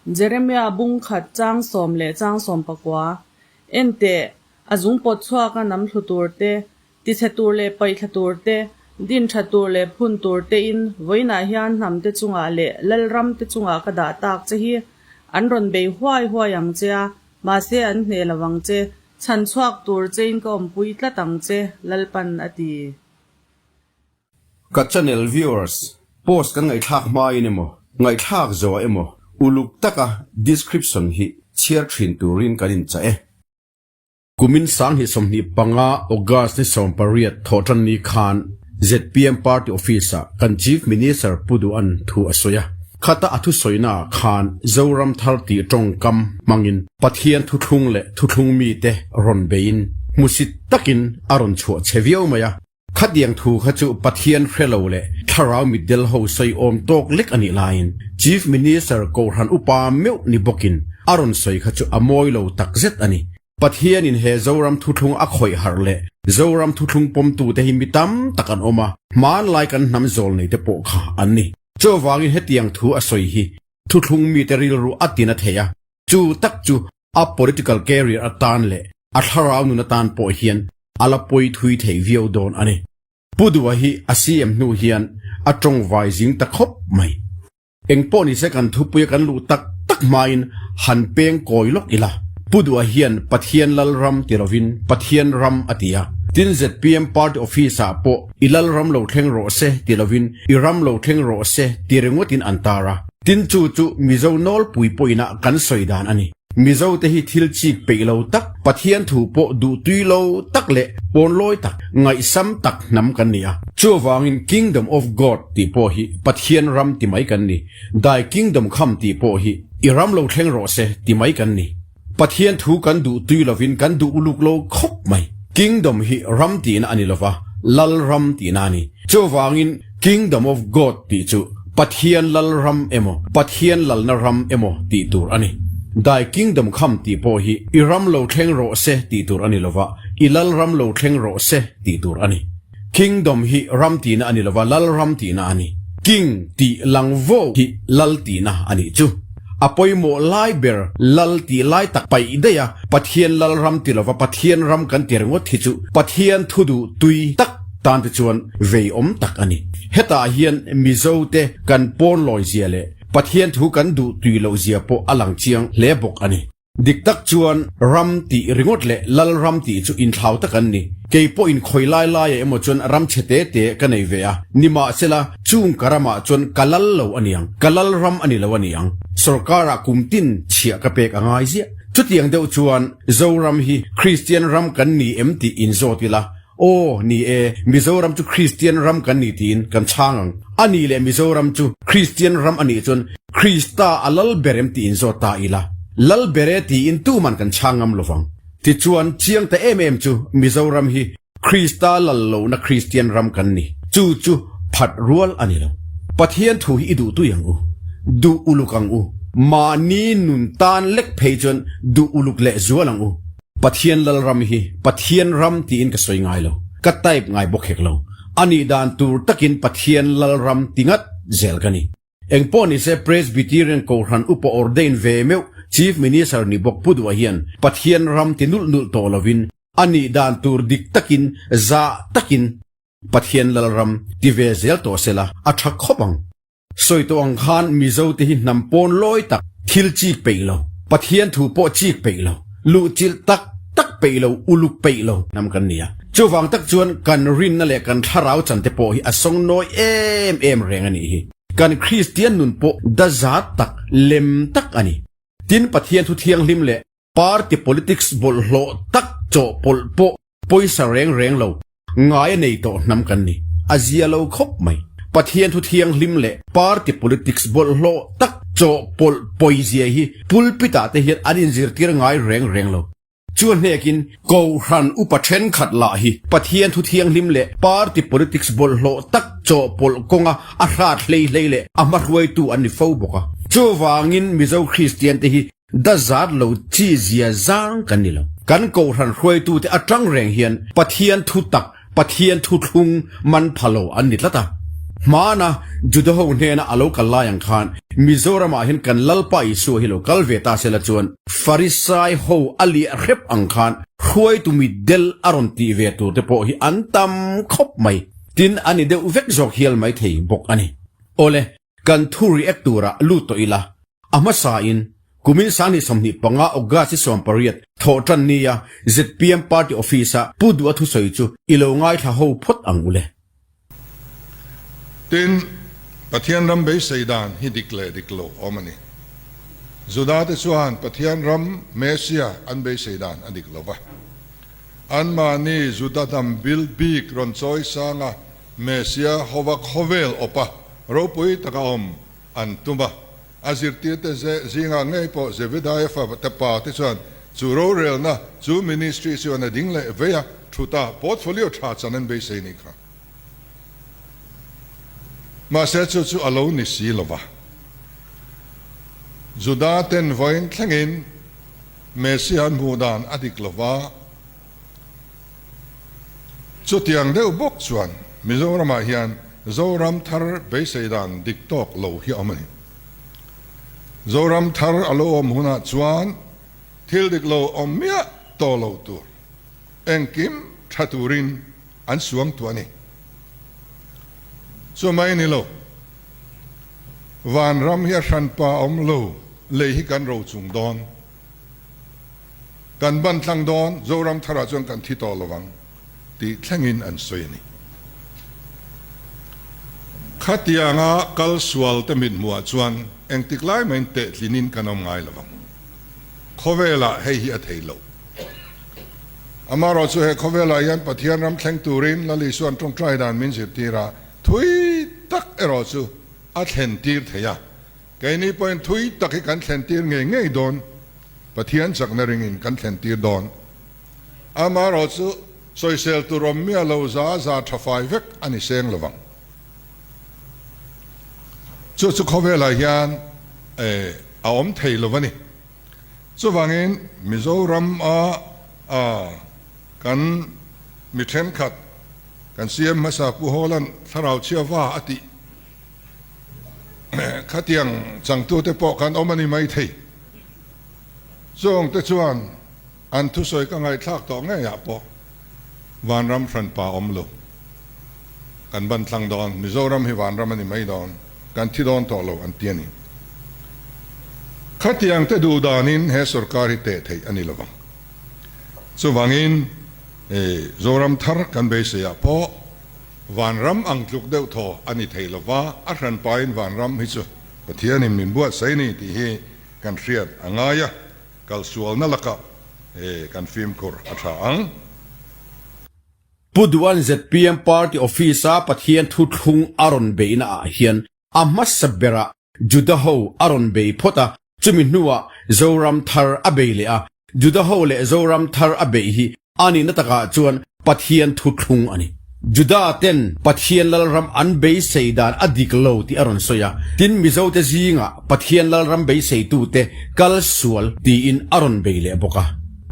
Jeremia bung khat chang sawm leh chang sawm pakua, En teh, a zung pawt chhuaka nam thlu tur te, tichhe tur leh paihthla tur te, din tha tur leh phun tur tein vawiinah hian hnam te chungah leh lalram te chungah ka dah tak che hi an rawn bei huai huai ang che a, mahse an hneh lo ang che, chhan chhuak tur chein ka awmpui tlat ang che, Lalpan a ti. Ka channel viewers, post kan ngaihthlak hmain emaw, ngaihthlak zawh emaw uluk taka description hi chhiar thin turin kan inchah e. Kumin 2025 August ni 18 thawhtan ni khan zpm party office-ah kan Chief Minister Pu Duhan thu a sawi a. Khata a thusawinaah khan Zoram thar tih tawngkam hmangin Pathian thuthlung leh thuthlung mite rawn beiin hmusit takin a rawn chhuah che viau mai a. Khatiang thu kha chu Pathian hre lo leh thlarau mitdel ho sawi awm tawk lek a nih laiin Chief Minister Kohhran upa meuh ni bawkin a rawn sawi kha chu a mawi lo takzet a ni. Pathianin he Zoram thuthlung a khawih harh leh Zoram thuthlung pawmtute hi mi tam tak an awm a, hmanlai kan hnam zawl neite pawh kha an ni. Chuvangin hetiang thu a sawi hi thuthlung mite rilru a tina thei a, chu tak chu a political career atan leh a thlarau nun atan pawh hian a la pawi thui thei viau dawn a ni. Pu Dua hi a CM hnu hian a tawngvai zing ta khawp mai. Eng pawh nise kan thupuia kan luh tak tak hmain han peng kawi lawk ila. Pu Dua hian Pathian Lalram ti lovin Pathian ram a ti a. Tin zpm party office ah pawh i Lalram lo thleng rawh se ti lovin i ram lo thleng rawh se ti ringawtin an tar a. Tin chu chu Mizo nawlpui pawhin ah kan sawi dan a ni. Mizo te hi thil chik peih lo tak, Pathian thu pawh duh tui lo tak leh pawnlawi tak, ngaihsam tak hnam kan ni a. Chuvangin Kingdom of God tih pawh hi Pathian ram ti mai kan ni. Thy Kingdom come tih pawh hi i ram lo thleng rawh se ti mai kan ni. Pathian thu kan duh tui lovin kan duh uluk lo khawp mai. Kingdom hi ram tihna a ni lova, Lal ram tihna a ni. Chuvangin Kingdom of God tih chu Pathian Lal ram emaw, Pathian Lalna ram emaw tih tur a ni. Thy Kingdom come tih pawh hi i ram lo thleng rawh se tih tur a ni lova, i Lal ram lo thleng rawh se tih tur a ni. Kingdom hi ram tihna a ni lova, lal ram tihna a ni. King tih lang vo hi lal tihna a nih chu. A pawimawh lai ber lal tih lai tak paih daih a, Pathian lal ram ti lova Pathian ram kan ti ringawt hi chu Pathian thu duh tui tak tan te chuan vei awm tak a ni. Hetah hian Mizo te kan pawnlawi zia leh Pathian thu kan duh tui loh zia pawh a lang chiang hle bawk a ni. Dik tak chuan ram tih ringawt leh lal ram tih chu inthlau tak an ni. Kei pawhin khawi lai laiah emaw chuan ram chhe te te ka nei ve a, nimahsela chung ka ramah chuan ka lal lo a niang, ka lal ram a ni lo a niang. Sorkarah kum tin chhiah ka pek a ngai ziah. Chutiang deuh chuan Zoram hi Kristian ram kan ni em tih inzawt ila, Aw, ni e, Mizoram chu Kristian ram kan ni tiin kan chhang ang. A nih leh Mizoram chu Kristian ram a nih chuan Krista a lal ber em tiin zawt ta ila. Lal ber e tiin tuman kan chhang ngam lovang. Tichuan, chiang ta em em chu Mizoram hi Krista lal lohna Kristian ram kan ni. Chu chu phat rual a ni lo. Pathian thu hi i duh tui ang u. Duh uluk ang u. Mahni nun tan lek phei chuan duh uluk leh zual ang u. Pathian Lalram hi Pathian ram tiin ka sawi ngai lo, ka type ngai bawk hek lo. A nih dan tur takin Pathian Lalram ti ngat zel ka ni. Engpawh nise Presbyterian Kohhran upa ordain ve meuh Chief Minister ni bawk Pu Duha hian Pathian ram ti nulh nulh tawh lovin a nih dan tur dik takin zah takin Pathian Lalram ti ve zel tawh sela a tha khawp ang. Sawi tawh ang khan Mizo te hi hnam pawn lawi tak, thil chik peih lo, Pathian thu pawh chik peih lo, luh chilh tak tak peih lo, uluk peih lo hnam kan ni a. Chuvang tak chuan kan rinna leh kan thlarau chan te pawh hi a sawng nawi em em reng a nih hi. Kan Kristian nun pawh dazat tak, lem tak a ni. Tin Pathian thu thianghlim leh party politics bawlhhlawh tak chawhpawlh pawh Pawisa reng reng lo, ngai a nei tawh hnam kan ni. A zia lo khawp mai. Pathian thu thianghlim leh party politics bawlhhlawh tak chawhpawlh pawizia hi pulpit ah te hian an inzirtir ngai reng reng lo. Chu a hnekin Kohhran upa thenkhat lah hi Pathian thu thianghlim leh party politics bawlhhlawh tak chawhpawlh kawnga a hrat hlei hlei leh a hmahruaitu an ni fo bawk a. Chuvangin Mizo Kristian te hi Da zat lo chi zia zang kan ni lo. Kan Kohhran hruaitute atang reng hian Pathian thu tak, Pathian thu thlung man pha lo an ni tlat a. Hmana Juda ho hnena a lo kal lai ang khan Mizoramah hian kan Lalpa Isua hi lo kal ve ta sela chuan Farisai ho a liah hrep ang khan hruaitu mitdel a rawn tih ve tur te pawh hi an tam khawp mai. Tin, a ni deuh vek zawk hial mai thei bawk a ni. Awle, kan thu react turah lut tawh ila, A hmasain, kumin 2025 August i 18 thawhṭan nia zpm Party Office-a Pu Duha thusawi chu i lo ngaithla ho phawt ang u le. Tin, Pathian ram beisei dan hi dik leh dik lo awm a ni. Judate chuan Pathian ram Messia an beisei dan a dik lo va. Anmahni Juda hnam bil bik rawn chawi sanga Messia hova khawvel awpa ropui taka awm an tum a. A zirtirte zingah ngei pawh Zebedaia fa te pa te chuan chu rorelna, chu ministry chuan a ding leh vei a, thuta portfolio tha chan an beisei nih kha. Mahse chu chu a lo ni si lo va. Juda ten vawiin thlengin Messiah an hmuh dan a dik lo va. Chutiang deuh bawk chuan Mizoramah hian Zoram thar beisei dan dik tawk lo hi a awm a ni. Zoram thar a lo awm hunah chuan thil dik lo awm miah tawh lo tur engkim tha turin an suang tuah a ni. Chu mai ni lo, vanram hi a hranpa awm lo, lei hi kan rochung dawn. Kan ban tlang dawn, Zoram tharah chuan kan thi tawh lovang tih thlengin an sawi a ni. Khatianga kal sual te mithmuhah chuan engtik lai mahin tehtlinin kan awm ngai lovang. Khawvelah hei hi a thei lo. Amaherawhchu he khawvelah hian Pathian ram thleng turin Lal Isua'n tawngtai dan min zirtir a, thui tak erawh chu a thlen tir thei a. Keini pawhin thui tak hi kan thlen tir ngei ngei dawn, Pathian chakna ringin kan thlen tir dawn. Amaherawh chu sawisel tur awm miah lo za za tha fai vek a ni seng lovang. Chu chu khawvelah hian a awm thei lo a ni. Chuvangin Mizoram a kan mi thenkhat kan CM hmasa Pu Hawla'n thlarau chhiava a tih Khatiang changtute pawh kan awm a ni maithei. Chungte chuan an thusawi ka ngaihthlak tawh ngeiah pawh vanram hranpa awm lo. Kan ban tlang dawn, Mizoram hi vanram a ni mai dawn, kan thi dawn tawh lo an ti a ni. Khatiangte duh danin he sorkar hi teh theih a ni lovang. Chuvangin Zoram thar kan beiseiah pawh Vanram ang tluk deuh thaw a ni thei lova, a hranpain vanram hi chu Pathianin min buatsaih ni tih hi kan hriat a ngai a, kalsualna lakah kan fimkhur a tha ang. Pu Duan zpm Party Office-a Pathian thuthlung a rawn beihna ah hian A hmasa berah Juda ho a rawn bei phawt a, chumi hnuah Zoram thar a bei leh a. Juda ho leh Zoram thar a beih hi a nihna takah chuan Pathian thuthlung a ni. Juda ten Pathian Lalram an beisei dan a dik lo tih a rawn sawi a, tin Mizo te zingah Pathian Lalram beiseitute kal sual tiin a rawn bei leh bawk a.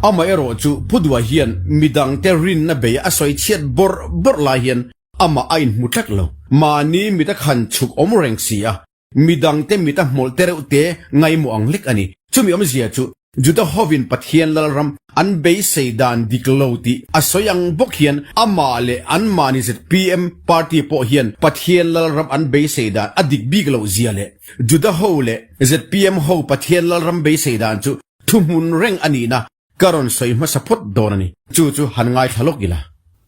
Amaherawh chu Pu Dua hian midangte rinna bei a sawi chhiat bawrh bawrh lai hian Amah a inhmu tlat lo. Mahni mit a khan chhuk awm reng si a, midangte mit a hmawlh te reuh te ngaimawh ang lek a ni. Chumi awmzia chu Juda hovin Pathian Lalram an beisei dan dik lo tih a sawi ang bawk hian amah leh anmahni zpm party pawh hian Pathian Lalram an beisei dan a dik bik loh zia leh Juda ho leh zpm ho Pathian Lalram beisei dan chu thuhmun reng a nihna Ka rawn sawi hmasa phawt dawn a ni. Chu chu han ngaithla lawk ila.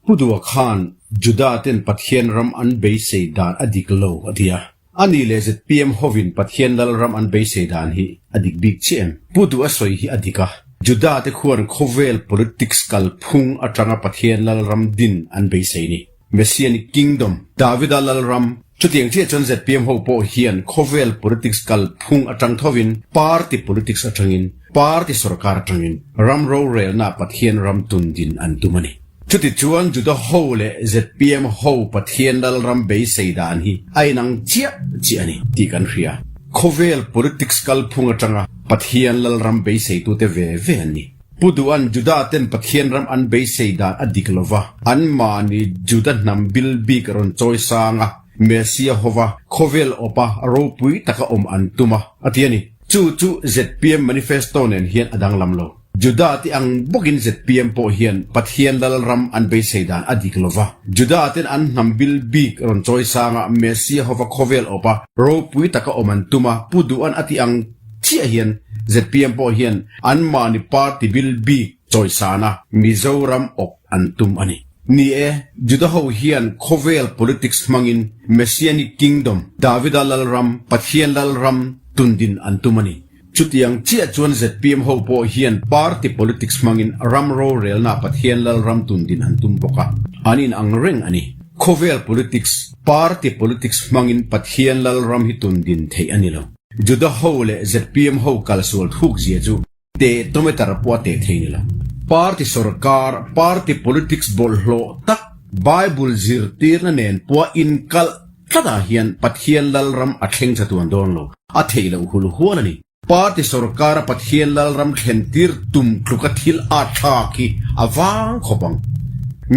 Pu Dua khan Juda ten Pathian ram an beisei dan a dik lo a ti a. A nih leh zpm hovin Pathian lal ram an beisei dan hi a dik bik chiah em? Pu Dua sawi hi a dik a. Juda te khuan khawvel politics kalphung atanga Pathian lal ram din an beisei ni. Messianic Kingdom, Davida Lalram, Chutiang chiah chuan zpm ho pawh hian khawvel politics kalphung atang thovin, party politics atangin, party sorkar atangin ram rorelna Pathian ram tun din an tum a ni. Chutichuan Juda ho leh zpm ho Pathian Lalram beisei dan hi a inang chiah chiah a ni tih kan hria. Khawvel politics kalphung atanga Pathian Lalram beiseitute ve ve an ni. Pu Duan, Juda ten Pathian ram an beisei dan a dik lo va, anmahni Juda hnam bil bik rawn chawi sang a. Messia hova khawvel awpa ropui taka awm an tum a, a ti a ni. Chu chu zpm manifesto nen hian a danglam lo. Juda te ang bawkin zpm pawh hian Pathian Lalram an beisei dan a dik lo va. Juda ten an hnam bil bik rawn chawi sanga Messia hova khawvel awpa ropui taka awm an tum a, Pu Duhan a ti ang chiah hian zpm pawh hian anmahni party bil bik chawisana Mizoram awp an tum a ni. Ni e, Juda ho hian khawvel politics hmangin Messianic Kingdom, Davida Lalram, Pathian Lalram tundin an tum a ni. Chutiang chiah chuan zpm ho pawh hian party politics hmangin ram rorelna Pathian Lalram tundin an tum bawk a, an inang reng a ni. Khawvel politics, party politics hmangin Pathian Lalram hi tundin theih a ni lo. Juda ho leh zpm ho kalsual thuk zia chu Teh-tometer pawh a teh thei ni lo. Party sorkar, party politics bawlhhlawh tak, Bible zirtirna nen pawha inkalh tlatah hian Pathian Lalram a thleng chatuan dawn lo, a theih loh hul hual a ni. Party sorkara Pathian Lalram thlentir tum tluka thil a thlak hi a vang khawp ang.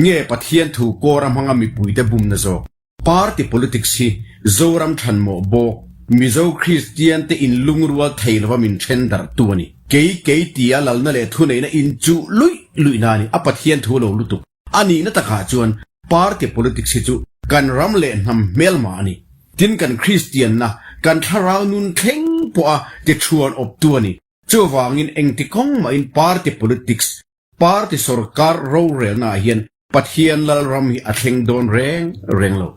Nge Pathian thu kawra hmanga mipuite bumna zawk? Party politics hi Zoram thanmawh bawk, Mizo Kristian te in lungrual thei lova min then darh tu a ni. Kei kei tia lalna leh thuneihna in chuh luih luih na a ni, a Pathian thu lo lutuk. A nihna takah chuan party politics hi chu kan ram leh hnam hmelma a ni. Tin kan Kristianna, kan thlarau nun thleng pawha ti thuan awptu a ni. Chuvangin engti kawng mahin party politics Party sorkar rorelnaah hian Pathian Lalram hi a thleng dawn reng reng lo.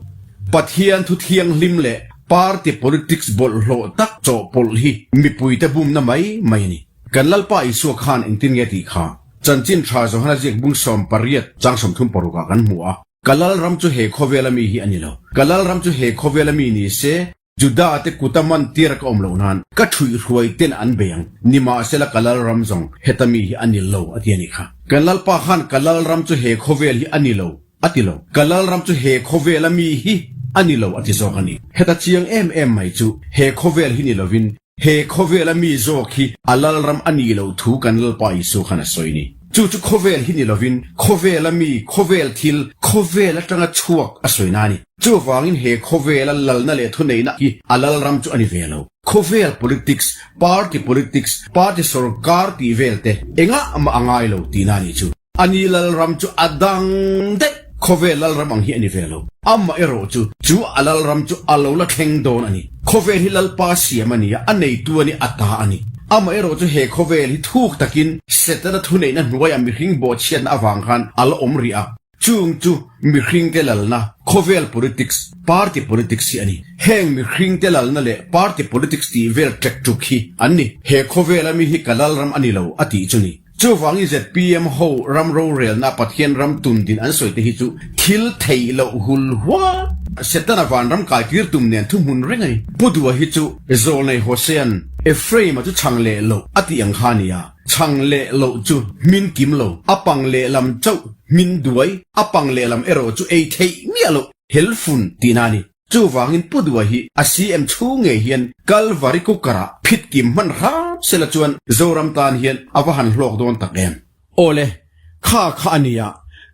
Pathian thu thianghlim leh party politics bawlhhlawh tak chawhpawlh hi mipuite bumna mai mai a ni. Kan Lalpa Isua khan engtin nge tih kha Chanchin Tha Johana ziak bung 18 chang 36 ah kan hmu a, Ka Lalram chu he khawvela mi hi a ni lo. Ka Lalram chu he khawvela mi ni se, Juda te kuta man tir ka awm loh nan ka ṭhuihhruai ten an bei ang, nimahsela ka lalram zawng heta mi hi a ni lo a ti a nih kha. Kan Lalpa khan ka lalram chu he khawvel hi a ni lo a ti lo, ka lalram chu he khawvela mi hi a ni lo a ti zawk a ni. Heta chiang em em mai chu he khawvel hi ni lovin he khawvela mi zawk hi a lalram a nih loh thu kan Lalpa Isua khan a sawi ni. Chu chu khawvel hi ni lovin khawvela mi, khawvel thil, khawvel atanga chhuak a sawi na a ni. Chuvangin he khawvela lalna leh thuneihna hi a lalram chu a ni ve lo. Khawvel politics, party politics, party sorkar tih vel te engah mah a ngai lo tihna a nih chu. A ni lalram chu a dang daih, khawvel lalram ang hi a ni ve lo. Amah erawh chu, chu a lalram chu a lo la thleng dawn a ni. Khawvel hi Lalpa siam a ni a, a neitu a ni, a ta a ni. Amah erawh chu he khawvel hi thuk takin Setana thuneihna hnuaiah mihring bawhchhiatna avang khan a la awm rih a. Chung chu mihringte lalna, khawvel politics, party politics hi a ni. Heng mihringte lalna leh party politics tih vel ṭek ṭuk hi an ni. He khawvela mi hi ka lalram a ni lo a tih chu ni. Chuvangin zpm ho ram rorelna Pathian ram tun din an sawi te hi chu thil theih loh hul hual. Setana vanram kaikir tum nen thuhmun reng a ni. Pu Dua hi chu Zawlnei Hosean Ephraim-a chu chhang leh loh a tih ang kha a ni a. Chhang leh loh chu hmin kim lo, a pang lehlam chauh hmin duai, a pang lehlam erawh chu ei theih miah loh helfun tihna a ni. Chuvangin Pu Dua hi a CM chhung ngei hian Kalvari cooker ah phit kim hman hram sela chuan Zoram tan hian a va han hlawk dawn tak em. Awle, kha kha a nia,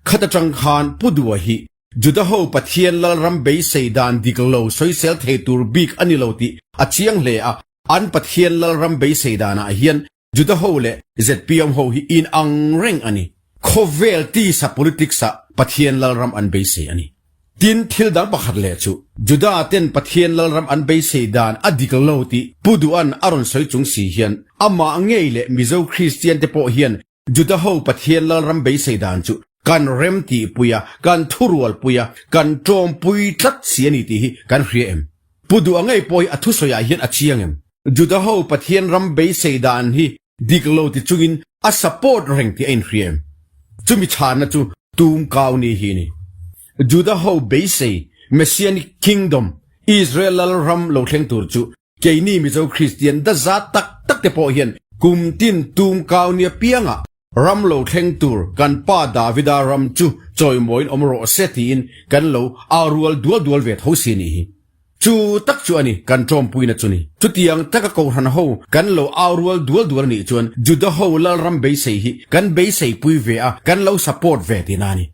khat atang khan Pu Dua hi Juda ho Pathian Lalram beisei dan dik lo sawisel thei tur bik a ni lo tih a chiang hle a, An Pathian Lalram beisei danah hian Juda ho leh zpm ho hi in ang reng a ni. Khawvel tisa politics ah Pathian Lalram an beisei a ni. Tin, thil dang pakhat leh chu, Juda ten Pathian Lalram an beisei dan a dik lo tih Pu Duhan a rawn sawi chung si hian amah ngei leh Mizo Kristian te pawh hian Juda ho Pathian Lalram beisei dan chu kan rem tihpui a, kan thurualpui a, kan tawmpui tlat si a ni tih hi kan hria em? Pu Duh a ngei pawh hi a thusawiah hian a chiang em? Juda ho Pathian ram beisei dan hi dik lo ti chungin a support reng tih a inhria em? Chumi chhanna chu tum kau ni hi a ni. Juda ho beisei Messianic Kingdom, Israel Lalram lo thleng tur chu Keini Mizo Kristian da zat tak tak te pawh hian kum tin tum kau nia piangah ram lo thleng tur kan pa Davida ram chu chawimawiin awm rawh se tiin kan lo au rual dual dual ve tho si ni hi. Chu tak chu a ni kan tawmpuina chu ni. Chutiang taka Kohhran ho kan lo au rual dual dual a nih chuan Juda ho Lalram beisei hi kan beiseipui ve a, kan lo support ve tihna a ni.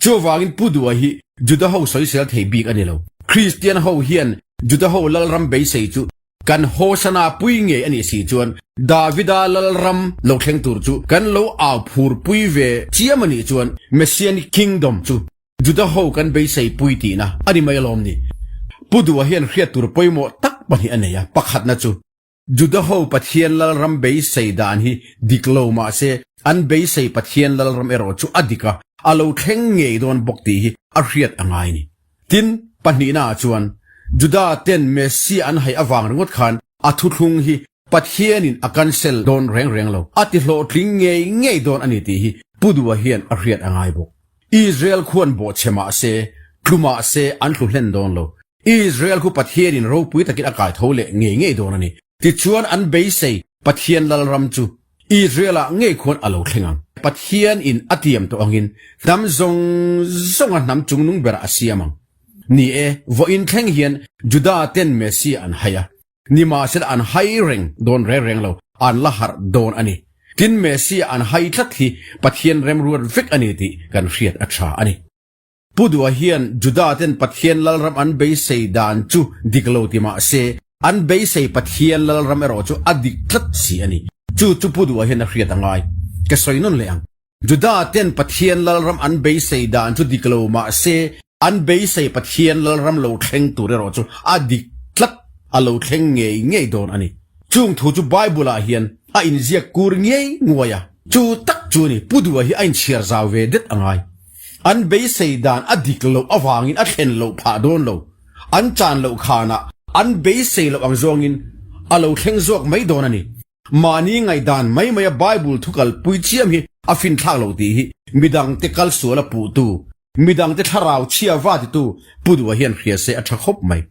Chuvangin Pu Dua hi Juda ho sawisel thei bik a ni lo. Kristian ho hian Juda ho lalram beisei chu kan Hosana pui ngei a nih si chuan Davida lalram lo thleng tur chu kan lo au phur pui ve chiam a nih chuan Messianic Kingdom chu Juda ho kan beisei pui tihna a ni mai alawm ni. Pu Duha hian hriat tur pawimawh tak pahnih a nei a, pakhatna chu Juda ho Pathian lalram beisei dan hi dik lo mah se, an beisei Pathian lalram erawh chu a dik a, a lo thleng ngei dawn bawk tih hi a hriat a ngai ni. Tin, pahnihna ah chuan, Juda ten Messia an haih avang ringawt khan a thuthlung hi Pathianin a cancel dawn reng reng lo, a ti hlawhtling ngei ngei dawn a ni tih hi Pu Dua hian a hriat a ngai bawk. Israel khuan bawhchhe mah se, tlu mah se an tlu hlen dawn lo. Israel khu Pathianin ropui takin a kai tho leh ngei ngei dawn a ni. Tichuan an beisei Pathian lalram chu Israel-ah ngei khuan a lo thleng ang. Pathianin a tiam tawh angin hnam zawng zawnga hnam chungnung berah a siam ang. Ni e, vawiin thleng hian Juda ten Messiah an hai a. Nimahsela an hai reng dawn reng reng lo, an la harh dawn a ni. Tin Messiah an hai tlat hi Pathian remruat vek a ni tih kan hriat a tha a ni. Pu Dua hian Juda ten Pathian lalram an beisei dan chu dik lo ti mah se, an beisei Pathian lalram erawh chu a dik tlat si a ni. Chu chu Pu Dua hian a hriat a ngai. Ka sawi nawn leh ang. Juda ten Pathian lalram an beisei dan chu dik lo mah se, an beisei Pathian lalram lo thleng tur erawh chu a dik tlat, a lo thleng ngei ngei dawn a ni. Chung thu chu Bible ah hian a inziak kur ngei nguai a. Chu tak chu ni, Pu Dua hi a inchhiar zau ve det a ngai. An beisei dan a dik loh avangin a thlen loh phah dawn lo. An chan loh khanah an beisei loh ang zawngin a lo thleng zawk mai dawn a ni. Mahni ngaihdan mai maia Bible thu kalpui chiam hi a finthlak loh tih hi midangte kal sual a puhtu, midangte thlarau chhia va titu Pu Dua hian hria se a tha khawp mai.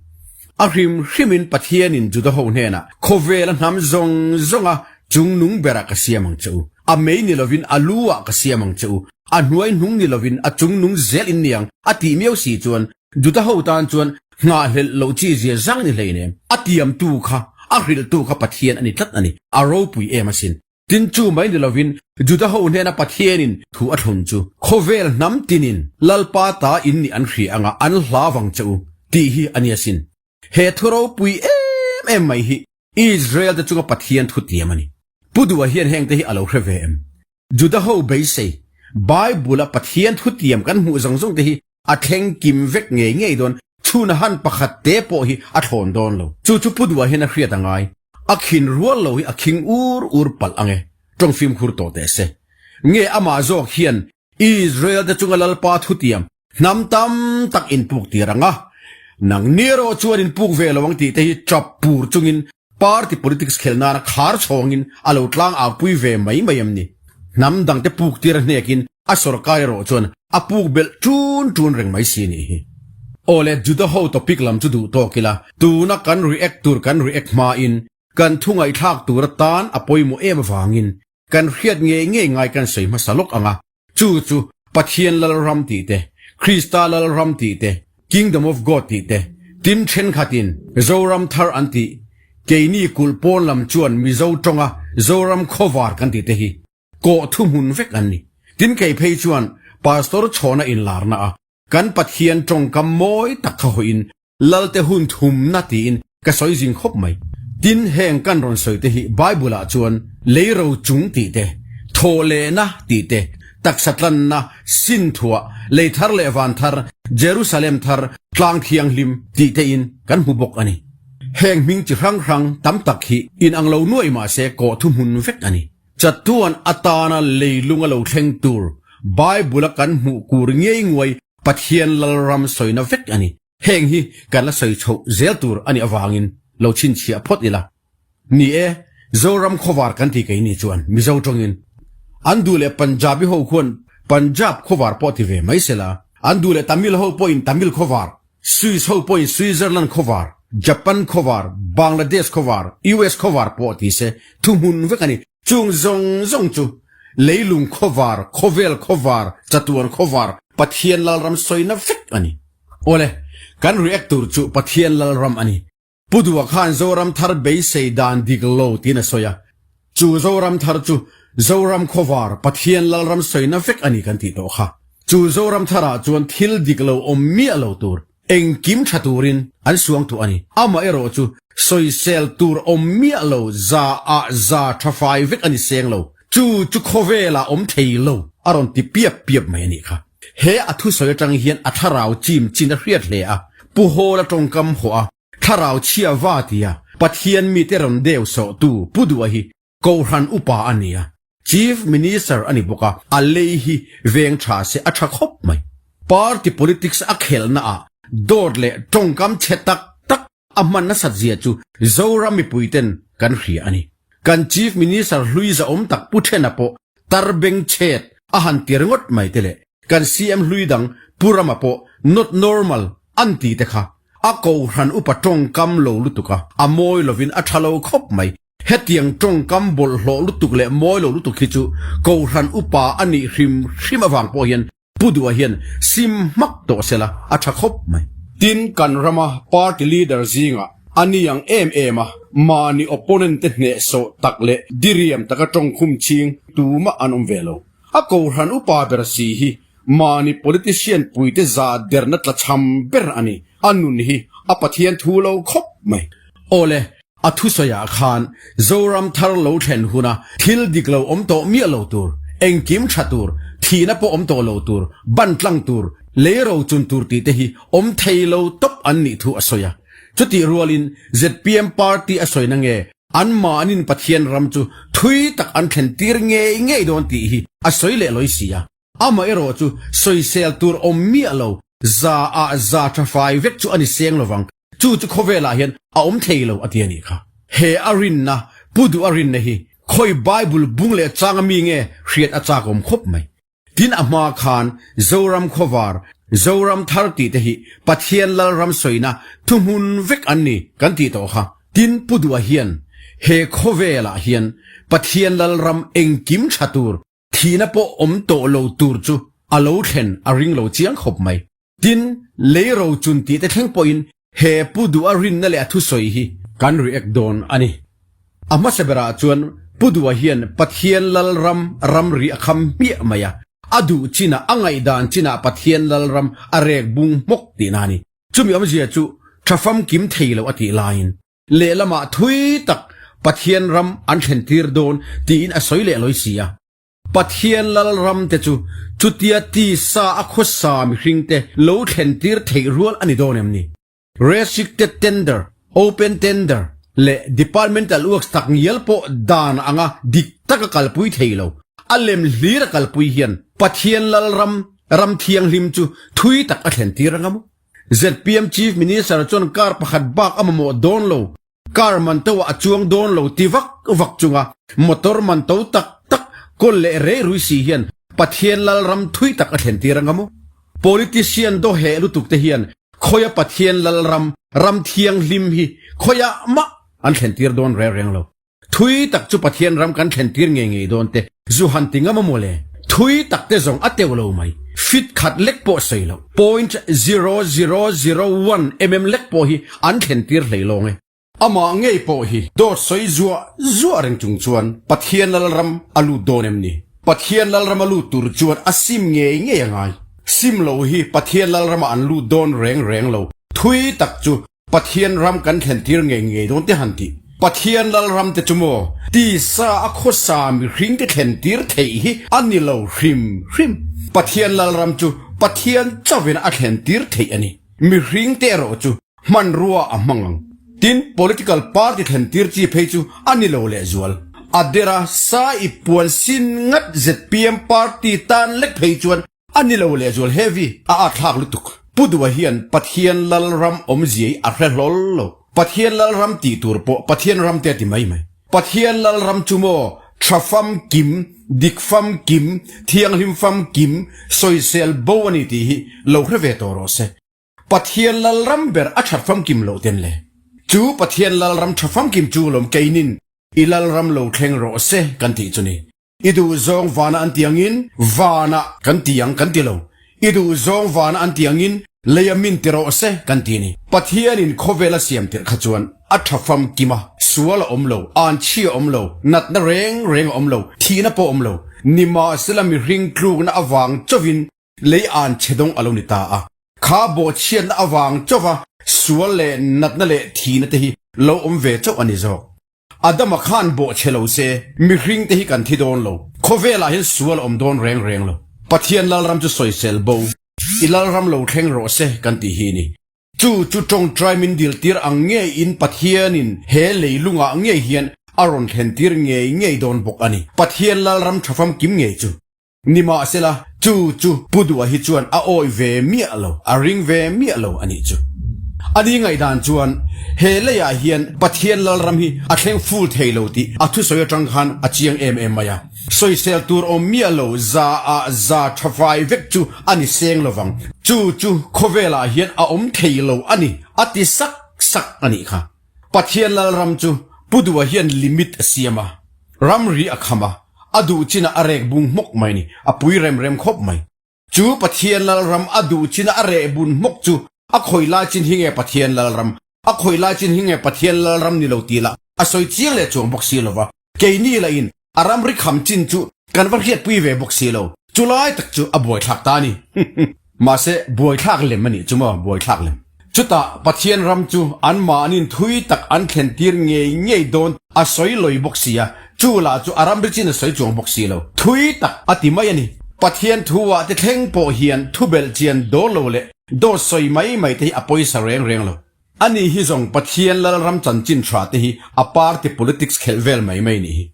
A hrim hrimin Pathianin Juda ho hnenah khawvela hnam zawng zawnga chungnung berah ka siam ang che u, a mei ni lovin a lu ah ka siam ang che u, a hnuai hnung ni lovin a chungnung zel in niang a tih miau si chuan Juda ho tan chuan nghahhlelh loh chi zia zang ni hleinem. A tiamtu kha, a hrilhtu kha Pathian a ni tlat a ni, a ropui em asin. Tin chu mai ni lovin Juda ho hnena Pathianin thu a thlun chu khawvel hnam tinin Lalpa ta in nih an hria anga an hla vang che u tih hi a ni asin. He thu ropui em em mai hi Israel te chunga Pathian thu tiam a ni. Pu Dua hian heng te hi a lo hre ve em? Juda ho beisei, Bible a Pathian thu tiam kan hmuh zawng zawng te hi a thleng kim vek ngei ngei dawn, chhun han pakhat te pawh hi a thlawn dawn lo. Chu chu Pu Dua hian a hriat a ngai. A khin rual lo hi a khing ur ur palh ang e, tawng fimkhur tawh teh se. Nge amah zawk hian Israel te chunga Lalpa thutiam hnam tam tak inpuk tir ang a, nang ni erawh chuan inpuk ve lo ang tih te hi tap pur chungin party politics khel nana khar chhawngin a lo tlang au pui ve mai mai em ni? Hnam dangte puk tir a hnekin a sorkar erawh chuan a puk belh ṭun ṭun reng mai si nih hi. Aw le, Juda ho topic lam chu duh tawk ila, tuna kan react tur kan react hmain kan thu ngaihthlak tur atan a pawimawh em avangin kan hriat ngei ngei ngai kan sawi hmasa lawk ang a, chu chu Pathian Lalram tih te, Krista Lalram tih te, Kingdom of God tih te, tin thenkhatin Zoram thar an tih, keini kulh pawn lam chuan Mizo tawnga Zoram khawvar kan tih te hi kawh thuhmun vek an ni. Tin kei phei chuan Pastor chhawna inlarna a kan Pathian tawngkam mawi tak kha hawiin Lalte hun thumna tiin ka sawi zing khawp mai. Tin, heng kan rawn sawi te hi Bible ah chuan lei ro chung tih te, thawh lehna tih te, taksa tlanna, sin thuah, lei thar leh van thar, Jerusalem thar, tlang thianghlim tih te in kan hmu bawk a ni. Heng hming chi hrang hrang tam tak hi inang lo nuai mah se kawh thuhmun vek a ni. Chatuan atana leilung a lo thleng tur Bible a kan hmuh kur ngei nguai Pathian Lalram sawina vek a ni. Heng hi kan la sawi chhoh zel tur a nih avangin lo chhinchhiah phawt ila. Ni e, Zoram khawvar kan ti keini chuan Mizo tawngin an duh leh Punjabi ho khuan Punjab khawvar pawh ti ve mai sela, an duh leh Tamil ho pawhin Tamil khawvar, Swiss ho pawhin Switzerland khawvar, Japan khawvar, Bangladesh khawvar, US khawvar pawh ti se thuhmun vek a ni. Chung zawng zawng chu leilung khawvar, khawvel khawvar, chatuan khawvar, Pathian Lalram sawina vek a ni. Awle, kan react tur chu Pathian Lalram a ni. Pu Dua khan Zoram thar beisei dan dik lo tiin a sawi a. Chu Zoram thar chu Zoram khawvar, Pathian Lalram sawina vek a ni kan tih tawh kha. Chu Zoram tharah chuan thil dik lo awm miah lo tur. Engkim tha turin an suang tuah a ni. Amaherawh chu sawisel tur awm miah lo za ah za tha fai vek a ni seng lo. Chu chu khawvelah awm thei lo a rawn ti piap piap mai a nih kha. He a thusawi atang hian a thlarau chim chin a hriat hle a, Pu Hawla tawngkam hawh a, thlarau chhia va tia Pathian mite rawn deu sawhtu Pu Duha hi Kohhran upa a ni a, Chief Minister a ni bawk a, a lei hi veng tha se a tha khawp mai. Party politics a khelhna ah dawt leh tawngkam chhe tak tak a hman nasat zia chu Zoram mipui ten kan hria a ni. Kan Chief Minister hlui zahawm tak Pu Thena pawh tar beng chhet a han ti ringawt mai te leh kan CM hlui dang Pu Rama pawh not normal an ti te kha a Kohhran upa tawngkam lo lutuk a, a mawi lovin a tha lo khawp mai. Hetiang tawngkam bawlhhlawh lutuk leh mawi lo lutuk hi chu Kohhran upa a nih hrim hrim avang pawh hian Pu Duha hian sim hmak tawh sela a tha khawp mai. Tin, kan rama party leader zingah a ni ang em em a, mahni opponent te hnehsawh tak leh diriam taka tawngkhum ching tumah an awm ve lo. A Kohhran upa ber si hi mahni politician puite za derna tlachham ber a ni. A nun hi a Pathian thu lo khawp mai. Awle, A thusawiah khan Zoram thar lo thlen huna thil dik lo awm tawh miah lo tur, engkim tha tur, thihna pawh awm tawh lo tur, ban tlang tur, lei ro chun tur tih te hi awm thei lo tawp an nih thu a sawi a. Chutih rualin zpm party a sawina nge anmahnin Pathian ram chu thui tak an thlen tir ngei ngei dawn tih hi a sawi leh lawi si a. Amaherawh chu sawisel tur awm miah lo, za ah za tha fai vek chu a ni seng lovang, chu chu khawvelah hian a awm thei lo a ti a nih kha. He a rinna, Pu Duh a rinna hi khawi Bible bung leh changa mi nge hriat a chak awm khawp mai. Tin a hma khan Zoram khawvar, Zoram thar tih te hi Pathian Lalram sawina thuhmun vek an ni kan tih tawh kha. Tin Pu Duh-a hian he khawvelah hian Pathian Lalram engkim tha tur Thihna pawh awm tawh lo tur chu a lo thlen a ring lo chiang khawp mai. Tin, lei ro chun tih te thleng pawhin he Pu Duha rinna leh a thusawi hi kan react dawn a ni. A hmasa berah chuan Pu Duha hian Pathian Lalram ramri a kham hmiah mai a, a duh chinah, a ngaihdan chinah Pathian Lalram a rek bung hmawk tihna a ni. Chumi awmzia chu tha famkim thei lo a tih laiin Lehlamah thui tak Pathian ram an thlen tir dawn tiin a sawi leh lawi si a. Pathian lal ram te chu chutia tisa a khawsa mihring te lo thlen tir theih rual a ni dawn em ni? Restricted tender, open tender leh departmental works tak ngial pawh dan anga dik taka kalpui thei lo, a lem hlir a kalpui hian Pathian lal ram, ram thianghlim chu thui tak a thlen tir anga maw? Zpm Chief Minister chuan car pakhat bak a mamawh dawn lo, car man to ah a chuang dawn lo ti vak vak chunga motor man to tak tak kawl leh rei rui si hian Pathian lal ram thui tak a thlen tir anga maw? Politician daw heh lutuk te hian khawia Pathian lal ram, ram thianghlim hi khawiah mah an thlen tir dawn reng reng lo. Thui tak chu Pathian ram kan thlen tir ngei ngei dawn te zu han ti ngam a maw le? Thui tak te zawng a teuh lo mai. Fit khat lek pawh sawi loh. Point zero zero zero one mm lek pawh hi an thlen tir hlei lawng e. Amah ngei pawh hi dawt sawi zuah zuah reng chung chuan Pathian Lalram a lut dawn em ni? Pathian Lalram a lut tur chuan a sim ngei ngei a ngai. Sim lo hi Pathian Lalramah an lut dawn reng reng lo. Thui tak chu Pathian ram kan thlen tir ngei ngei dawn te han tih. Pathian lal ram te chu maw tisa a khawsa mihring te thlen tir theih hi a ni lo hrim hrim. Pathian lal ram chu Pathian chauhin a thlen tir theih a ni. Mihring te erawh chu hmanrua a hmang ang. Tin, political party thlen tir chi phei chu a ni lo lehzual. A dera sa i puan sin ngat zpm party tan lek phei chuan A ni lo lehzual heavy a atthlak lutuk. Pu Dua hian Pathian Lalram awmzia hi a hre hlawl lo. Pathian Lalram tih tur pawh Pathian ram te a ti mai mai. Pathian Lalram chu maw tha famkim, dik famkim, thianghlim famkim, sawisel bo a ni tih hi lo hre ve tawh rawh se. Pathian Lalram ber a that famkim loh ten le. Chu Pathian Lalram tha famkim chu lawm keinin i Lalram lo thleng rawh se kan tih chu ni. I duh zawng vana an ti angin vana kan ti ang kan ti lo. I duh zawng vana an ti angin leia min ti rawh se kan ti a ni. Pathianin khawvel a siam tirh kha chuan a tha famkim a, sual a awm lo, anchhi a awm lo, natna reng reng a awm lo, thihna pawh a awm lo. Nimahsela mihring tlukna avang chauhin lei anchhe dawng a lo ni ta a. Kha bawhchhiatna avang chauha sual leh natna leh thihna te hi lo awm ve chauh a ni zawk. Adama khan bawhchhe lo se, mihring te hi kan thi dawn lo. Khawvelah hian sual a awm dawn reng reng lo. Pathian Lalram chu sawisel bo, i Lalram lo thleng rawh se kan tih hi ni. Chu chu tawngtai min diltir ang ngeiin Pathianin he leilungah ngei hian a rawn thlentir ngei ngei dawn bawk a ni. Pathian Lalram tha famkim ngei chu. Nimahsela, chu chu Pu Duha hi chuan a awih ve miah lo, a ring ve miah lo a nih chu. Ani ngaihdan chuan he leiah hian Pathian Lalram hi a thleng ful thei lo tih a thusawi atang khan a chiang em em mai a. Sawisel tur awm miah lo za ah za tha fai vek chu a ni seng lovang. Chu chu khawvelah hian a awm thei lo a ni, a ti sak sak a nih kha. Pathian Lalram chu Pu Duha hian limit a siam a, ramri a kham a, a duh chinah a rek bung hmawk mai ni, a pui rem rem khawp mai. Chu Pathian Lalram a duh chin a reh bun hmawk chu a khawi lai chin hi nge Pathian Lalram, a khawi lai chin hi nge Pathian Lalram ni lo tih lah a sawi chiang leh chuang bawk si lova, keini lah in a ramri kham chin chu kan va hriatpui ve bawk si lo, chu lai tak chu a buaithlak ta a ni. Mahse buaithlak lem a nih chu maw, buaithlak lem. Chutah Pathian ram chu anmahnin thui tak an thlen tir ngei ngei dawn a sawi lawi bawk si a, chu lah chu a ram ri chin a sawi chuang bawk si lo. Thui tak a ti mai a ni. Pathian thu ah te thleng pawh hian thu belh chian dawn lo leh dawt sawi mai mai te hi a pawisa reng reng lo. Ani hi zawng Pathian Lalram chanchin tha te hi a party politics khelh vel mai mai nih hi.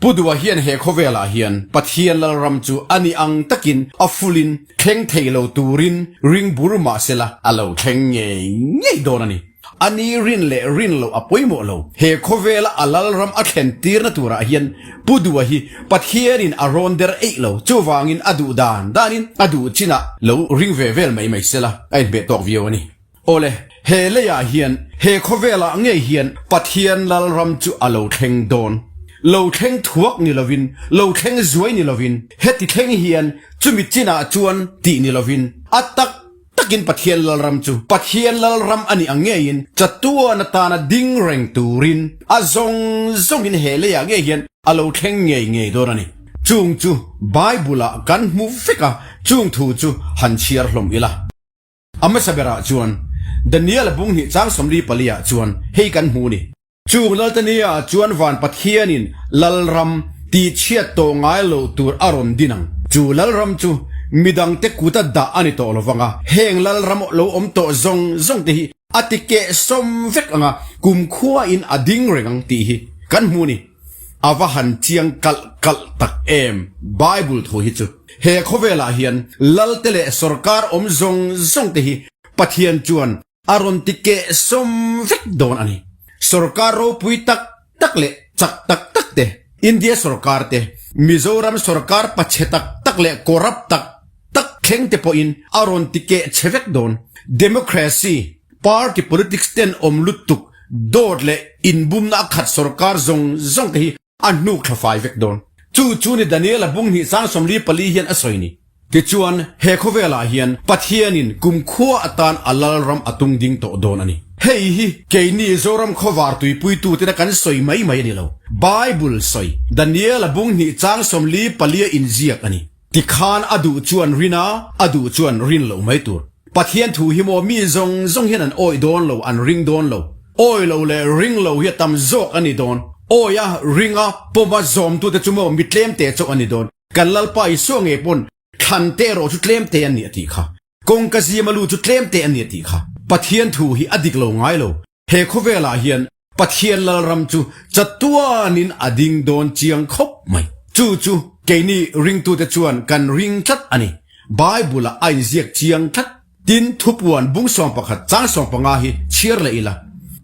Pu Dua hian he khawvelah hian Pathian Lalram chu a ni ang takin a fulin thleng thei lo turin ring bur mah sela a lo thleng ngei ngei dawn a ni. A ni rin leh rin loh a pawimawh lo. He khawvela a Lalram a thlen tirna turah hian Pu Dua hi Pathianin a rawn der eih lo. Chuvangin a duh dan danin a duh chinah lo ring ve vel mai mai sela a inhmeh tawk viau a ni. Awle, he leiah hian, he khawvelah ngei hian Pathian Lalram chu a lo thleng dawn. Lo thleng thuak ni lovin, lo thleng zuai ni lovin, heti thleng hian chumi chinah chuan tih ni lovin, a tak takin Pathian Lalram chu Pathian Lalram a nih ang ngeiin chatuan atana ding reng turin a zawng zawngin he leiah ngei hian a lo thleng ngei ngei dawn a ni. Chung chu Bible-ah kan hmu vek a, chung thu chu han chhiar hlawm ila. A hmasa berah chuan Daniel a bung hnih chang 44 ah chuan hei kan hmu ni. Chung Laltania ah chuan van Pathianin Lalram tihchhiat tawh ngai loh tur a rawn din ang. Chu Lalram chu midangte kuta dah a ni tawh lo vang a, heng Lalram lo awm tawh zawng zawng te hi a ti keh sawm vek ang a, kumkhua in a ding reng ang tih hi kan hmu ni. A va han chiang kalh kalh tak em Bible thu hi chu. He khawvelah hian Lalte leh sawrkar awm zawng zawng te hi Pathian chuan a rawn ti keh sawm vek dawn a ni. Sawrkar ropui tak tak leh chak tak tak te, India sawrkar te, Mizoram sawrkar pachhe tak tak leh corrupt tak tak thleng te pawhin a rawn ti keh chhe vek dawn. Democracy, party politics ten awm lutuk dawt leh inbumna a khat sawrkar zawng zawng te hi a hnuk thla fai vek dawn. Chu chu ni Daniel-a bung hnih sang 44 hian a sawi ni. Tichuan, he khawvelah hian Pathianin kumkhua atan a lalram a tung ding tawh dawn a ni. Hei hi keini Zoram khawvar tuipuitutena kan sawi mai mai a ni lo. Bible sawi, Daniel-a bung hnih chang 44 a inziak a ni. Tikhan a duh chuan rin a, a duh chuan rin loh mai tur. Pathian thu hi maw mi zawng zawng hian an awih dawn lo, an ring dawn lo. Awih lo leh ring lo hi a tam zawk a ni dawn. Awih a, ring a, pawm a, zawmtute chu maw mi tlemte chauh a ni dawn. Kan Lalpa Isua ngei pawn thlan te erawh chu tlemte an ni a tih kha. Kawngka zima lu chu tlemte an ni a tih kha. Pathian thu hi a dik lo ngai lo. He khawvelah hian Pathian Lalram chu chatuanin a ding dawn chiang khawp mai. Chu chu keini ringtute chuan kan ring tlat a ni. Bible-ah a inziak chiang tlat. Tin, thupuan bung 11 chang 15 hi chhiar leh ila.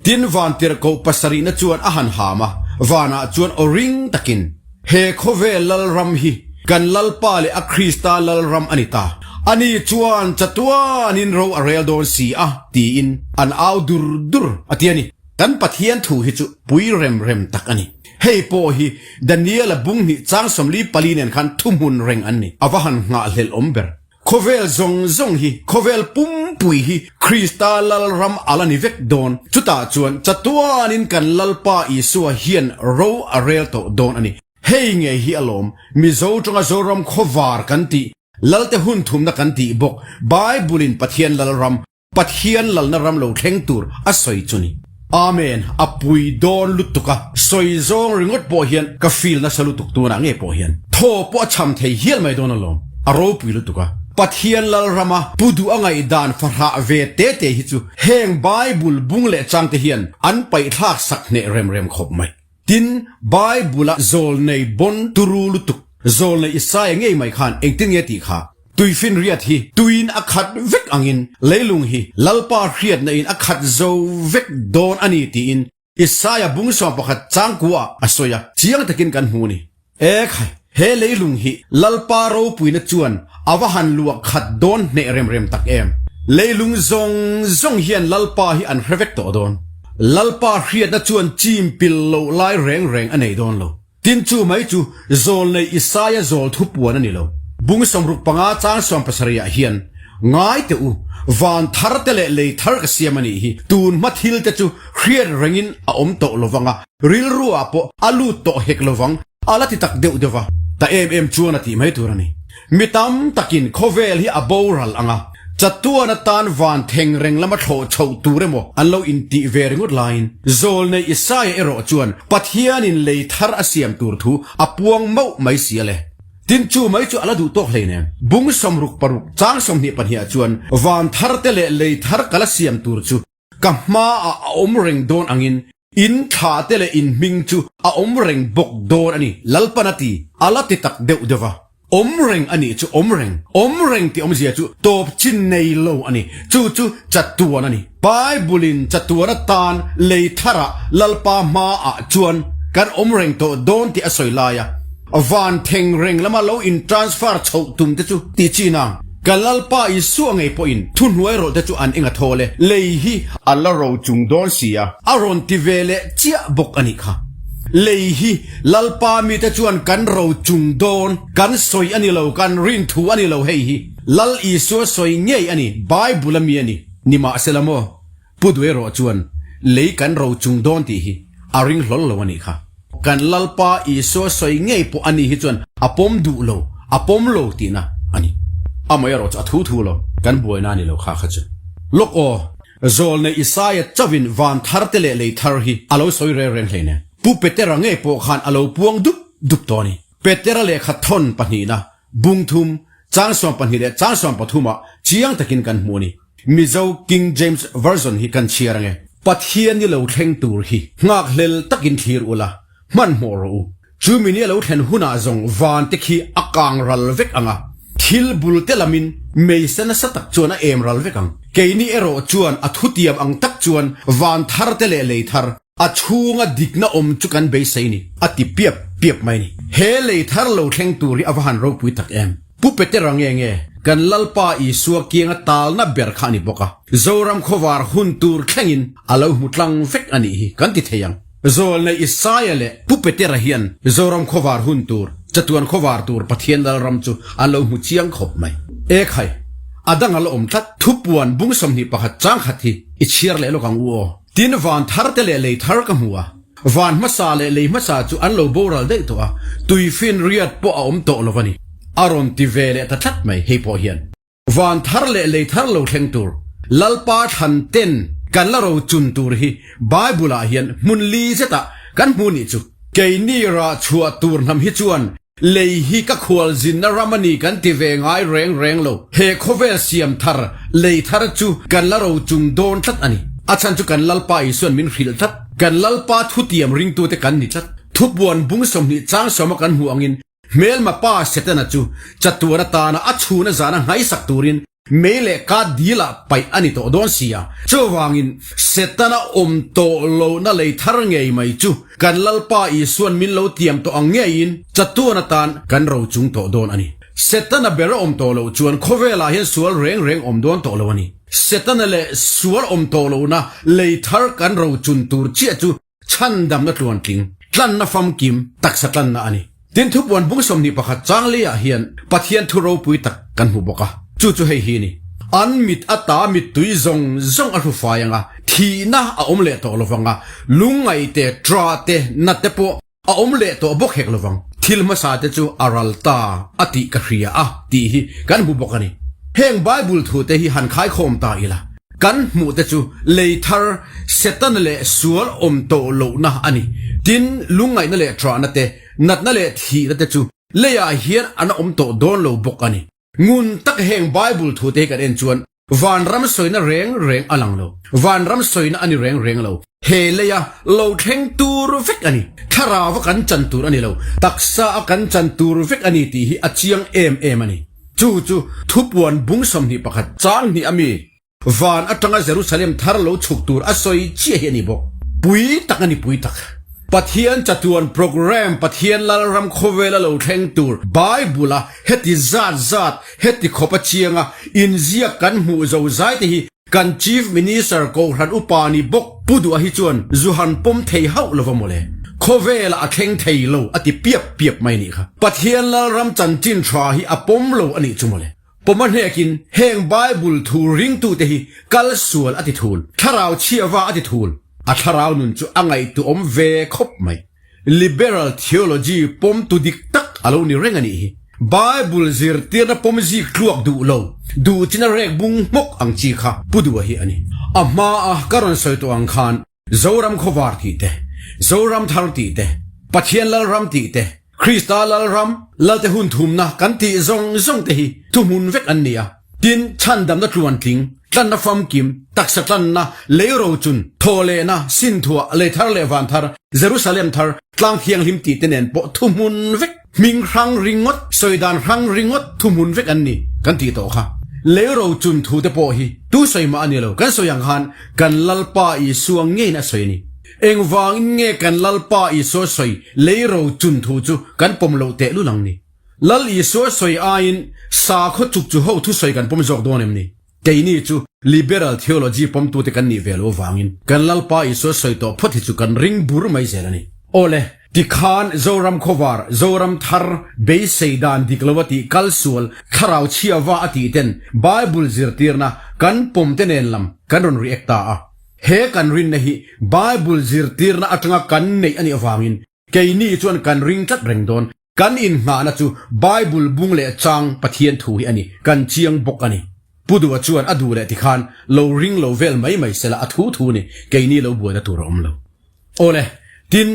Tin, vantirhkoh pasarihna chuan a han ham a, vanah chuan aw ring takin, He khawvel Lalram hi kan Lalpa leh a Krista Lalram a ni ta. Ani chuan chatuanin ro a rel dawn si a, tiin an au dur dur a ti a ni. Kan Pathian thu hi chu pui rem rem tak a ni. Hei pawh hi Daniel-a bung hnih chang 44 nen khan thuhmun reng an ni. A va han nghahhlelh awm ber. Khawvel zawng zawng hi, khawvel pumpui hi Krista Lalram a la ni vek dawn. Chutah chuan chatuanin kan Lalpa Isua hian ro a rel tawh dawn a ni. Hei ngei hi alawm, Mizo tanga Zoram khawvar kan tih. Lalte hun thumna kan tih bawk Bible-in Pathian Lalram, Pathian lalna ram lo thleng tur a sawi chu ni. Amen, a pui dawn lutuk a, sawi zawng ringawt pawh hian ka feel nasa lutuk tunah nge pawh hian thaw pawh a cham thei hial mai dawn alawm, a ropui lutuk a. Pathian lalrama pu duh a ngaihdan fahrah ve te te hi chu heng Bible bung leh changte hian an paihthlak sak hneh rem rem khawp mai. Tin, Bible-a zawlnei bon turu lutuk, zawlnei Isaia ngei mai khan engtin nge tih kha? Tuifinriat hi tuiin a khat vek angin leilung hi Lalpa hriatna in a khat zo vek dawn a ni tiin Isaia bung 11 changkua ah a sawi a, chiang takin kan hmu a ni. E khai, he leilung hi Lalpa ropuina chuan a va han luah khat dawn hneh rem rem tak em! Leilung zawng zawng hian Lalpa hi an hre vek tawh dawn. Lalpa hriatna chuan chim pil loh lai reng reng a nei dawn lo. Tin chu mai chu zawlnei Isaia zawl thupuan a ni lo. Bung 65 chang 70 ah hian, Ngai teh u, van thar te leh lei thar ka siam a nih hi, tun hma thil te chu hriat rengin a awm tawh lo vang a, Rilru ah pawh a lut tawh hek lo vang, a la ti tak deuh deuh va, ta em em chuan a tih mai tur a ni. Mi tam takin khawvel hi a boral ang a, chatuan atan van theng reng lama thlawh chhoh tur emaw an lo intih ve ringawt laiin, Zawlnei Isaia erawh chuan Pathianin lei thar a siam tur thu a puang mauh mai si a le. Tin chu mai chu a la duh tawk hleinem. Bung 66 chang 22 ah chuan van thar te leh lei thar ka la siam tur chu Ka hmaah a awm reng dawn angin in thla te leh in hming chu a awm reng bawk dawn a ni, Lalpan a ti, a la ti tak deuh deuh va. Awm reng a nih chu awm reng, awm reng tih awmzia chu tawp chin nei lo a ni, chu chu chatuan a ni. Bible-in chatuan atan lei tharah Lalpa hmaah chuan kan awm reng tawh dawn tih a sawi lai a, Van theng reng lama lo in transfer chhoh tum te chu ti chi nang. Ka Lalpa Isua ngei pawhin thuhnuai rawh te chu an eng a thawl e, lei hi a la ro chung dawn si a. A rawn ti ve leh chiah bawk a nih kha. Lei hi Lalpa mite chuan kan ro chung dawn, kan sawi a ni lo, kan rin thu a ni lo hei hi Lal Isua sawi ngei a ni, Bible a mi a ni. Nimahsela maw? Pu Duerawh chuan lei kan ro chung dawn tih hi a ring hlawl lo a nih kha. Kan Lalpa Isua sawi ngei pawh a ni hi chuan a pawm duh lo, a pawm lo tihna a ni. Amaherawh chu a thu thu lo, kan buaina a ni lo kha kha chu. Lawk aw, Zawlnei Isaia chauhin van thar te leh lei thar hi a lo sawi reng reng hleinem. Pu Petera ngei pawh khan a lo puang dup dup tawh a ni. Petera lehkha thawn pahnihna, bung thum, chang 12 leh chang 13 ah chiang takin kan hmu a ni. Mizo King James Version hi kan chhiar ange. Pathian ni lo thleng tur hi nghakhlel takin thlir ula, hmanhmawh rawh u. Chu mi ni a lo thlen hunah zawng van te khi a kang ral vek ang a, thil bul te lamin meisa nasa tak chuan a em ral vek ang. Keini erawh chuan a thutiam ang tak chuan van thar te leh lei thar, A chhunga dikna awm chu kan beisei ni, a ti piap piap mai ni. He lei thar lo thleng tur hi a va han ropui tak em! Pu Petera nge nge, kan Lalpa Isua kianga talna ber kha a ni bawk a, Zoram khawvar hun tur thlengin a lo hmu tlang vek a nih hi kan ti thei ang. Zawlnei Isaia leh Pu Petera hian Zoram khawvar hun tur, chatuan khawvar tur Pathian Lalram chu an lo hmu chiang khawp mai. E khai, a dang a la awm tlat, thupuan bung 21 chang khat hi i chhiar leh lawk ang u aw. Tin, van thar te leh lei thar ka hmu a, van hmasa leh lei hmasa chu an lo boral daih tawh a, tuifinriat pawh a awm tawh lo va ni. A rawn ti ve leh ta tlat mai hei pawh hian. Van thar leh lei thar lo thleng tur, Lalpa thlan ten kan la ro chun tur hi Bible ah hian hmun li zetah kan hmu nih chu. Keini rah chhuah tur hnam hi chuan Lei hi ka khualzinna ram a ni kan ti ve ngai reng reng lo. He khawvel siam thar, lei thar chu kan la ro chung dawn tlat a ni. A chhan chu kan Lalpa Isuan min hrilh tlat. Kan Lalpa thutiam ringtute kan ni tlat. Thupuan bung 20 chang sawma kan hmuh angin hmelma pa Setana chu chatuan atana a chhuna zana nghaisak turin Mei leh ka dil ah paih a ni tawh dawn si a, chuvangin Setana awm tawh lohna lei thar ngei mai chu kan Lalpa Isuan min lo tiam tawh ang ngeiin chatuan atan kan ro chung tawh dawn a ni. Setana ber a awm tawh loh chuan khawvelah hian sual reng reng awm dawn tawh lo a ni. Setana leh sual awm tawh lohna lei thar kan ro chun tur chiah chu Chhandamna tluantling, tlanna famkim, taksa tlanna a ni. Tin, thupuan bung 21 chang leiah hian Pathian thu ropui tak kan hmu bawk a, chu chu hei hi a ni, An mit ata mittui zawng zawng a hlu fai ang a, thihna a awm leh tawh lovang a, lungngaih te, tra te, na te pawh a awm leh tawh bawk hek lovang. Thil hmasa te chu a ral ta a tih ka hria a tih hi kan hmu bawk a ni. Heng Bible thu te hi han khaikhawm ta ila, kan hmuh te chu lei thar, Setana leh sual awm tawh lohna a ni. Tin, lungngaihna leh ṭahna te, natna leh thihna te chu leiah hian an awm tawh dawn lo bawk a ni. Ngun tak heng Bible thu te hi kan en chuan Vanram sawina reng reng a lang lo. Vanram sawina a ni reng reng lo. He leia lo thleng tur vek a ni. Thlarau a kan chan tur a ni lo. Taksa a kan chan tur vek a ni tih hi a chiang em em a ni. Chu chu thupuan bung 21 chang hnih a mi van atanga Jerusalem thar lo chhuk tur a sawi chiah hi a ni bawk. Pui tak a ni pui tak. Pathian chatuan program Pathian Lalram khawvela lo thleng tur Bible a heti zat zat Heti khawp a chianga inziak kan hmuh zo zai te hi kan Chief Minister Kohhran upa ni bawk Pu Duha hi chuan zu han pawm thei hauh lova mawle. Khawvelah a thleng thei lo a ti piap piap mai nih kha. Pathian Lalram chanchin tha hi a pawm lo a nih chu mawle. Pawm a hnekin heng Bible thu ringtute hi kal sual a ti thul, thlarau chhiava a ti thul. A thlarau nun chu a ngaihtuahawm ve khawp mai. Liberal theology pawmtu dik tak a lo ni reng a nih hi. Bible zirtirna pawm zik tluak duh lo, duh chin a rek bung hmawk ang chi kha Pu Duha hi a ni. A hma a ka rawn sawi tawh ang khan Zoram khawvar tih te, Zoram thar tih te, Pathian Lalram tih te, Krista Lalram, Lalte hun thumna kan tih zawng zawng te hi thuhmun vek an ni a. Tin, chhandamna tluantling, tlanna famkim, taksa tlanna, lei rochun, thawhlehna, sinthuah, lei thar leh van thar, Jerusalem thar, tlang thianghlim tih te nen pawh thuhmun vek, hming hrang ringawt, sawi dan hrang ringawt thuhmun vek an ni kan tih tawh kha. Lei rochun thu te pawh hi tu sawi mah a ni lo, kan sawi ang khan kan Lalpa Isua ngeiin a sawi a ni. Engvangin nge kan Lalpa Isua sawi lei rochun thu chu kan pawm loh tehlul ang ni? Lal Isua sawi aiin sakhaw chuk chu ho thusawi kan pawm zawk dawn em ni? Keini chu Liberal theology pawmtute kan nih ve lo avangin kan Lalpa Isua sawi tawh phawt hi chu kan ring bur mai zel a ni. Awle, tikhan Zoram khawvar, Zoram thar, beisei dan dik lo a tih kal sual, thlarau chhiava a tih ten Bible zirtirna kan pawm te nen lam kan rawn react ta a. He kan rinna hi Bible zirtirna atanga kan neih a nih avangin keini chuan kan ring tlat reng dawn. Kan inngahna chu Bible bung leh chang Pathian thu hi a ni, kan chiang bawk a ni. Pu Duha chuan a duh leh tikhan lo ring lo vel mai mai sela a thu thu ni, keini lo buaina tur a awm lo. Awle, tin,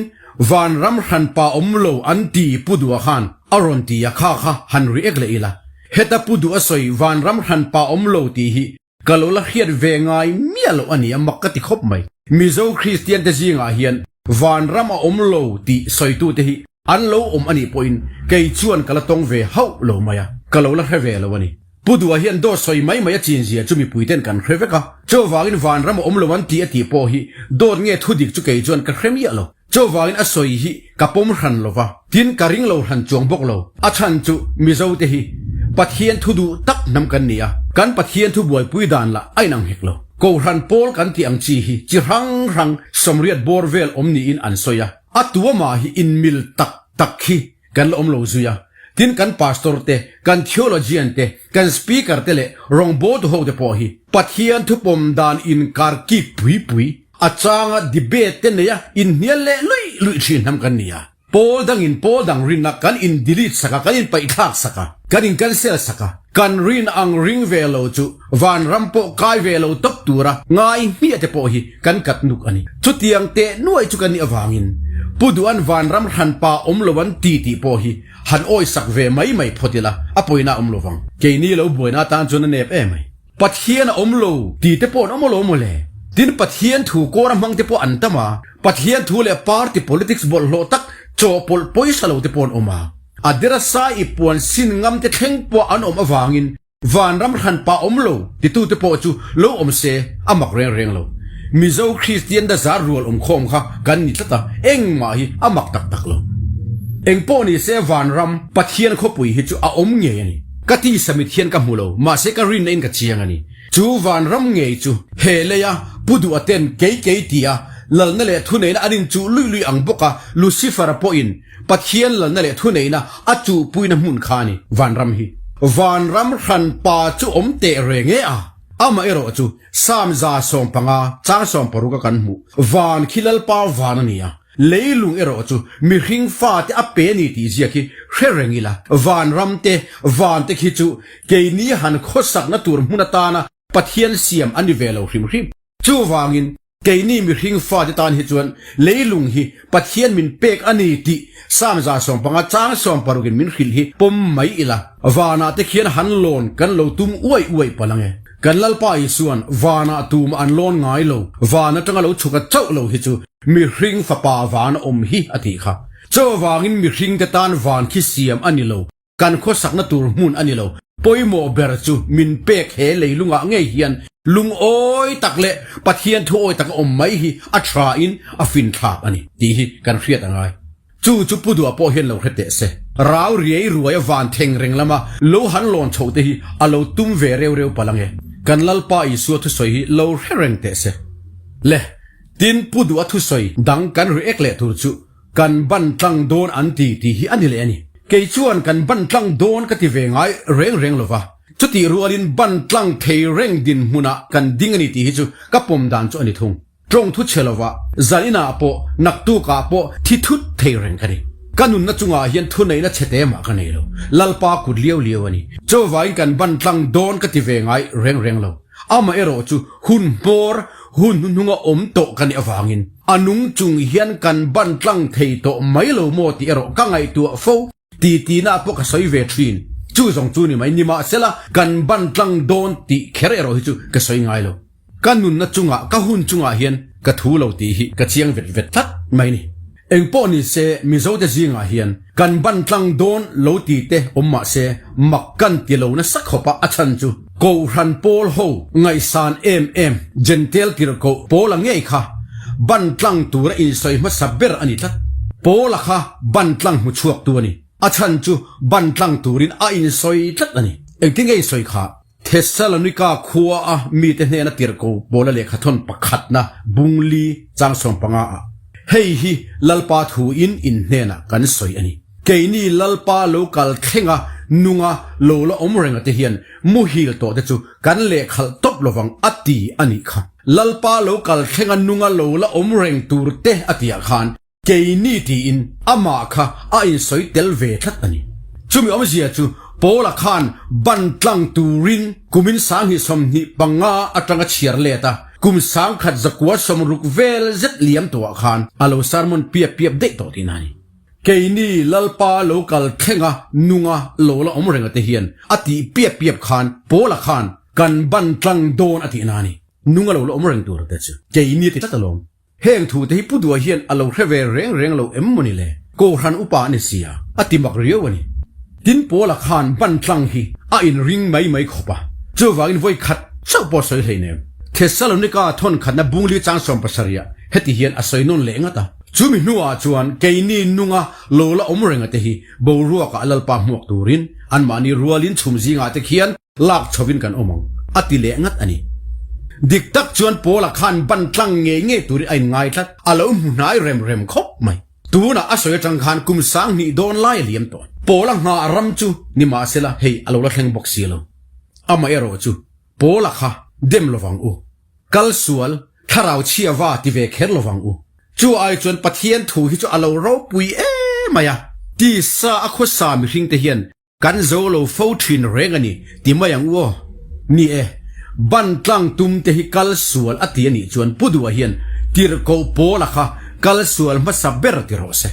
vanram hranpa awm lo an ti Pu Duha khan a rawn ti a kha kha han react leh ila. Heta Pu Duha sawi vanram hranpa awm lo tih hi Ka lo la hriat ve ngai miah loh a ni a, mak ka ti khawp mai. Mizo Kristian te zingah hian vanram a awm lo tih sawitute hi an lo awm a nih pawhin kei chuan ka la tawng ve hauh lo mai a, ka lo la hre ve lo a ni. Pu Dua hian dawt sawi mai mai a chinzia chu mipui ten kan hre vek a, chuvangin vanram a awm lo an ti a tih pawh hi dawt nge thudik chu kei chuan ka hre miah lo. Chuvangin a sawi hi ka pawm hran lo va, tin ka ring lo hran chuang bawk lo. A chhan chu Mizo te hi Pathian thu duh tak hnam kan ni a, kan Pathian thu buaipui dan lah a inang hek lo. Kohhran pawl kan tih ang chi hi chi hrang hrang sawmriat bawr vel awm niin an sawi a, a tuamah hi inmil tak tak hi Kan la awm lo zui a, tin kan pastor te, kan theologian te, kan speaker te leh rawngbawltu ho te pawh hi Pathian thupawm dan inkar kik pui pui, a changa debate te neia inhnial leh luih luih thin hnam kan ni a. Pawl dangin pawl dang rinna kan in delete sak a, kan in paihthlak sak a, kan in cancel sak a, kan rin ang ring ve lo chu vanram pawh kai ve lo tawp tura ngai hmiah te pawh hi kan kat nuk a ni. Chutiang teh nuai chu kan nih avangin Pu Duhan vanram hranpa awm lo an ti tih pawh hi han awisak ve mai mai phawt ila a pawina a awm lo vang. Keini lo buaina atan chuan a nep em mai. Pathian a awm lo ti te pawh an awm alawm mawle. Tin Pathian thu kawr a hmang te pawh an tam a, Pathian thu leh party politics bawlhhlawh tak chawhpawlh pawisa lo te pawh an awm a. A dera sai i puan sin ngam te thleng pawh an awm avangin Vanram hranpa awm lo titute pawh chu lo awm se a mak reng reng lo. Mizo Kristian da zar rual awm khawm kha kan ni tlat a, engmah hi a mak tak tak lo. Engpawh ni se vanram Pathian khawpui hi chu a awm ngei a ni. Ka tisa mit hian ka hmu lo, mahse ka rinna in ka chiang a ni. Chu vanram ngei chu he leia Pu Duha ten kei kei tia lalna leh thuneihna an inchuh luih luih ang bawk a, Lucifer-a pawhin Pathian lalna leh thuneihna a chuhpuina hmun kha a ni, vanram hi. Vanram hranpa chu awm teh reng e a, amaherawh chu Psalm 115 chang 16 a kan hmuh, Van khi Lalpa van a ni a. Leilung erawh chu mihring fate a pe a ni tih ziak hi hre reng ila, vanram te, van te khi chu keini han khawsakna tur hmun atana Pathian siam a ni ve lo hrim hrim. Chuvangin, keini mihring fate tan hi chuan leilung hi Pathian min pek a ni tih Psalm 115 chang sawmparukin min hrilh hi pawm mai ila, vanah te khian han lawn kan lo tum uai uai palh ang e. Kan Lalpa Isuan vanah tumah an lawn ngai lo, van atanga lo chhuka chauh lo hi chu mihring fapa van a awm hi a tih kha. Chuvangin mihringte tan van khi siam a ni lo. Kan khawsakna tur hmun a ni lo. Pawimawh ber chu min pek he leilungah ngei hian lungawi tak leh Pathian thuawi taka awm mai hi a thain a finthlak a ni tih hi kan hriat a ngai. Chu chu Pu Duah pawh hian lo hre teh se. Rau riai ruai a van theng reng lama lo han lawn chhoh te hi a lo tum ve reu reu palh ange. Kan Lalpa Isua thusawi hi lo hre reng teh se. Le, tin Pu Duah thusawi dang kan react leh tur chu Kan ban tlang dawn an ti tih hi a ni leh a ni. Kei chuan kan ban tlang dawn ka ti ve ngai reng reng lo va, chutih rualin ban tlang thei reng dinhmunah kan ding a ni tih hi chu ka pawm dan chu a ni thung. Tawng thu chhe lova, zan inah pawh, naktukah pawh thi thut thei reng ka ni. Ka nunna chungah hian thuneihna chhe te mah ka nei lo. Lalpa kut liau liau a ni. Chuvangin kan ban tlang dawn ka ti ve ngai reng reng lo. Amaherawh chu hun hmawr, hun hnuhnunga awm tawh ka nih avangin a nung chung hian kan ban tlang thei tawh mai lo maw tih erawh ka ngaihtuah fo ti tina pawh ka sawi ve thin. Chu zawng chu ni mai, nimahsela kan ban tlang dawn tih kher erawh hi chu ka sawi ngai lo. Ka nunna chungah, ka hun chungah hian ka thu lo tih hi ka chiang vet vet tlat mai ni. Engpawh ni se Mizote zingah hian kan ban tlang dawn lo ti te awm mah se mak kan ti lo nasa khawp a, a chhan chu Kohhran pawl ho ngaihsan em em Jentail tirhkoh Paula ngei kha ban tlang tura insawi hmasa ber a ni tlat. Paula kha ban tlang hmu chhuaktu a ni. A chhan chu ban tlang turin a insawi tlat a ni. Engtin nge insawi kha? Thessalonika khua a mite hnena tirhko Paula lehkhathawn pakhatna bungli chang 15 ah, Hei hi Lalpa thuin in hnenah kan sawi a ni. Keini Lalpa lo kal thlenga nunga lo la awm renga te hian muhil tawh te chu kan lehkhalh tawp lovang a ti a nih kha. Lalpa lo kal thlenga nunga lo la awm reng tur te a tihah khan Keini tiin amah kha a insawi tel ve tlat a ni. Chumi awmzia chu Paula khan ban tlang turin kumin 2025 atanga chhiar let a, kum 1160 vel zet liam tawhah khan a lo sermon piap piap daih tawh tihna a ni. Keini Lalpa lo kal thlenga nunga lo la awm renga te hian a tih piap piap khan Paula khan kan ban tlang dawn a tihna a ni. Nunga lo la awm reng tur te chu keini a ti tlat alawm. Heng thute hi Pu Duai hian a lo hre ve reng reng lo em mawni le? Kohhran upa a ni sia, a ti mak riau a ni. Tin Pawla khan ban tlang hi a inring mai mai khawp a, chuvangin vawi khat chauh pawh sawi hleinem. Thessalonika thawn khatna bungli chang 70 ah heti hian a sawi nawn leh ngat a, Chumi hnuah chuan keini nunga lo la awm renga te hi boruakah Lalpa hmuak turin anmahni rualin chhum zingah te khian Lak chhovin kan awm ang, a ti leh ngat a ni. Dik tak chuan Paula khan ban tlang ngei ngei turin a inngai tlat, a lo hmu hnai rem rem khawp mai. Tunah a sawi atang khan kum 2000 dawn lai a liam tawh. Paula nghah ram chu nimahsela hei a lo la thleng bawk si lo. Amaherawh chu Paula kha dem lovang u. Kal sual, thlarau chhia va ti ve kher lovang u. Chu ai chuan Pathian thu hi chu a lo ropui emai a, tisa a khawsa mihringte hian Kan zo lo fo thin reng a ni, ti mai ang u aw. Ni e, ban tlang tum te hi kal sual a ti a nih chuan Pu Duha hian tirhkoh Pawla kha kal sual hmasa ber ti rawh se.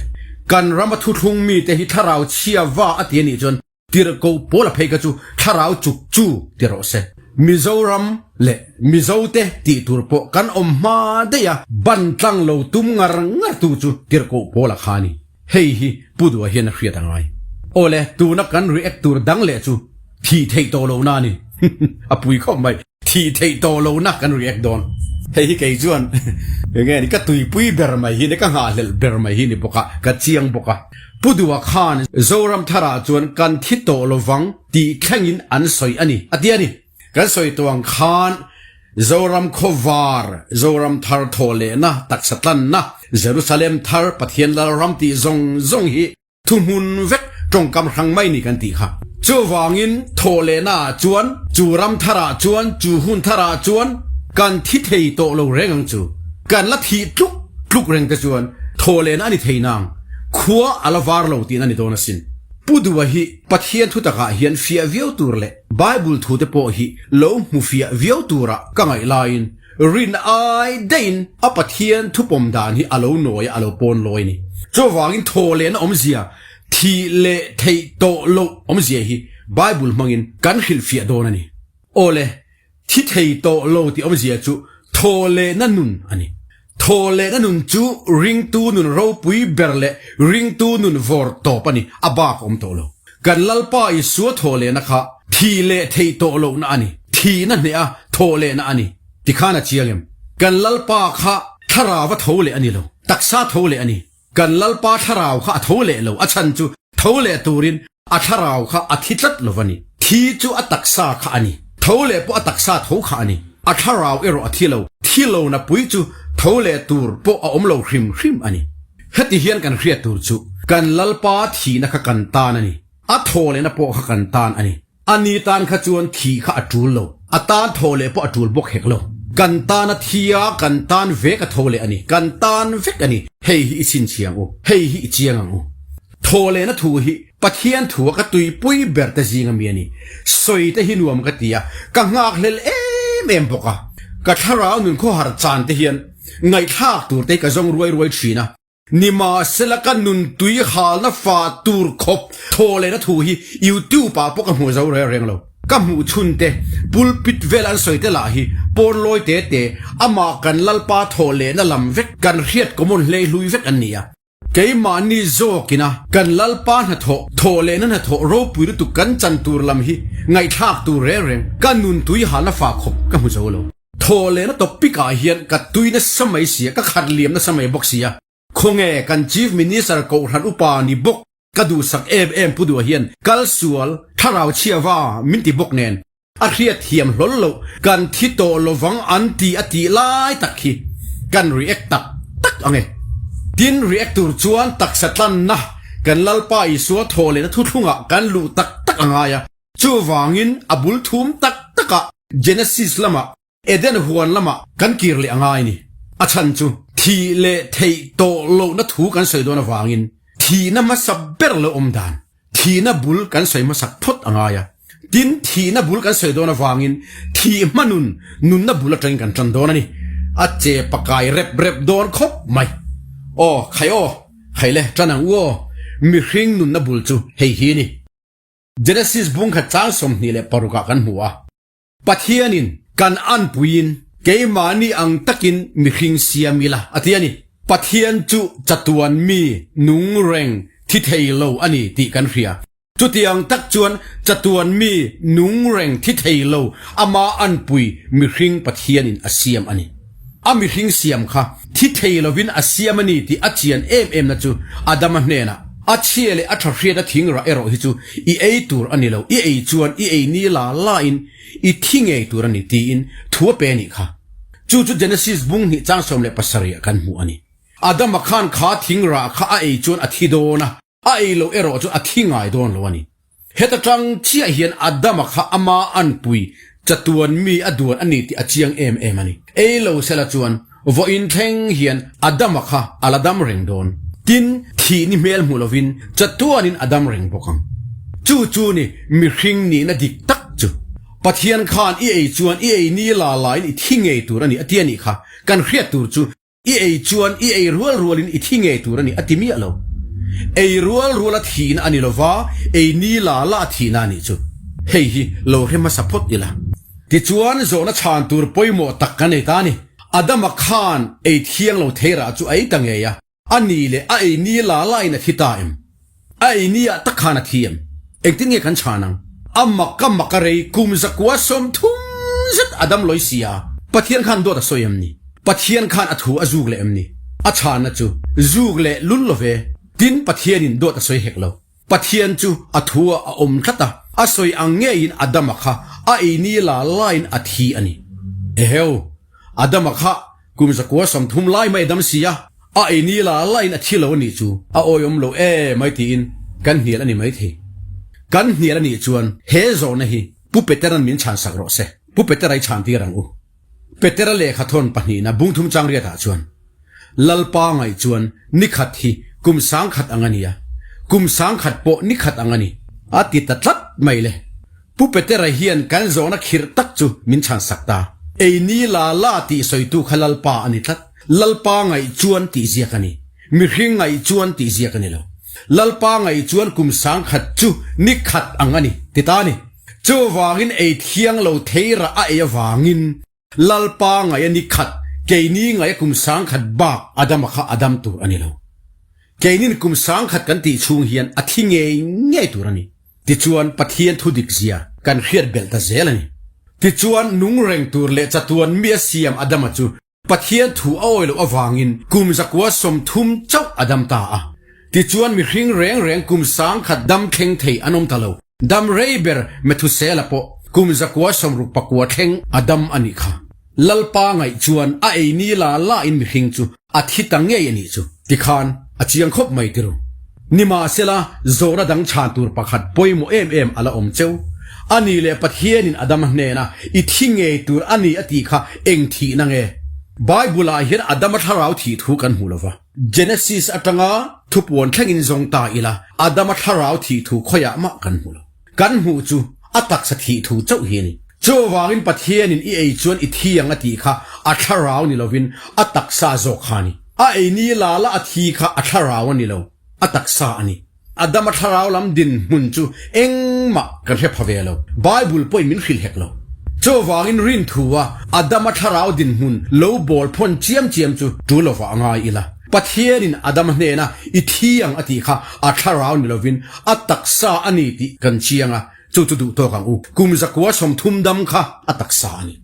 Kan rama thuthlung mite hi thlarau chhia va a ti a nih chuan tirhkoh Pawla phei kha chu thlarau chuk chu ti rawh se. Mizoram leh Mizote tih tur pawh kan awm hma daih a, ban tlang lo tum ngar ngar tu chu tirhkoh Pawla kha a ni. Hei hi Pu Duha hian a hriat a ngai. Awle, tuna kan react tur dang leh chu thih theih tawh lohna a ni. A pui khawp mai. Thih theih tawh lohna kan react dawn. Hei hi kei chuan enge ni ka tuipui ber mai hi ni, ka nghahhlelh ber mai hi ni bawk a, ka chiang bawk a. Pu Duha khan Zoram tharah chuan kan thi tawh lovang tih thlengin an sawi a ni, a ti a ni. Kan sawi tawh ang khan Zoram khawvar, Zoram thar thawh lehna, taksa tlanna, Jerusalem thar, Pathian Lalram tih zawng zawng hi thuhmun vek tawngkam hrang mai ni kan tih kha. Chuvangin thawh lehna ah chuan, chu ram thar ah chuan, chu hun thar ah chuan kan thi thei tawh lo reng ang chu. Kan la thih tluk tluk reng te chuan. Thawhlehna a ni thei nang, khua a la var lo tihna a ni dawn asin. Pu Dua hi Pathian thutakah hian fiah viau tur leh Bible thute pawh hi lo hmu fiah viau tura ka ngaih laiin rin ai daihin a Pathian thupawm dan hi a lo nawi a, a lo pawn lawi a ni. Chuvangin thawhlehna awmzia thih leh theih tawh loh awmzia hi Bible hmangin kan hrilhfiah dawn a ni. Awle, Thi thei tawh lo tih awmzia chu thawhlehna nun a ni. Thawhlehna nun chu ringtu nun ropui ber leh ringtu nun vawr tawp a ni, a bak a awm tawh lo. Kan Lalpa Isua thawhlehna kha thih leh theih tawh lohna a ni, thihna hneha thawhlehna a ni tikhan a chiang em? Kan Lalpa kha thlarau a tho leh a ni lo, taksa tho leh a ni. Kan Lalpa thlarau kha a tho leh lo, a chhan chu tho leh turin a thlarau kha a thi tlat lo a ni. Thi chu a taksa kha a ni. Tho leh pawh a taksa tho kha a ni. A thlarau erawh a thi lo. Thi lo na pui chu tho leh tur pawh a awm lo hrim hrim a ni. Heti hian kan hriat tur chu kan Lalpa thihna kha kan tan a ni. A thaw lehna pawh kha kan tan a ni. A ni tan kha chuan thih kha a tul lo. A tan thaw leh pawh a tul bawk hek lo. Kan tan a thi a, kan tan vek a tho leh a ni. Kan tan vek a ni. Hei hi i chhinchhiang u. Hei hi i chiang ang u. Thaw lehna thu hi Pathian thua ka tuipui ber te zing a mi a ni. Sawi te hi nuam ka ti a, ka nghakhlel em em bawk a. Ka thlarau nun khawhar chan te hian ngaihthlak tur te hi ka zawng ruai ruai thin a. Nimahsela ka nun tui halna fa tur khawp thaw lehna thu hi YouTube ah pawh ka hmuh zo reng reng lo. Ka hmuh chhun te, pulpit vel an sawi te lah hi pawn lawi te te, amah kan Lalpa thaw lehna lam vek kan hriat common hlei hlui vek an ni a. Keimahni zawkina kan Lalpa hnathawh, thaw lehna hnathawh ropui lutuk kan chan tur lam hi ngaihthlak tur reng reng ka nun tui halna fa khawp ka hmu zo lo. Thaw lehna topic ah hian ka tui nasa mai sia, ka khat liam nasa mai bawk sia. Khawnge kan Chief Minister Kohhran upa ni bawk ka duhsak em em Pu Duha hian kal sual thlarau chhiava min ti bawk nen a hriat thiam hlawl loh kan thi tawh lovang an ti a tih lai tak hi kan react tak tak ang e. Tin react tur chuan taksa tlanna kan Lalpa Isua thaw lehna thuthlungah kan luh tak tak a ngai a. Chuvangin a bul thum tak takah Genesis lamah Eden huan lamah kan kir leh a ngai ni. A chhan chu thih leh theih tawh lohna thu kan sawi dawn avangin thihna hmasa ber lo awm dan, thihna bul kan sawi hmasak phawt a ngai a. Tin, thihna bul kan sawi dawn avangin thih hmanun nunna bul atangin kan tan dawn a ni. A che pakai rep rep dawn khawp mai. Aw, khai aw, khai le, tan ang u aw, mihring nunna bul chu hei hi a ni. Genesis bungkhat chang 26 ah kan hmu a, Pathianin kan anpuiin keimahni ang takin mihring siam ila a ti a ni. Pathian chu chatuan mi nung reng thi thei lo a ni tih kan hria. Chutiang tak chuan chatuan mi nung reng thi thei lo ama anpui mihring Pathianin a siam a ni. A mihring siam kha thi thei lovin a siam a ni tih a chian em em na chu Adama hnenah, A chhia leh a tha hriat a thing rah erawh hi chu i ei tur a ni lo, i ei chuan i ei ni la la in i thi ngei tur a ni tiin thu a pe a nih kha. Chu chu Genesis bung hnih chang 17 ah kan hmuh a ni. Adama khan kha thing rah kha a ei chuan a thi dawn a, A ei loh erawh chu a thi ngai dawn lo a ni. Heta tang chiah hian Adama kha ama anpui chatuan mi a duan a ni tih a chiang em em a ni. Ei lo sela chuan vawiin thleng hian Adama kha a la dam reng dawn. Tin, thih ni hmel hmu lovin chatuanin a dam reng bawk ang. Chu chu ni mihring nihna dik tak chu. Pathian khan i ei chuan i ei ni la lain i thi ngei tur a ni a ti a nih kha. Kan hriat tur chu I ei chuan i ei rual rualin i thi ngei tur a ni a ti miah lo. Ei rual ruala thihna a ni lo va, ei ni la la a thihna a nih chu. Hei hi lo hre hmasa phawt ila. Tichuan zawhna chhan tur pawimawh tak kan nei ta a ni. Adama khan ei thiang lo thei rah chu a ei ta ngei a, a ni leh a ei ni la la in a thi ta em? A ei ni ah tak khan a thi em? Engtin nge kan chhan ang? A mak a mak a rei kum zakua 30 zet a dam lawi si a, Pathian khan dawt a sawi em ni? Pathian khan a thu a zuk leh em ni? A chhanna chu zuk leh lul lo ve. Tin, Pathianin dawt a sawi hek lo. Pathian chu a thu ah a awm tlat a, a sawi ang ngeiin Adama kha a ei ni la lain a thi a ni. Eheu! Adama kha Kum zakua 30 lai mai a dam si a, a ei ni la lain a thi lo a nih chu a awihawm lo e mai tiin kan hnial a ni maithei. Kan hnial a nih chuan he zawhna hi Pu Petera'n min chhansak rawh se, Pu Petera i chhan tir ang u. Petera lehkha thawn pahnihna bungthum chang riatah chuan. Lalpa ngaih chuan ni khat hi kum sangkhat ang a nia, kum sangkhat pawh ni khat ang a ni, a ti ta tlat mai le. Pu Petera hian kan zawhna khirh tak chu min chhansak ta. Ei ni la la tih sawitu kha Lalpa a ni tlat. Lalpa ngaih chuan tih ziak a ni. Mihring ngaih chuan tih ziak a ni lo. Lalpa ngaih chuan kum sangkhat chu ni khat ang a ni, ti ta a ni. Chuvangin ei thiang lo thei rah a ei avangin Lalpa ngaih a ni khat, keini ngaih a kum sangkhat bak Adama kha a dam tur a ni lo. Keinin kum sangkhat kan tih chhung hian a thi ngei ngei tur a ni. Tichuan Pathian thu dik zia kan hriat belh ta zel a ni. Tichuan nung reng tur leh chatuan mi a siam Adama chu Pathian thu a awi loh avangin kum zakua 30 chauh a dam ta a. Tichuan mihring reng reng kum sangkhat dam thleng thei an awm ta lo. Dam rei ber Methusela pawh kum 169 thleng a dam a nih kha. Lalpa ngaih chuan a ei ni la la in mihring chu a thi ta ngei a nih chu. Tikhan a chiang khawp mai tiru. Nimahsela, zawhna dang chhan tur pakhat pawimawh em em a la awm cheu. A ni leh Pathianin Adama hnena i thi ngei tur a ni a tih kha eng thihna nge? Bible-ah hian Adama thlarau thih thu kan hmu lo va. Genesis atanga thupuan thlengin zawng ta ila, Adama thlarau thih thu khawiah mah kan hmu lo. Kan hmuh chu a taksa thih thu chauh hi a ni. Chuvangin Pathianin i ei chuan i thi ang a tih kha a thlarau ni lovin a taksa zawk kha a ni. A ei ni la la a thi kha a thlarau a ni lo, a taksa a ni. Adama thlarau lam dinhmun chu engmah kan hre pha ve lo. Bible pawhin min hrilh hek lo. Chuvangin rinthu a Adama thlarau dinhmun lo bawl phawn chiam chiam chu tul lovah a ngai ila. Pathianin Adama hnena i thi ang a tih kha a thlarau ni lovin a taksa a ni tih kan chiang a, chu chu duh tawk ang u. Kum 130 dam kha a taksa a ni.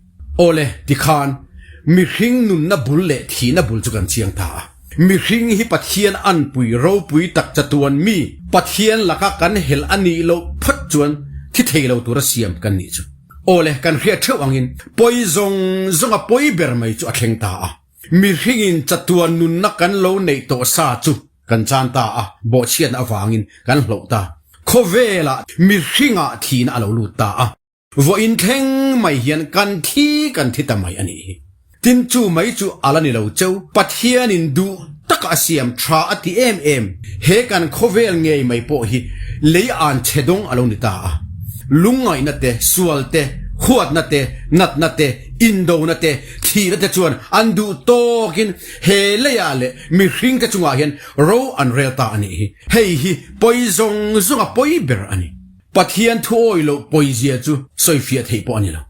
Awle, tikhan mihring nunna bul leh thihna bul chu kan chiang ta a. Mihring hi Pathian anpui ropui tak chatuan mi, Pathian laka kan helh a nih loh phawt chuan thi thei lo tura siam kan nih chu. Awle, kan hriat theuh angin pawi zawng zawnga pawi ber mai chu a thleng ta a. Mihringin chatuan nunna kan lo neih tawh sa chu kan chan ta a, bawhchhiatna avangin kan hloh ta. Khawvelah mihringah thihna a lo lut ta a, vawiin thleng mai hian kan thi kan thi ta mai a nih hi. Tin chu mai chu a la ni lo cheu, Pathianin duh taka a siam tha a ti em em, he kan khawvel ngei mai pawh hi lei an chhe dawng a lo ni ta a. Lungngaihna te, sual te, huatna te, natna te, indona te, Thihna te chuan an duh tawkin he leiah leh mihringte chungah hian ro an rel ta a nih hi. Hei hi pawi zawng zawnga pawi ber a ni. Pathian thu awi loh pawizia chu sawifiah theih pawh a ni lo.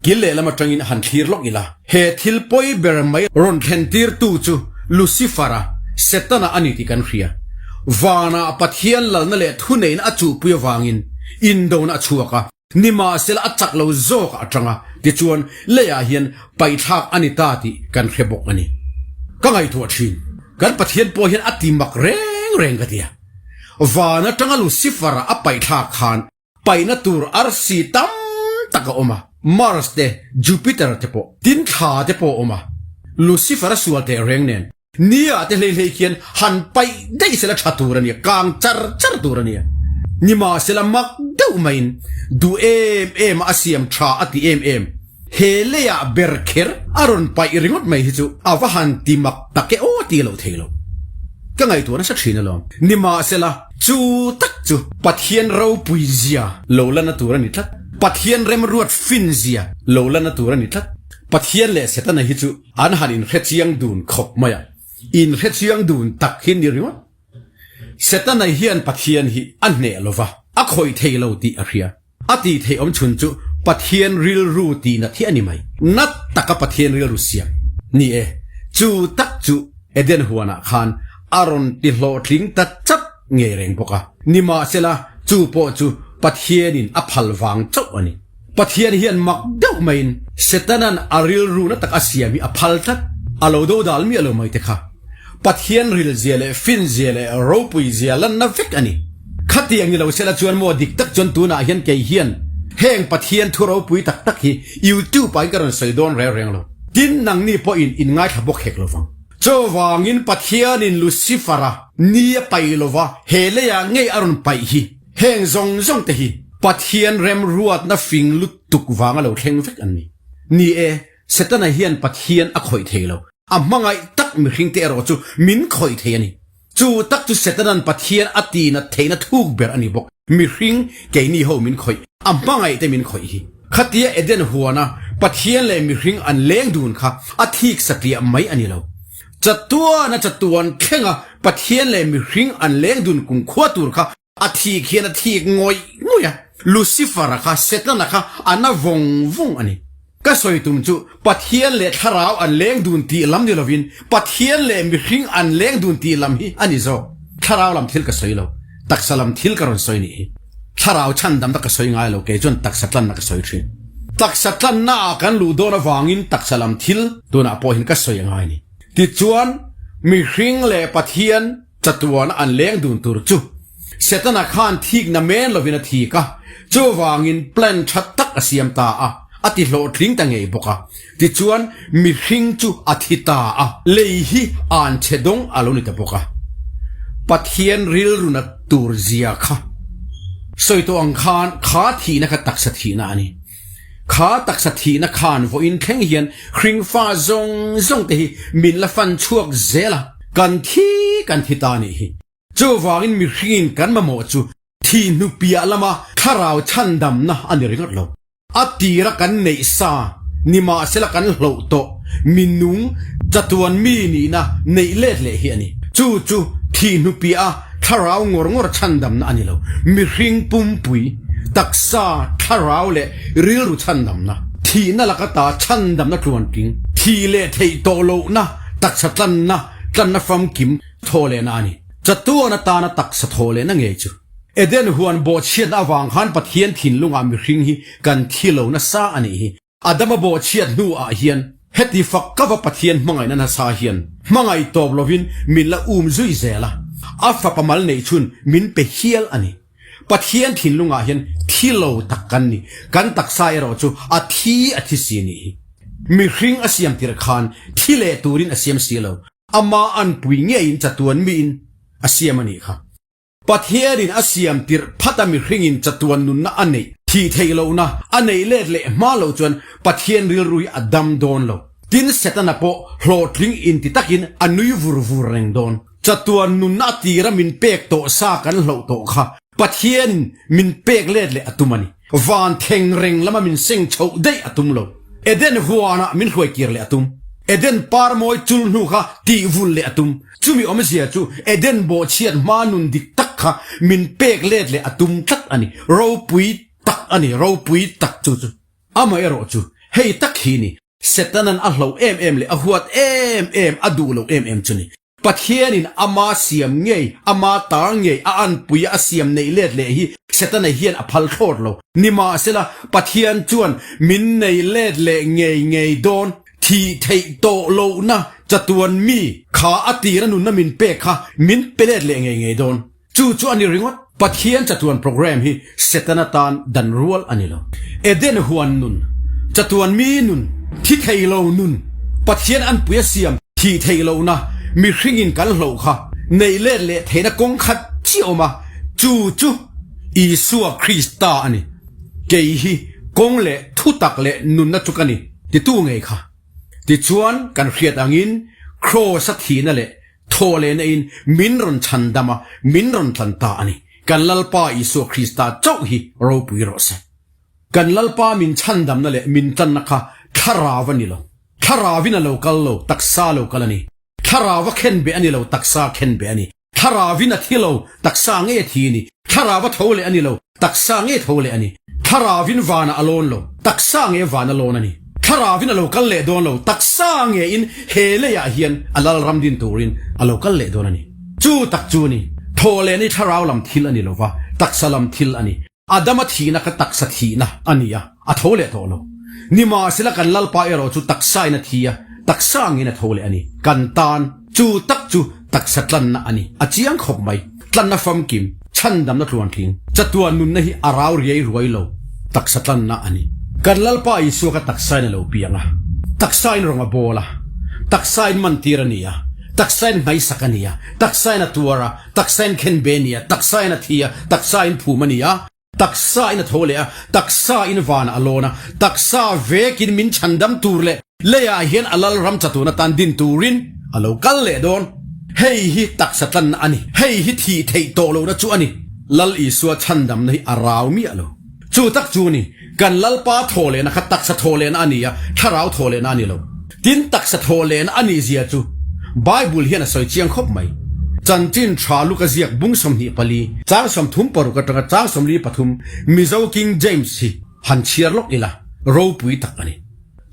Kil lehlam atangin han thlir lawk ila, he thil pawi ber mai rawn thlentirtu chu Lucifer-a, Setana a ni tih kan hria. Vanah Pathian lalna leh thuneihna a chuhpui avangin indona a chhuak a. Nimahsela a chak lo zawk a tang a, tichuan leiah hian paihthlak a ni ta tih kan hre bawk a ni. Ka ngaihtuah thin, kan Pathian pawh hian a ti mak reng reng ka ti a. Van atanga Lucifer-a a paihthlak khan paihna tur arsi tam tak a awm a, Mars te, Jupiter te pawh, tin thla te pawh a awm a. Lucifer-a sual teh reng nen Nia te hlei hlei khian han paih daih sela tha tur a nia, kang char char tur a nia. Nimahsela mak deuh maiin duh em em a a siam tha a ti em em. He leiah ber kher a rawn paih ringawt mai hi chu a va han ti mak tak e aw ti lo thei lo. Ka ngaihtuah nasa thin alawm. Nimahsela chu tak chu Pathian ropui zia lo lana tur a ni tlat. Pathian remruat fin zia lo lana tur a ni tlat. Pathian leh Setana hi chu An han inhrechiang dun khawp mai a, inhrechiang dun tak hi ni ringawt. Setana hian Pathian hi a hneh lo va, a khawih thei lo tih a hria. A tih theih awm chhun chu Pathian rilru tihna thi a ni mai. Nat taka Pathian rilru siam. Ni e, chu tak chu Eden huanah khan a rawn ti hlawhtling ta chat ngei reng bawk a. Nimahsela, chu pawh chu Pathianin a phal vang chauh a ni. Pathian hian mak deuh maiin Setanan a rilru na tak a siam hi a phal tlat, a lo do dal miah lo mai te kha. Pathian rilzia leh finzia leh ropuizia lanna vek a ni. Khatiang ni lo sela chuan maw dik tak chuan tunah hian kei hian heng Pathian thu ropui tak tak hi YouTube ah hian ka rawn sawi dawn reng reng lo. Tin, nangni pawhin in ngaithla bawk hek lo vang. Chuvangin Pathianin Lucifer-a ni a paih lova he leiah ngei a rawn paih hi. Heng zawng zawng te hi Pathian remruatna fing lutuk vanga lo thleng vek an ni. Ni e, Setana hian Pathian a khawih thei lo. A hmangaih tak mihringte erawh chu min khawih thei a ni. Chu tak chu Setanan Pathian a tinat theihna thuk ber a ni bawk. Mihring, keini ho min khawih, a hmangaihte min khawih hi. Khatia Eden huana Pathian leh mihring an leng dun kha a thik satliah mai a ni lo. Chatuana chatuan thlenga Pathian leh mihring an leng dun kumkhua tur kha A thik hian a thik ngawih ngawih a, Lucifer-a kha, Setana kha a na vawng vawng a ni. Ka sawi tum chu Pathian leh Thlarau an leng dun tih lam ni lovin Pathian leh mihring an leng dun tih lam hi a ni zawk. Thlarau lam thil ka sawi lo, taksa lam thil ka rawn sawi nih hi. Thlarau chhandamna ka sawi ngai lo, kei chuan taksa tlanna ka sawi thin. Taksa tlanna ah kan luh dawn avangin taksa lam thil tunah pawh hian ka sawi a ngai a ni. Tichuan, mihring leh Pathian Chatuana an leng dun tur chu Setana khan thikna men lovin a thik a, chuvangin plan tha tak a siam ta a, a ti hlawhtling ta ngei bawk a. Tichuan, mihring chu a thi ta a, lei hi an chhe dawng a lo ni ta bawk a. Pathian rilruna tur zia kha sawi tawh ang khan kha thihna kha taksa thihna a ni. Kha taksa thihna khan vawiin thleng hian hringfa zawng zawng te hi min la fan chhuak zel a, kan thi kan thi ta nih hi. Chuvangin mihringin kan mamawh chu thi hnu piah lama thlarau chhandamna a ni ringawt lo. A tira kan neih sa nimahsela kan hloh tawh minung chatuan mi nihna neih let leh hi a ni. Chu chu thi hnu piah a Thlarau ngawr ngawr chhandamna a ni lo, mihring pumpui, taksa, thlarau leh rilru chhandamna, thihna laka ta chhandamna tluantling, thih leh theih tawh lohna, taksa tlanna, tlanna famkim, thawhlehna a ni. Chatuan atana taksa thawhlehna ngei chu. Eden huan bawhchhiatna avang khan Pathian thinlungah mihring hi kan thi lo nasa a nih hi. Adama bawhchhiat hnu ah hian heti fak ka va Pathian hmangaihna nasa hian hmangaih tawp lovin min la um zui zel a, a fapa mal neih chhun min pe hial a ni. Pathian thinlung ah hian thi lo tak kan ni, kan taksa erawh chu a thi a thi si nih hi. Mihring a siam tirh khan thi leh turin a siam si lo, ama anpui ngeiin chatuan miin a siam a nih kha. Pathianin a siam tirh phat a mihringin chatuan nunna a neih thih theih lohna a neih let leh hma loh chuan Pathian rilru hi a dam dawn lo. Tin, Setana pawh hlawhtling inti takin a nui vur vur reng dawn. Chatuan nunna a tira min pek tawh sa kan hloh tawh kha Pathianin min pek let leh a tum a ni. Van theng reng lama min seng chhoh daih a tum lo. Eden huanah min hruai kir leh a tum. Eden par mawi chul hnu kha tih vul leh a tum. Chumi awmzia chu Eden bawhchhiat hma nun dik tak kha min pek let leh a tum tlat a ni. Ropui tak a ni, ropui tak chu chu. Amaherawh chu hei tak hi ni, Setanan a hloh em em leh a huat em em, a duh loh em em chu ni. Pathianin ama siam ngei, ama tar ngei, a anpui a siam neih let leh hi Setana hian a phal thlawt lo. Nimahsela, Pathian chuan min nei let leh ngei ngei dawn, thih theih tawh lohna chatuan mi kha a tira nunna min pek kha min pe let leh ngei ngei dawn. Chu chu a ni ringawt. Pathian chatuan program hi Setana tan dan rual a ni lo. Eden huan nun, chatuan mi nun, thi thei lo nun, Pathian anpui a siam thih theih lohna mihringin kan hloh kha neih let leh theihna kawng khat chiah awm a, chu chu Isua Krista a ni. Kei hi kawng leh thutak leh nunna chu ka ni titu ngei kha. Tichuan kan hriat angin Kraws-a thihna leh Thaw leh na in min rawn chhan dam a, min rawn tlan ta a ni. Kan Lalpa Isua Krista chauh hi ropui rawh se. Kan Lalpa min chhan damna leh min tlanna kha thlarau a ni lo. Thlarauin a lo kal lo, taksa lo kal a ni. Thlarau a khenbeh a ni lo, taksa khenbeh a ni. Thlarauin a thi lo, taksa ngei a thi a ni. Thlarau a tho leh a ni lo, Taksa nge tho leh a ni. Thlarauin vanah a lawn lo, taksa nge van a lawn a ni. Thlarauin a lo kal leh dawn lo, taksa ngein he leiah hian a lal ram din turin a lo kal leh dawn a ni. Chu tak chu a ni. Thaw leh ni thlarau lam thil a ni lo va, taksa lam thil a ni. Adama thihna kha taksa thihna a ni a, a tho leh tawh lo. Nimahsela kan Lalpa erawh chu taksain a thi a, taksa ngin a tho leh a ni. Kan tan. Chu tak chu taksa tlanna a ni. A chiang khawp mai. Tlanna famkim, chhandamna tluantling, chatuan nunna hi a rau riai ruai lo. Taksa tlanna a ni. Kan Lalpa Isua kha taksain a lo piang a. Taksain rawng a bawl a. Taksain mantir a ni a. Taksain hmaisak a ni a. Taksain a tuar a. Taksain khenbe a ni a. Taksain a thi a. Taksain phum a ni a. Taksain a tho leh a. Taksain vanah a lawn a. Taksa vekin min chhandam tur leh. Leiah hian a lal ram chatun atan din turin a lo kal leh dawn. Hei hi taksa tlanna a ni. Hei hi thih theih tawh lohna chu a ni. Lal Isua chhandamna hi a rau miah lo. Chu tak chu ni, kan Lalpa thaw lehna kha taksa thaw lehna a ni a, thlarau thaw lehna a ni lo. Tin, taksa thaw lehna a nih zia chu Bible hian a sawi chiang khawp mai. Chanchin tha Luka ziak bung 24, chang 36 atanga chang 43 Mizo King James hi han chhiar lawk ila, ropui tak a ni.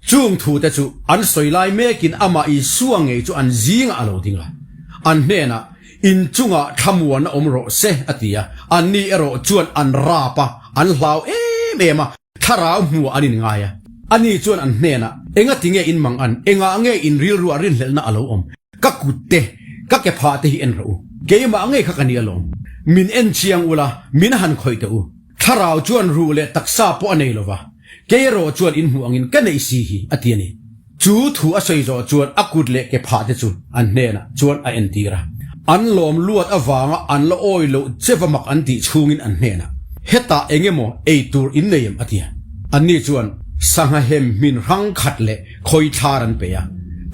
Chung thute chu an sawi lai mekin amah Isua ngei chu an zingah a lo ding a, an hnenah, In chungah thlamuan a awm rawh se, a ti a. Anni erawh chuan an rap a, an hlau em em a, thlarau hmuah an inngai a. Ani chuan an hnenah, Engati nge in mang an? Engah nge in rilruah rinhlelhna a lo awm? Ka kut te, ka ke phah te hi en rawh u. Keimah ngei kha ka ni alawm. Min en chiang ula, min han khawih teh u. Thlarau chuan ruh leh taksa pawh a nei lo va, kei erawh chuan in hmuh angin ka neih si hi, a ti a ni. Chu thu a sawi zawh chuan a kut leh ke phah te chu an hnenah chuan a entir a. An lawm luat avanga an la awi loh che va mak an tih chhungin an hnenah, Hetah eng emaw ei tur in nei em? a ti a. Anni chuan sangha hem hmin hrang khat leh khawi thlar an pe a,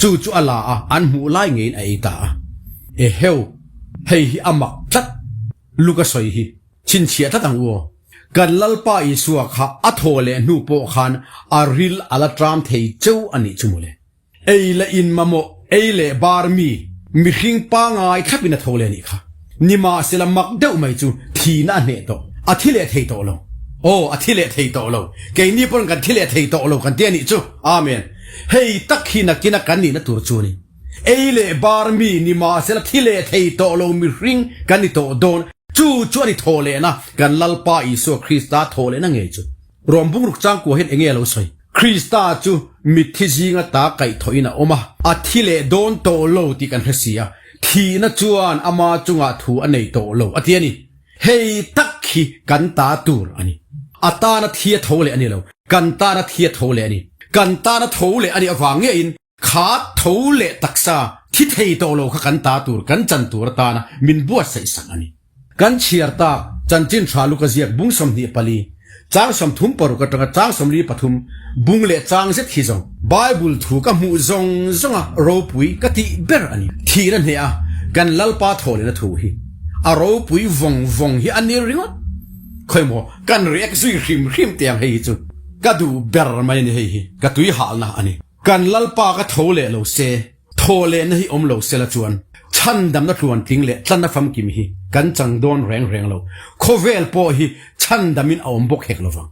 chu chu a la a, an hmuh lai ngeiin a ei ta a. Eheu, hei hi a mak tlat, Luka sawi hi. Chhinchhiah tlat ang u aw. Kan Lalpa Isua kha a thaw leh hnu pawh khan a ril a la tram thei cheu a nih chu mawle. Ei leh in mamawh, ei leh bar mi, mihring pangai thlapin a tho leh a nih kha. Nimahsela mak deuh mai chu thihna a hneh tawh. A thi leh thei tawh lo. Aw, a thi leh thei tawh lo. Keini pawn kan thi leh thei tawh lo kan ti a nih chu. Amen. Hei tak hi nakina kan nihna tur chu a ni. Ei leh bar mi, nimahsela thi leh thei tawh lo mihring kan ni tawh dawn. Chu chu a ni thaw lehna, kan Lalpa Isua Krista thaw lehna ngei chu. Rawm bungruk changkua hian enge a lo sawi? Krista chu mitthi zinga ta kaihthawhin a awm a, a thi leh dawn tawh lo tih kan hre si a, thihna chuan ama chungah thu a nei tawh lo a ti a ni. Hei tak hi kan ta tur a ni. A tana thi a tho leh a ni lo, kan tana thi a tho leh a ni. Kan tana tho leh a nih avang ngeiin Kha tho leh taksa thi thei tawh lo kha kan ta tur, kan chan tur atana min buatsaih sak a ni. Kan chhiar tak chanchin tha luka ziak bung 24, chang 36 atanga chang 43 bung leh chang zet hi zawng Bible thu ka hmuh zawng zawnga ropui ka tih ber a ni. Thihna hneh a kan Lalpa thaw lehna thu hi a ropui vawng vawng hi a ni ringawt. Khawimaw kan react zui hrim hrim teh ang hei hi chu ka duh ber mai a ni hei hi ka tui halna a ni. Kan Lalpa ka tho leh lo se, thaw lehna hi awm lo sela chuan chhandamna tluantling leh tlanna famkim hi kan chang dawn reng reng lo, khawvel pawh hi chhandamin a awm bawk hek lovang.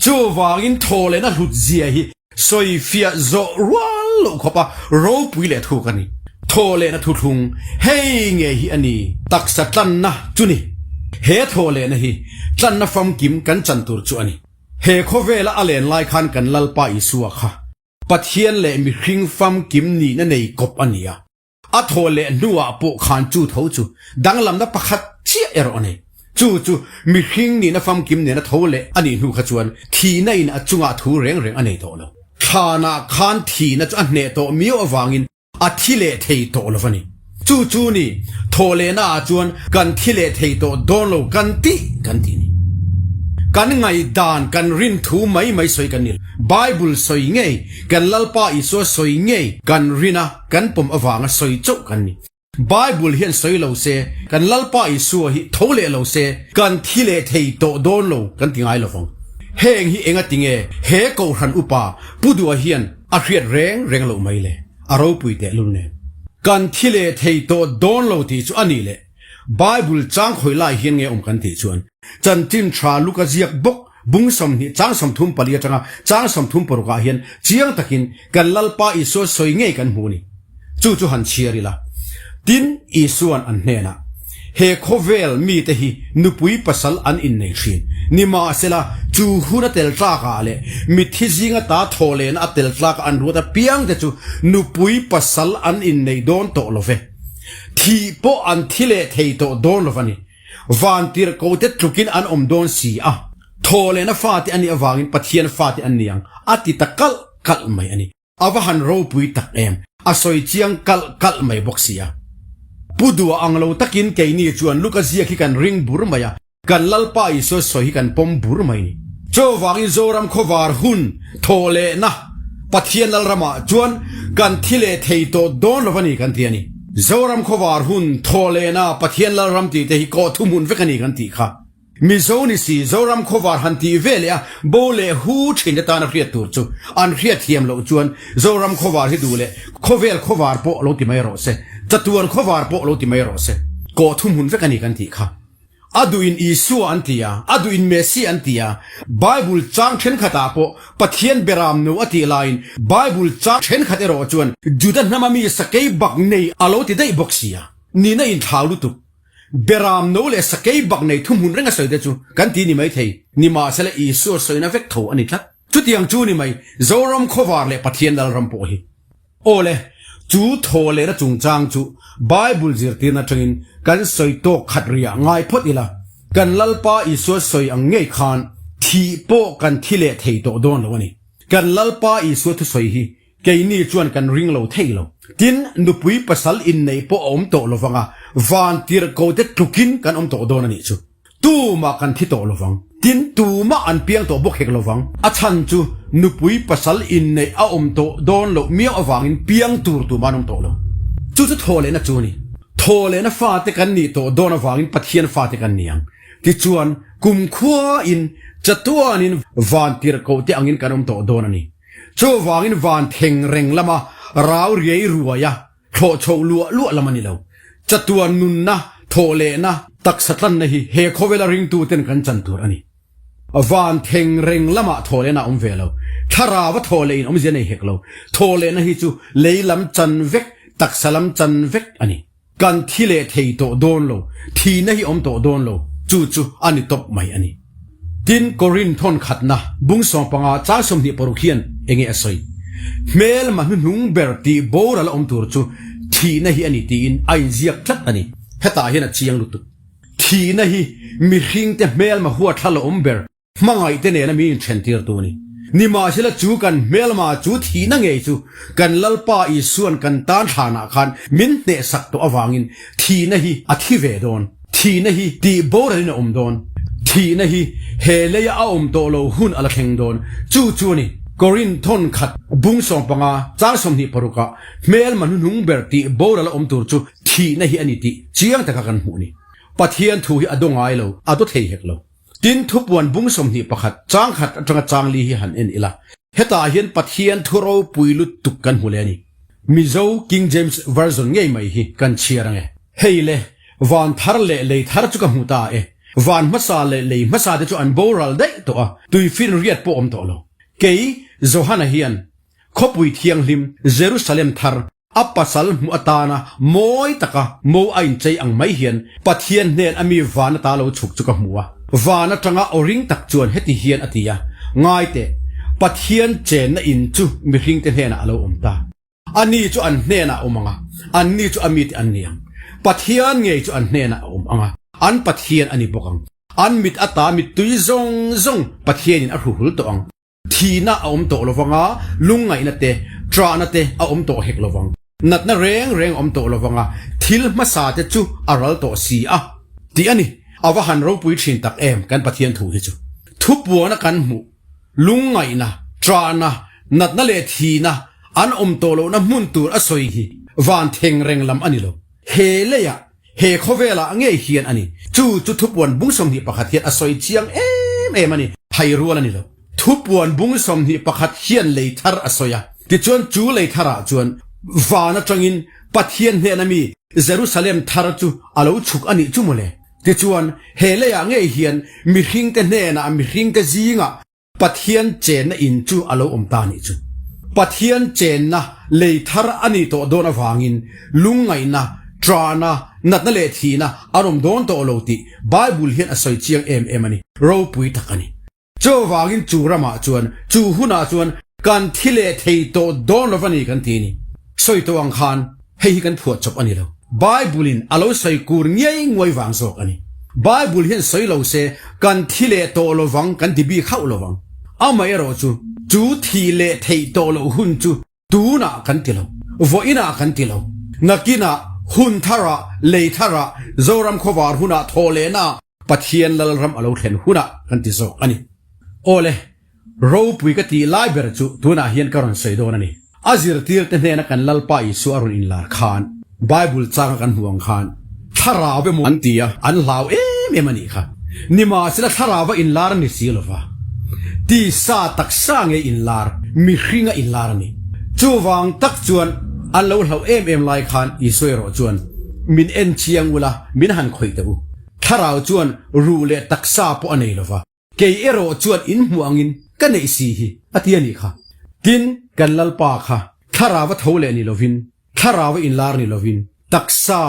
Chuvangin thaw lehna hlut zia hi sawifiah zawh rual loh khawpa ropui leh thuk a ni. Thaw lehna thuthlung hei nge hi a ni taksa tlanna chu ni. He thaw lehna hi tlanna famkim kan chan tur chu a ni. He khawvela a len lai khan kan Lalpa Isua kha Pathian leh mihring famkim nihna nei kawp a ni a, a thaw leh hnuah pawh khan chu tho chu danglamna pakhat chiah erawh a nei. Chu chu mihring nihna famkim nena tho leh a nih hnu kha chuan thihna in a chungah thu reng reng a nei tawh lo. Thlanah khan thihna chu a hneh tawh miau avangin A thi leh thei tawh lo a ni. Chu chu ni, thaw lehna ah chuan kan thi leh thei tawh dawn lo kan tih kan tih ni. Kan ngaihdan, kan rin thu mai mai sawi kan ni lo. Bible sawi ngei, kan Lalpa Isua sawi ngei kan rin a, kan pawm avanga sawi chauh kan ni. Bible hian sawi lo se, kan Lalpa Isua hi tho leh lo se, kan thi leh thei tawh dawn lo kan ti ngai lo vang. Heng hi enga tinge he Kohhran upa Pu Dua hian A hriat reng reng loh mai le, a ropui teh lul nen. Kan thi leh thei tawh dawn lo tih chu a nih leh Bible chang khawi lai hian nge awm kan tih chuan chanchin tha Luka ziak bawk bung 20 chang 34 atanga chang 36 ah hian chiang takin kan Lalpa Isua sawi ngei kan hmu a ni. Chu chu han chhiar ila. Tin, Isua'n an hnenah, He khawvel mite hi nupui pasal an innei thin. Nimahsela, chu hun a tel tlakah leh mitthi zinga ta thaw lehna a tel tlaka an ruat apiangte chu nupui pasal an innei dawn tawh lo ve. Thih pawh an thi leh thei tawh dawn lo va ni. Vantirhkote tlukin an awm dawn si a. Thaw lehna fate a nih avangin Pathian fate an ni ang, a ti ta kalh kalh mai a ni. A va han ropui tak em, a sawi chiang kalh kalh mai bawk si a. Pu Dua ang lo takin keini chuan Luka ziak hi kan ring bur mai a, kan Lalpa Isua sawi hi kan pawm bur mai ni. Chuvangin Zoram khawvar hun thawh lehna. Pathian Lalramah chuan kan thi leh thei tawh dawn lo a ni kan ti a ni. Zoram khawvar hun thaw lehna Pathian Lalram tih te hi kawh thuhmun vek a ni kan tih kha. Mizo ni si Zoram khawvar han tih ve leh a bo leh hu thin te tana hriat tur chu an hriat thiam loh chuan Zoram khawvar hi duh leh khawvel khawvar pawh lo ti mai rawh se, chatuan khawvar pawh lo ti mai rawh se, kawh thuhmun vek a ni kan tih kha. A duhin Isua an ti a, a duhin Messi an ti a, Bible chang thenkhatah pawh Pathian beram no a tih laiin Bible chang thenkhat erawh chuan Juda hnama mi sakei bak nei a lo ti daih bawk si a, nihna inthlau lutuk. Beram no leh sakei bak nei thuhmun reng a sawi te chu kan ti ni mai thei, nimahsela Isua sawina vek tho a ni tlat. Chutiang chu ni mai, Zoram khawvar leh Pathian Lalram pawh hi. Aw le, chu thaw lehna chungchang chu Bible zirtirna atangin kan sawi tawk khat riah ngai phawt ila, kan Lalpa Isua sawi ang ngei khan thih pawh kan thi leh thei tawh dawn lo a ni. Kan Lalpa Isua thusawi hi Keini chuan kan ring lo thei lo. Tin, nupui pasal inneih pawh a awm tawh lo vang a, van tirhko te tlukin kan awm tawh dawn a nih chu. Tumah kan thi tawh lo vang. Tin, tumah an piang tawh bawk hek lo vang. A chhan chu nupui pasal inneih a awm tawh dawn loh miau avangin piang tur tumah an awm tawh lo. Chu chu thawhlehna chu a ni. Thawhlehna fate kan nih tawh dawn avangin Pathian fate kan ni ang. Tichuan, kumkhuain, chatuanin van tirhkoh te angin kan awm tawh dawn a ni. Chuvangin van theng reng lama rau riai ruaia thlawh chhoh luah luah lam a ni lo. Chatuan nunna, thawh lehna, taksa tlanna hi he khawvela ringtuten kan chan tur a ni. Van theng reng lamah thawh lehna a awm ve lo. Thlarau a thawh lehin awmzia nei hek lo. Thawh lehna hi chu lei lam chan vek, taksa lam chan vek a ni. Kan thi leh thei tawh dawn lo, thihna hi awm tawh dawn lo, chu chu a ni tawp mai a ni. Tin, Korinth thawn khatna bung 15 chang 26 hian enge a sawi? Hmelma hnuhnung ber tih boral a awm tur chu thihna hi a ni tiin a inziak tlat a ni. Hetah hian a chiang lutuk. Thihna hi mihringte hmelma huatthla la awm ber Hmangaih te nena min inthen tir tu a ni. Nimahsela chu kan hmelma chu thihna ngei chu kan Lalpa Isuan kan tan thlanah khan min hnehsak tawh avangin thihna hi a thi ve dawn. Thihna hi tih boralin a awm dawn. Thihna hi he leia a awm tawh lo hun a la thleng dawn. Chu chu a ni. Korinth thawn khat bung 15 chang 26 ah hmelma hnuhnung ber tih boral a awm tur chu thihna hi a ni tih chiang taka kan hmuh a ni. Pathian thu hi a daw ngai lo, a daw thei hek lo. Tin, thupuan bung 21, chang khat atanga chang li hi han en ila, hetah hian Pathian thu ropui lutuk kan hmu leh a ni. Mizo King James Version ngei mai hi kan chhiar ang e. Hei le, van thar leh lei thar chu ka hmu ta e. Van hmasa leh lei hmasa te chu an boral daih tawh a, tuifin riat pawh awm tawh lo. Kei, Johana hian, khawpui thianghlim, Jerusalem thar, A pasal hmuh atana mawi taka mo a inchei ang mai hian Pathian hnen a mi van ata lo chhuk chu ka hmu a. Van atanga aw ring tak chuan heti hian a ti a, Ngai teh, Pathian chenna in chu mihringte hnenah a lo awm ta. Ani chu an hnenah a awm ang a, anni chu a mite an ni ang. Pathian ngei chu an hnenah a awm ang a, an Pathian a ni bawk ang. An mit ata mittui zawng zawng Pathianin a hruhul tawh ang. Thihna a awm tawh lovang a, lungngaihna te, ṭahna te a awm tawh hek lovang. Natna reng reng a awm tawh lovang a, thil hmasa te chu a ral tawh si a, tih a ni. A va han ropui ṭhin tak em kan Pathian thu hi chu. Thupuana kan hmuh, lungngaihna, ṭahna, natna leh thihna an awm tawh lohna hmun tur a sawi hi van theng reng lam a ni lo. He leiah He khawvelah ngei hian a ni. Chu chu thupuan bung 21 hian a sawi chiang em em a ni. Thai rual a ni lo. Thupuan bung 21 hian lei thar a sawi a. Tichuan chu lei tharah chuan van atangin Pathian hnena mi Jerusalem thar chu a lo chhuk a nih chu mawle. Tichuan he leiah ngei hian mihringte hnenah mihringte zingah Pathian chenna in chu a lo awm ta nih chu. Pathian chenna lei thar a nih tawh dawn avangin lungngaihna, ṭahna, natna leh thihna an awm dawn tawh lo tih Bible hian a sawi chiang em em a ni. Ropui tak a ni. Chuvangin chu ramah chuan, chu hunah chuan kan thi leh thei tawh dawn lo va ni kan ti a ni. Sawi tawh ang khan hei hi kan phuah chawp a ni lo. Bible in a lo sawi kur ngiai nguai vang zawk a ni. Bible hian sawi lo se kan thi leh tawh lo vang kan ti bik hauh lo vang. Amaherawh chu, chu thih leh theih tawh loh hun chu tunah kan ti lo, vawiinah kan ti lo. Nakinah, hun tharah, lei tharah, Zoram khawvar hunah thawh lehnaah Pathian Lalram a lo thlen hunah kan ti zawk a ni. Awle. Ropui ka tih lai ber chu tunah hian ka rawn sawi dawn a ni. A zirtirte hnena kan Lalpa Isua a rawn inlar khan, Bible changa kan hmuh ang khan, Thlarau emaw an ti a, an hlau em em a nih kha. Nimahsela thlarau a inlar a ni si lova, tisa taksa nge inlar, mihring a inlar a ni. Chuvang tak chuan an lo hlauh em em lai khan Isua erawh chuan, Min en chiang ula, min han khawih teh u. Thlarau chuan ruh leh taksa pawh a nei lova. Kei erawh chuan in hmuh angin ka neih si hi, a ti a nih kha. Tin, kan Lalpa kha thlarau a tho leh ni lovin, thlarau a inlar ni lovin, taksa,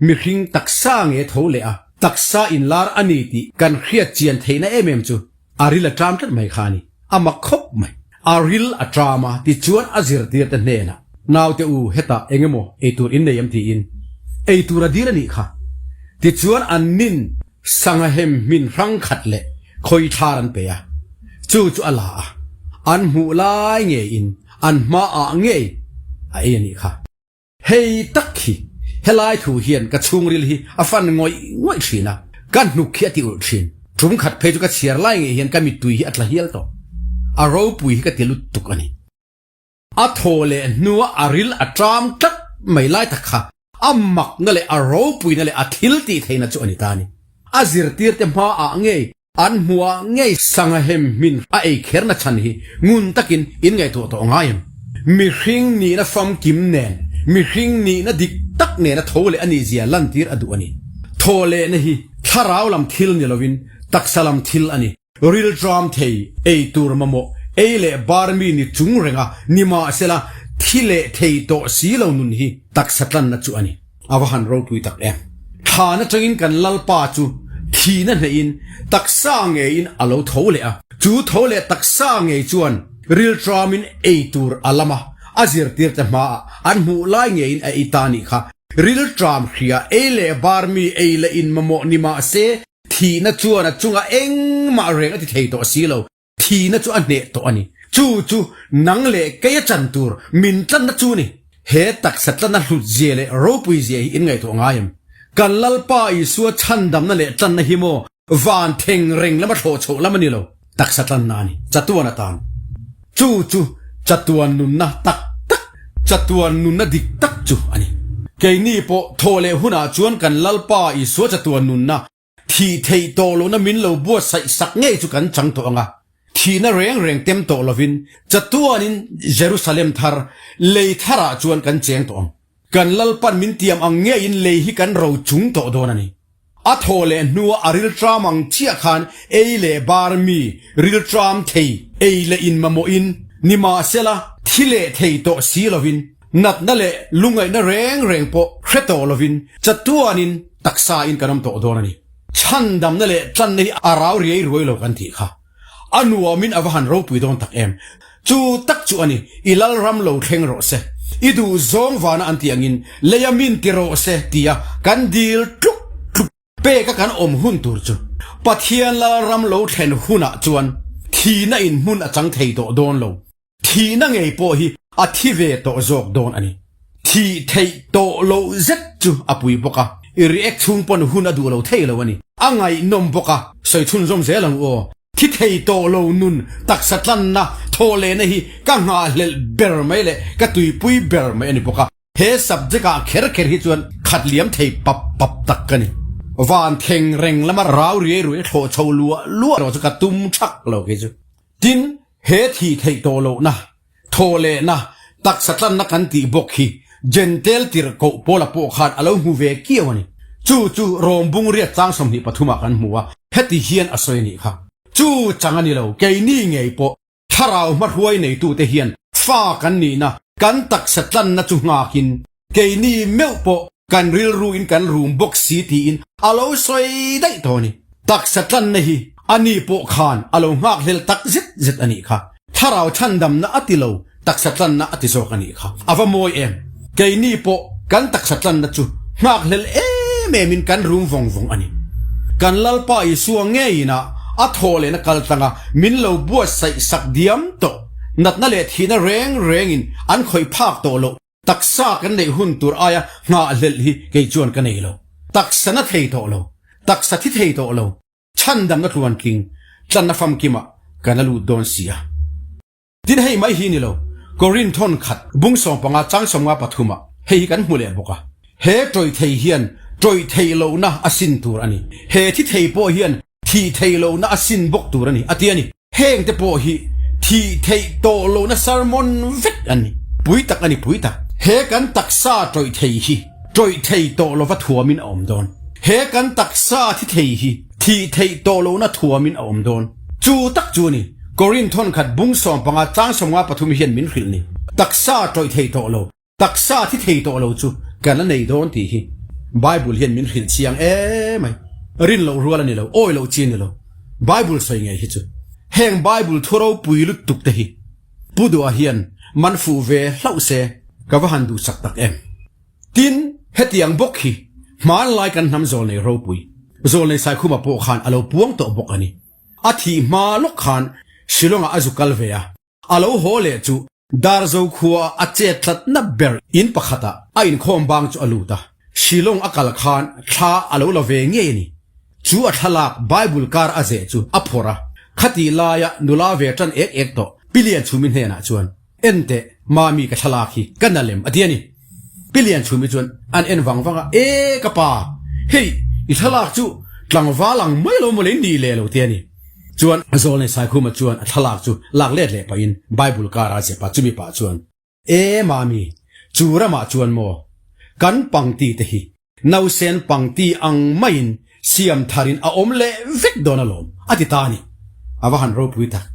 mihring taksa nge tho leh a, taksa inlar a ni tih kan hriat chian theihna em em chu a ril a ṭam tlat mai kha a ni. A mak khawp mai. A ril a ṭam a, tichuan a zirtirte hnenah, Naute u, hetah eng emaw eitur in nei em tiin eitur a dil a nih kha. Tichuan an nin Sangha hem hmin hrang khat leh khawi thlar an pe a, chu chu a la a, an hmuh lai ngeiin an hmaah ngei a ei a nih kha. Hei tak hi helai thu hian ka chhungril hi a fan ngawih ngawih thin a, ka hnuk hi a ti ulh thin. Tum khat phei chu ka chhiar lai ngei hian ka mittui hi a tla hial tawh. A ropui hi ka ti lut tuk a ni. A thaw leh hnua a ril a ṭam tlat mai lai tak kha a makna leh a ropuina leh a thil tih theihna chu a ni ta a ni. A zirtirte hmaah ngei, an hmuhah ngei sangha hem hmin a ei kherna chhan hi ngun takin in ngaihtuah tawh ngai em? Mihring nihna famkim nen, mihring nihna dik tak nena tho leh a nihzia lantir a duh a ni. Thaw lehna hi thlarau lam thil ni lovin taksa lam thil a ni. Rilṭam thei, ei tur mamawh, ei leh bar mi ni chung renga nimahsela thi leh thei tawh si lo nun hi taksa tlanna chu a ni. A va han ropui tak em! Thlan atangin kan Lalpa chu thihna hnehin taksa ngeiin a lo tho leh a, chu tho leh taksa ngei chuan rilṭamin ei tur a lam a, a zirtirte hmaah an hmuh lai ngeiin a ei ta nih kha. Rilṭam hria, ei leh bar mi ei leh in mamawh nimahse Thihna chuan a chungah engmah reng a ti thei tawh si lo, thihna chu a hneh tawh a ni. Chu chu nang leh kei a chan tur min tlanna chu ni. He taksa tlanna hlut zia leh ropui zia hi in ngaihtuah ngai em? Kan Lalpa Isua chhandamna leh tlanna hi maw van theng reng lama thlawh chhoh lam a ni lo, taksa tlanna a ni, chatuan atan. Chu chu chatuan nunna tak tak, chatuan nunna dik tak chu a ni. Keini pawh thawh leh hunah chuan kan Lalpa Isua chatuan nunna thih theih tawh lohna min lo buatsaih sak ngei chu kan chang tawh ang a. Thihna reng reng tem tawh lovin chatuanin Jerusalem thar, lei tharah chuan kan cheng tawh ang. Kan Lalpan min tiam ang ngeiin lei hi kan ro chung tawh dawn a ni. A thaw leh hnua a rilṭam ang chiah khan ei leh bar mi rilṭam thei ei leh in mamawhin nimahsela thi leh thei tawh si lovin natna leh lungaihna reng reng pawh hre tawh lovin chatuanin taksa in kan awm tawh dawn a ni. Chhandamna leh tlanna hi a rau riai ruai lo kan tih kha. A nuamin a va han ropui dawn tak em? Chu tak chu a ni, i lalram lo thleng rawh se, i duh zawng vana an tih angin leia min ti rawh se tia kan dil tluk tluk peka kan awm hun tur chu. Pathian lalram lo thlen hunah chuan thihna in hmun a chang thei tawh dawn lo. Thihna ngei pawh hi a thi ve tawh zawk dawn a ni. Thih theih tawh loh zet chu a pui bawk a, i react chhung pawn hun a duh lo thei lo a ni. A ngaihnawm bawk a, sawi chhunzawm zel ang u aw. Thi thei tawh lo nun taksa tlanna thawh lehna hi ka nghahhlelh ber mai leh ka tuipui ber mai a ni bawk a. He subject ah kher kher hi chuan khat liam thei pap pap tak ka ni. Van thleng reng lama rau riai ruai thlawh chho luah luah erawh chu ka tum thak lo kei chu. Tin, he thih theih tawh lohna, thawh lehna, taksa tlanna kan tih bawk hi Jentail tirhkoh Paula pawh khan a lo hmu ve kiau a ni. Chu chu Rom bung riat chang 23 ah kan hmu a, heti hian a sawi a nih kha. Chu chang a ni lo, keini ngei pawh Thlarau hmahruai neitute hian fa kan nihna, kan taksa tlanna chu nghakin keini meuh pawh kan rilruin kan rum bawk si tiin a lo sawi daih tawh a ni. Taksa tlanna hi a ni pawh khan a lo nghakhlel tak zet zet a nih kha. Thlarau chhandamna a ti lo, taksa tlanna a ti zawk a nih kha. A va mawi em! Keini pawh kan taksa tlanna chu nghakhlel em emin kan rum vawng vawng a ni. Kan Lalpa Isua ngeiin a a thaw lehna kal tlanga min lo buatsaih sak diam tawh. Natna leh thihna reng rengin an khawih phak tawh loh. Taksa kan neih hun tur aia nghahhlelh hi kei chuan ka nei lo. Taksa na thei tawh lo. Taksa thi thei tawh lo. Chhandamna tluantling tlanna famkimah kan la lut dawn si a. Tin hei mai hi ni lo, Korinth thawn khat bung 15 chang 53 ah hei hi kan hmu leh bawk a. He tawih thei hian tawih theih lohna a sin tur a ni. He thi thei pawh hian thih theih lohna a sin bawk tur a ni, a ti a ni. Heng te pawh hi thih theih tawh lohna sermon vek an ni. Pui tak a ni, pui tak. He kan taksa tawih thei hi tawih thei tawh lova thuamin a awm dawn. He kan taksa thi thei hi thih theih tawh lohna thuamin a awm dawn. Chu tak chu a ni, Korinth thawnkhat bung 15 chang 53 hian min hrilh ni. Taksa tawih thei tawh lo. Taksa thi thei tawh lo chu kan la nei dawn tih hi Bible hian min hrilh chiang emai. Rin loh rual a ni lo, awi loh chi a ni lo. Bible sawi ngei hi chu. Heng Bible thu ropui lutuk te hi Pu Duha hian man fuh ve hlauh se ka va han duhsak tak em. Tin, hetiang bawk hi hmanlai kan hnam zawlnei ropui, zawlnei Saikhuma pawh khan a lo puang tawh bawk a ni. A thih hma lawk khan Shillong-ah a zu kal ve a. A lo haw leh chu Darzo khua a chet tlatna ber in pakhatah a inkhawm bang chu a lut a. Shillong a kal khan thla a lo la ve ngei a ni. Chu a thlalak Bible kar a zeh chu a phawrh a. Khatih laia nula ve tan ek ek tawh Pi Lianchhumi hnenah chuan, Enteh, Mami ka thlalak hi ka na lem a ti a ni. Pi Lianchhumi chuan an en vang vang a, E ka pa, hei i thlalak chu tlangval ang mai lo mawle ni le lo ti a ni. Chuan Zawlnei Saikhuma chuan a thlalak chu lak let leh pahin Bible kar a zep a, chumi pah chuan, E Mami, chu ramah chuan maw kan pangti te hi nausen pangti ang maiin siam tharin a awm leh vek dawn alawm a ti ta a ni. A va han ropui tak.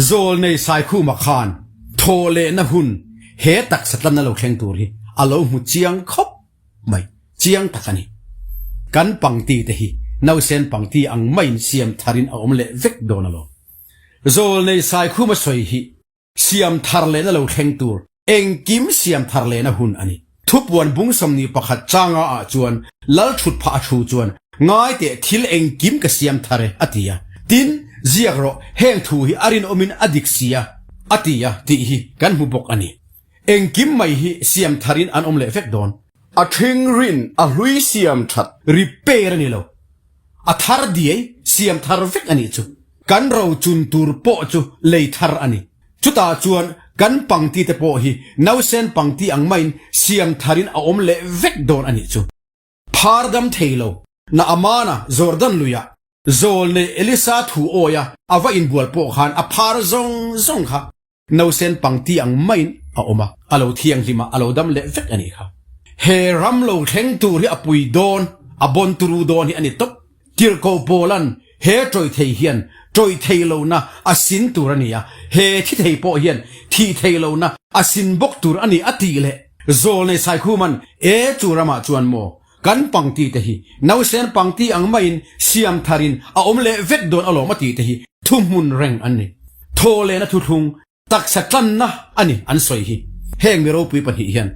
Zawlnei Saikhuma khan thaw lehna hun he taksa tlanna lo thleng tur hi a lo hmu chiang khawp mai, chiang tak a ni. Kan pangti te hi nausen pangti ang maiin siam tharin a awm leh vek dawn alawm. Zawlnei Saikhuma sawi hi siam thar lehna lo thleng tur Engkim siam thar lehna hun a ni. Thupuan bung 21 changa ah chuan Lal thut phah a thu chuan, Ngai teh thil engkim ka siam thar e, a ti a. Tin, ziak rawh, heng thu hi a rinawmin a dik si a, a ti a, tih hi kan hmu bawk a ni. Engkim mai hi siam tharin an awm leh vek dawn. A ṭhing rin a hlui siam ṭhat repair a ni lo. A thar diai siam thar vek a nih chu. Kan rochun tur pawh chu lei thar a ni. Chutah chuan kan pangti te pawh hi nausen pangti ang maiin siam tharin a awm leh vek dawn a nih chu. Phar dam thei lo, Naamana Jordan luiah zawlnei Elisa thu awia a va inbual pawh khan a phar zawng zawng kha Nausen pangti ang maiin a awm a, a lo thianghlim a, a lo dam leh vek a nih kha. He ram lo thleng tur hi a pui dawn, a bawn turu dawn hi a ni tawp. Tirhkoh Paula'n he tawih thei hian tawih thei lohna a sin tur a ni a, he thi thei pawh hian thih thei lohna a sin bawk tur a ni a tih leh Zawlnei Saikhuma'n e chu ramah chuan maw Kan pangti te hi nausen pangti ang maiin siam tharin a awm leh vek dawn alawm a tih te hi thuhmun reng an ni. Thaw lehna thuthlung taksa tlanna a ni an sawi hi heng mi ropui pahnih hian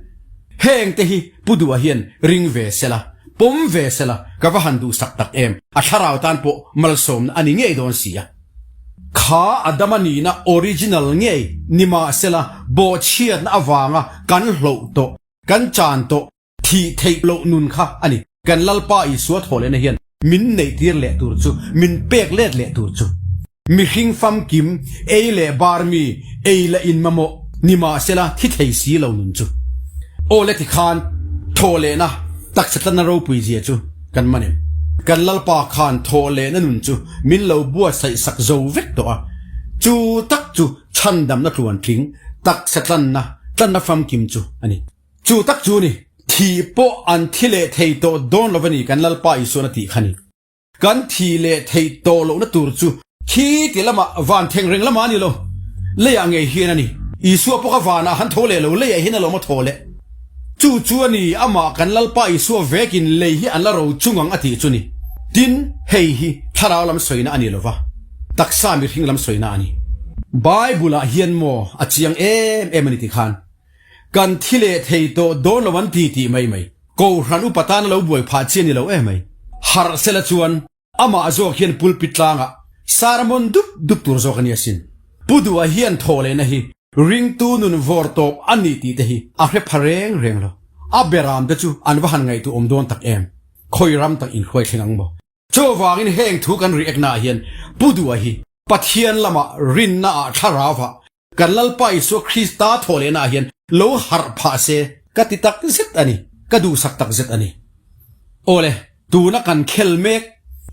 heng te hi Pu Duha hian ring ve sela, pawm ve sela ka va han duhsak tak em, a thlarau tan pawh malsawmna a ni ngei dawn si a. Kha Adama nihna original ngei ni mahsela bawhchhiatna avanga kan hloh tawh, kan chan tawh Thih theih loh nun kha a ni. Kan Lalpa Isua thawhlehna hian min neihtir leh tur chu, min pek let leh tur chu. Mihring famkim, ei leh bar mi, ei leh in mamawh, nimahsela thi thei si lo nun chu. Aw le tikhan thawhlehna taksa tlanna ropui zia chu kan man em? Kan Lalpa khan thawhlehna nun chu min lo buatsaih sak zo vek tawh a, chu tak chu chhandamna tluantling taksa tlanna, tlanna famkim chu a ni. Chu tak chu ni, thi pawh an thi leh thei tawh dawn lo a ni kan Lalpa Isuan a tih kha ni. Kan thi leh theih tawh lohna tur chu khi ti lamah van theng reng lamah a ni lo, leiah ngei hian a ni. Isua pawh kha vanah han tho leh lo, leiah hian a lawm a thaw leh. Chu chu a ni, amah kan Lalpa Isua vekin lei hi an la ro chung ang a tih chu ni. Tin, hei hi thlarau lam sawina a ni lo va, taksa mihring lam sawina a ni. Bible-ah hian maw a chiang em em a ni tikhan Kan thi leh thei tawh dawn lo an ti tih mai mai. Kohhran upa tana lo buai phah chi a ni lo em mai. Harh sela chuan amah zawk hian pulpit tlangah sermon dup dup tur zawk a ni asin. Pu Duha hian thawh lehna hi ringtu nun vawr tawp a ni tih te hi a hre pha reng reng lo. A beram te chu an va han ngaihtuah awm dawn tak em. Khawi ram tak inhruai thleng ang maw? Chuvangin heng thu kan react naah hian Pu Duha hi Pathian lamah rinna ah thlarau ah. Kan Lalpa Isua Krista thawhlehnaah hian lo harh phah se ka ti tak zet a ni, ka duhsak tak zet a ni. Awle, tuna kan khel mek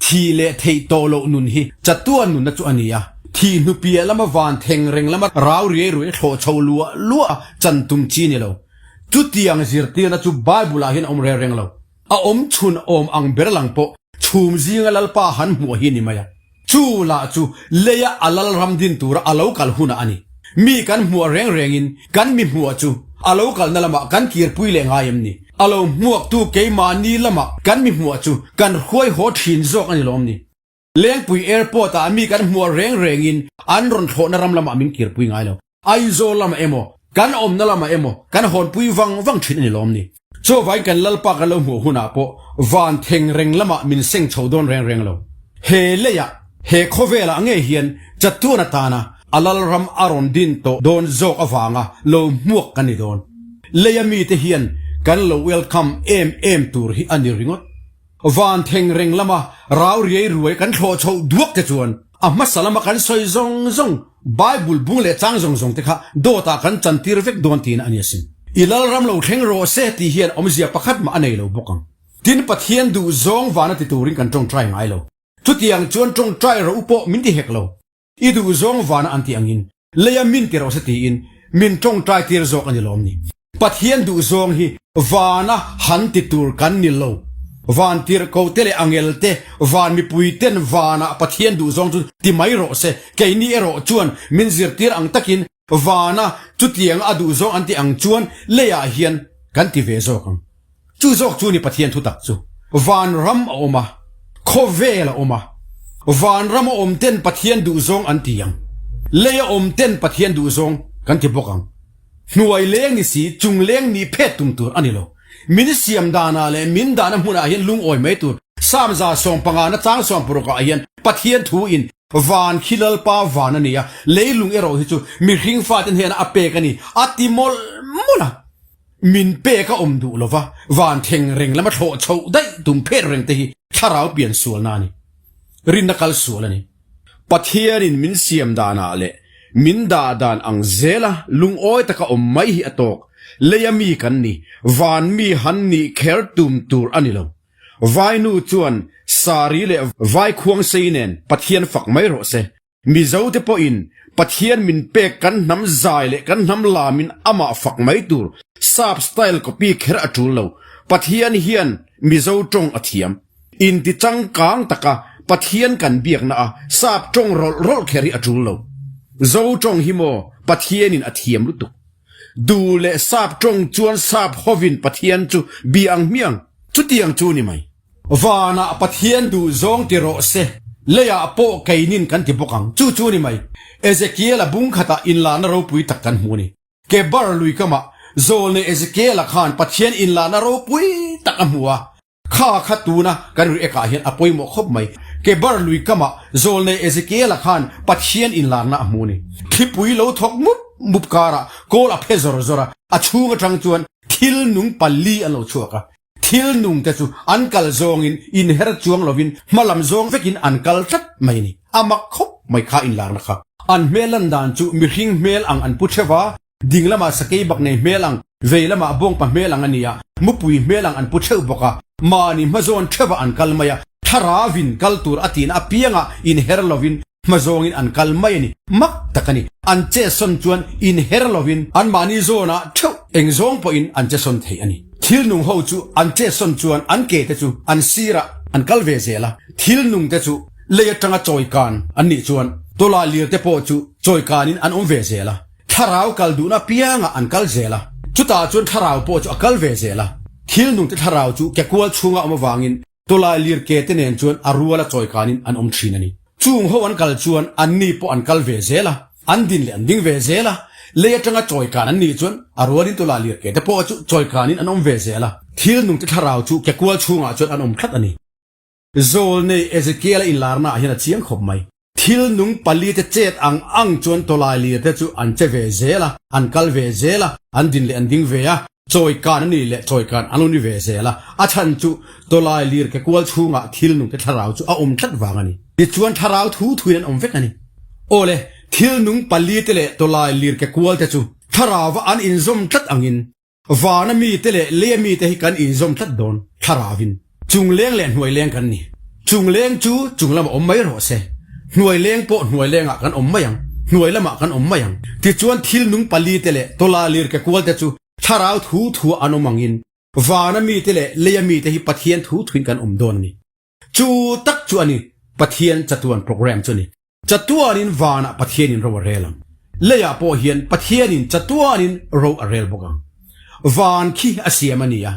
thih leh theih tawh loh nun hi chatuan nunna chu a ni a, thih hnu piah lama van theng reng lama rau riai ruai thlawh chho luah luah a chan tum chi ni lo. Chutiang zirtirna chu Bible-ah hian a awm reng reng lo. A awm chhun awm ang ber lang pawh chhum zinga Lalpa han hmuh hi ni mai a. Chu lah chu leia a lalram din tura a lo kal hunah a ni. Mi kan hmuah reng rengin kan mi hmuah chu a lo kalna lamah kan kirpui leh ngai em ni? A lo hmuaktu keimahni lamah kan mi hmuah chu kan hruai haw thin zawk a ni lawm ni? Lengpui Airport ah mi kan hmuah reng rengin an rawn thlawhna ram lamah min kirpui ngai lo. Aizawl lamah emaw, kan awmna lamah emaw kan hawnpui vang vang thin a ni lawm ni? Chuvain kan Lalpa kan lo hmuh hunah pawh van theng reng lamah min seng chho dawn reng reng lo. He leiah, he khawvelah ngei hian chatuan atana a Lalram a rawn din tawh dawn zawk avanga lo hmuak kan ni dawn. Leia mite hian kan lo welcome em em tur hi a ni ringawt. Van theng reng lama rau riai ruai kan thlawh chhoh duak te chuan a hmasa lama kan sawi zawng zawng Bible bung leh chang zawng zawng te kha dawtah kan chantir vek dawn tiin a ni asin. I Lalram lo thleng rawh se tih hian awmzia pakhat mah a nei lo bawk ang. Tin, Pathian duh zawng vana ti turin kan tawngtai ngai lo. Chutiang chuan tawngtai rawh u pawh min ti hek lo. I duh zawng vana an tih angin leia min ti rawh se tiin min tawngtai tir zawk a ni lawm ni. Pathian duh zawng hi vana han ti tur kan ni lo. Van tirhko te leh angel te, van mipui ten vanah Pathian duh zawng chu ti mai rawh se. Keini erawh chuan min zirtir ang takin vana chutianga a duh zawng an ti ang chuan leiah hian kan ti ve zawk ang. Chu zawk chu ni Pathian thutak chu. Van ram a awm a, khawvel a awm a. Van ram a awm ten Pathian duhzawng an ti ang. Lei a awm ten Pathian duhzawng kan ti bawk ang. Hnuai leng ni si, chung leng ni phet tum tur a ni lo. Min siam danah leh min dahna hmunah hian lungawi mai tur. Psalm 150 na chang 60 ah hian Pathian thu in Van khi Lalpa van a ni a, leilung erawh hi chu mihring fate hnenah a pek a ni a ti mawlh mawlh a. Min pek a awm duh lova, van thleng reng lama thlawh chhoh daih tum phet reng te hi thlarau pian sualna a ni. Rinna kal sual a ni. Pathianin min siam danah leh min dah dan ang zela lungawi taka awm mai hi a tawk. Leia mi kan ni, van mi han nih kher tum tur a ni lo. Vainu chuan sari leh vaikhuang sei nen Pathian fak mai rawh se. Mizote pawhin Pathian min pek kan hnam zai leh kan hnam lamin amah fak mai tur sap style copy kher a tul lo. Pathian hian Mizo tawng a thiam. Inti changkang taka Pathian kan biakna a sap tawng rawlh rawlh kher hi a tul lo. Zo tawng hi maw Pathianin a thiam lutuk. Duh leh sap tawng chuan sap hovin Pathian chu bia ang hmiang. Chutiang chu ni mai. Vanah Pathian duh zawng ti rawh se, leiah pawh keinin kan ti bawk ang. Chu chu ni mai. Ezekiel-a bung khatah inlahna ropui tak kan hmu a ni. Kebar lui kamah Zawlnei Ezekiel-a khan Pathian inlahna ropui tak a hmu a. Kha kha tuna kan riekah hian a pawimawh khawp mai. Kebar lui kamah Zawlnei Ezekiel-a khan Pathian inlarna a hmu a ni. Thlipui lo thawk mup mup karah kawl a phe zawr zawr a, a chhung atang chuan thil nung pali an lo chhuak a. Thil nung te chu an kal zawngin inher chuang lovin hma lam zawng vekin an kal tlat mai a ni. A mak khawp mai kha inlarna kha. An hmel lan dan chu mihring hmel ang an pu theuh a, ding lamah sakei bak nei hmel ang, vei lamah bawngpa hmel ang a ni a, mupui hmel ang an pu theuh bawk a. Mahni hmazawn theuhah an kal mai a, thlarauin kal tur a tihna apiangah inher lovin Hma zawngin an kal mai a ni. Mak tak a ni. An che sawn chuan inher lovin anmahni zawnah theuh eng zawng pawhin an che sawn thei a ni. Thil nung ho chu an che sawn chuan an ke te chu an sirah an kal ve zel a. Thil nung te chu lei atanga chawi kan an nih chuan tawlai lir te pawh chu chawi kanin an awm ve zel a. Thlarau kal duhna apiangah an kal zel a. Chutah chuan thlarau pawh chu a kal ve zel a. Thil nung te thlarau chu ke kual chhunga awm avangin Tawlai lir ke te nen chuan a ruala chawi kanin an awm thin a ni. Chung ho an kal chuan anni pawh an kal ve zel a, an din leh an ding ve zel a. Lei atanga chawi kan an nih chuan a rualin tawlai lir ke te pawh chu chawi kanin an awm ve zel a. Thil nungte thlarau chu ke kual chhungah chuan an awm tlat a ni. Zawlnei Ezekiel-a inlarna ah hian a chiang khawp mai. Thil nung palite chet ang ang chuan tawlai lirte chu an che ve zel a, an kal ve zel a, an din leh an ding ve a, chawi kan a nih leh chawi kan an lo ni ve zel a. A chhan chu tawlai lir ke kual chhungah thil nungte thlarau chu a awm tlat vang a ni. Tichuan thlarau thu thuin an awm vek a ni. Awle, Thil nung palite leh tawlai lirke kualte chu thlarauva an inzawm tlat angin vana mite leh leia mite hi kan inzawm tlat dawn thlarauvin. Chungleng leh hnuaileng kan ni. Chungleng chu chung lamah awm mai rawh se. Hnuaileng pawh hnuailengah kan awm mai ang, hnuai lamah kan awm mai ang. Tichuan thil nung palite leh tawlai lirke kualte chu thlarau thu thua an awm angin vana mite leh leia mite hi Pathian thu thuin kan awm dawn a ni. Chu tak chu a ni Pathian chatuan program chu a ni. Chatuanin vanah Pathianin ro a rel ang. Leiah pawh hian Pathianin chatuanin ro a rel bawk ang. Van khi a siam a ni a,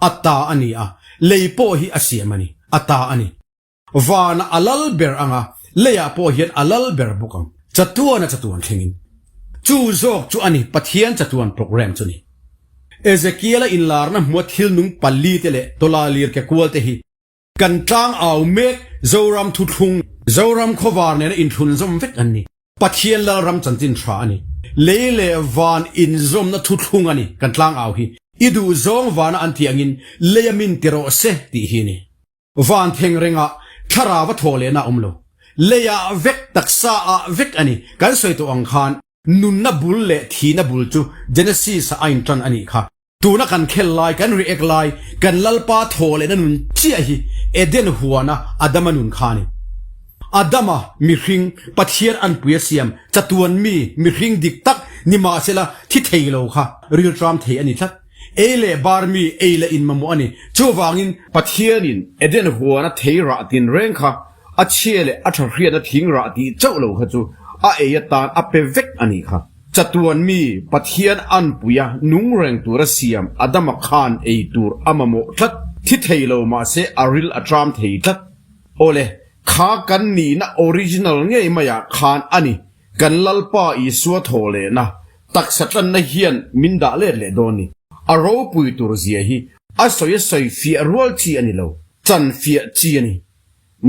a ta a ni a, lei pawh hi a siam a ni, a ta a ni. Vanah a lal ber ang a, leiah pawh hian a lal ber bawk ang, chatuana chatuan thlengin. Chu zawk chu a ni Pathian chatuan program chu ni. Ezekiela inlarna hmua thil nung palite leh tawlalir ke kualte hi Kan tlang au mek Zoram thuthlung, Zoram khawvar nena inthlunzawm vek an ni. Pathian Lalram chanchin tha a ni. Lei leh van inzawmna thuthlung a ni kan tlang au hi. I duh zawng vana an tih angin leia min ti rawh se tih hi a ni. Van theng rengah thlarau a thawh lehna a awm lo. Leiah vek, taksa ah vek a ni. Kan sawi tawh ang khan nunna bul leh thihna bul chu Genesis ah a intan a nih kha. Tuna kan khel lai, kan react lai, kan Lalpa thaw lehna nun chiah hi Eden huana Adama nun kha a ni. Adama, mihring, Pathian anpui a siam, chatuan mi, mihring dik tak ni mahsela thi thei lo kha rilṭam thei a ni tlat. Ei leh bar mi, ei leh in mamawh a ni. Chuvangin, Pathianin Eden huana thei rah tinreng kha a chhia leh a ṭha hriatna thing rah tih chauh lo kha chu a ei atan a pe vek a nih kha. Chatuan mi Pathian anpuia nung reng tura siam Adama khan ei tur a mamawh tlat, thi thei lo mahse a ril a tram thei tlat. Awle, kha kan nihna original ngei maiah khan a ni, kan Lalpa Isua thaw lehna, taksa tlanna hian min dah let leh dawn ni. A ropui tur zia hi a sawi a sawi fiah rual chi a ni lo, chan fiah chi a ni.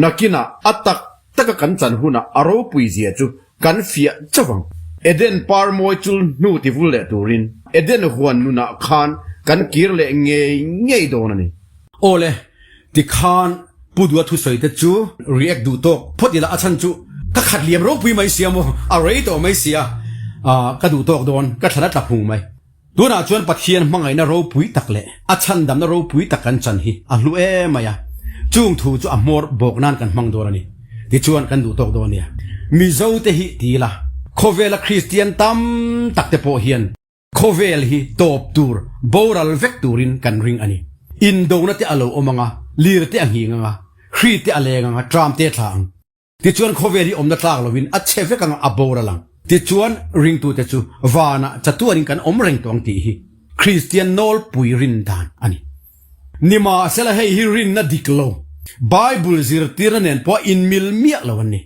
Nakinah a tak taka kan chan hunah a ropui zia chu kan fiah chauh ang. Eden par mawi chul hnu ti vul leh turin Eden huan nunah khan kan kir leh ngei ngei dawn a ni. Awle, tikhan Pu Dua thusawi te chu react duh tawk phawt ila a chhan chu ka khat liam ropui mai sia maw, a rei tawh mai sia, ka duh tawk dawn, ka thlan a tla phung mai. Tunah chuan Pathian hmangaihna ropui tak leh a chhandamna ropui tak kan chan hi a hlu em mai a, chung thu chu a hmawr bawk nan kan hmang dawn a ni. Tichuan kan duh tawk dawn nia. Mizo te hi ti ila, khawvela Kristian tam tak te pawh hian khawvel hi tawp tur, boral vek turin kan ring a ni. Indona te a lo awm ang a, lir te a nghing ang a, hri te a leng ang a, tram te a thla ang. Tichuan khawvel hi awmna tlak lovin a chhe vek ang a boral ang. Tichuan ringtute chu vanah chatuanin kan awm reng tawh ang tih hi Kristian nawlpui rin dan a ni. Nimahsela hei hi rinna dik lo, Bible zirtirna nen pawh a inmil miah lo an ni.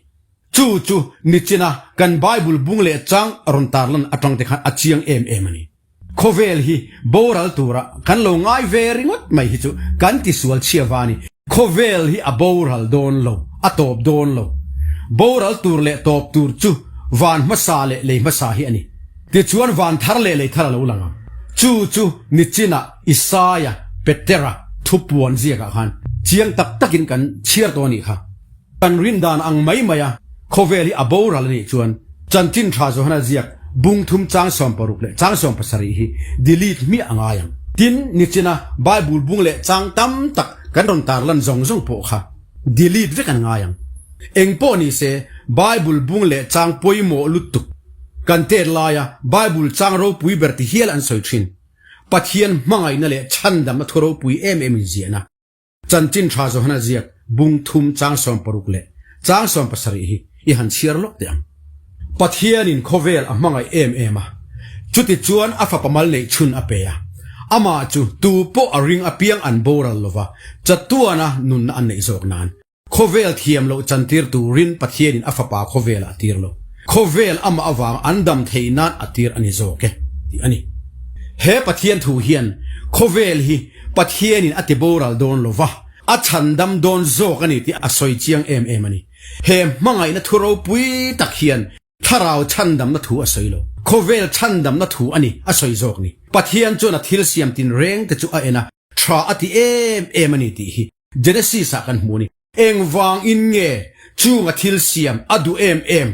Chu chu nichina kan Bible bung leh chang rawn tarlan atang te khan a chiang em em a ni. Khawvel hi boral tura kan lo ngai ve ringawt mai hi chu kan tisual chhia va a ni. Khawvel hi a boral dawn lo, a tawp dawn lo. Boral tur leh tawp tur chu van hmasa leh lei hmasa hi a ni. Tichuan van thar leh lei thar a lo lang ang. Chu chu nichinah Isaia, Petera thupuan ziakah khan chiang tak takin kan chhiar tawh a nih kha. Kan rin dan ang mai mai a, khawvel hi a boral a nih chuan chanchin tha Johana ziak bung thum chang 16 leh chang 17 hi delete hmiah a ngai ang. Tin, nichina Bible bung leh chang tam tak kan rawn tarlan zawng zawng pawh kha delete vek an ngai ang. Eng pawh ni se, Bible bung leh chang pawimawh lutuk kan tet laia Bible chang ropui ber ti hial an sawi thin. Pathian hmangaihna leh chhandamna thu ropui em em inziahna. Chanchin tha Johana ziak bung thum chang 60 leh chang 70 hi i han chhiar lawk teh ang. Pathianin khawvel a hmangaih em em a, chuti chuan a fapa mal neih chhun a pe a, amah chu tu pawh a ring apiang an boral lova, chatuana nunna an neih zawk nan. Khawvel thiam loh chantir turin Pathianin a fapa khawvelah a tir lo. Khawvel amah avanga an dam theih nan a tir a ni zawk e, tih a ni. He Pathian thu hian khawvel hi Pathianin a ti boral dawn lo va, a chhandam dawn zawk a ni tih a sawi chiang em em a ni. He hmangaihna thu ropui tak hian thlarau chhandamna thu a sawi lo. Khawvel chhandamna thu a ni a sawi zawk ni. Pathian chuan a thil siam tinreng te chu a en a, tha a ti em em a ni tih hi Genesis ah kan hmu a ni. Engvangin nge chunga thil siam a duh em em?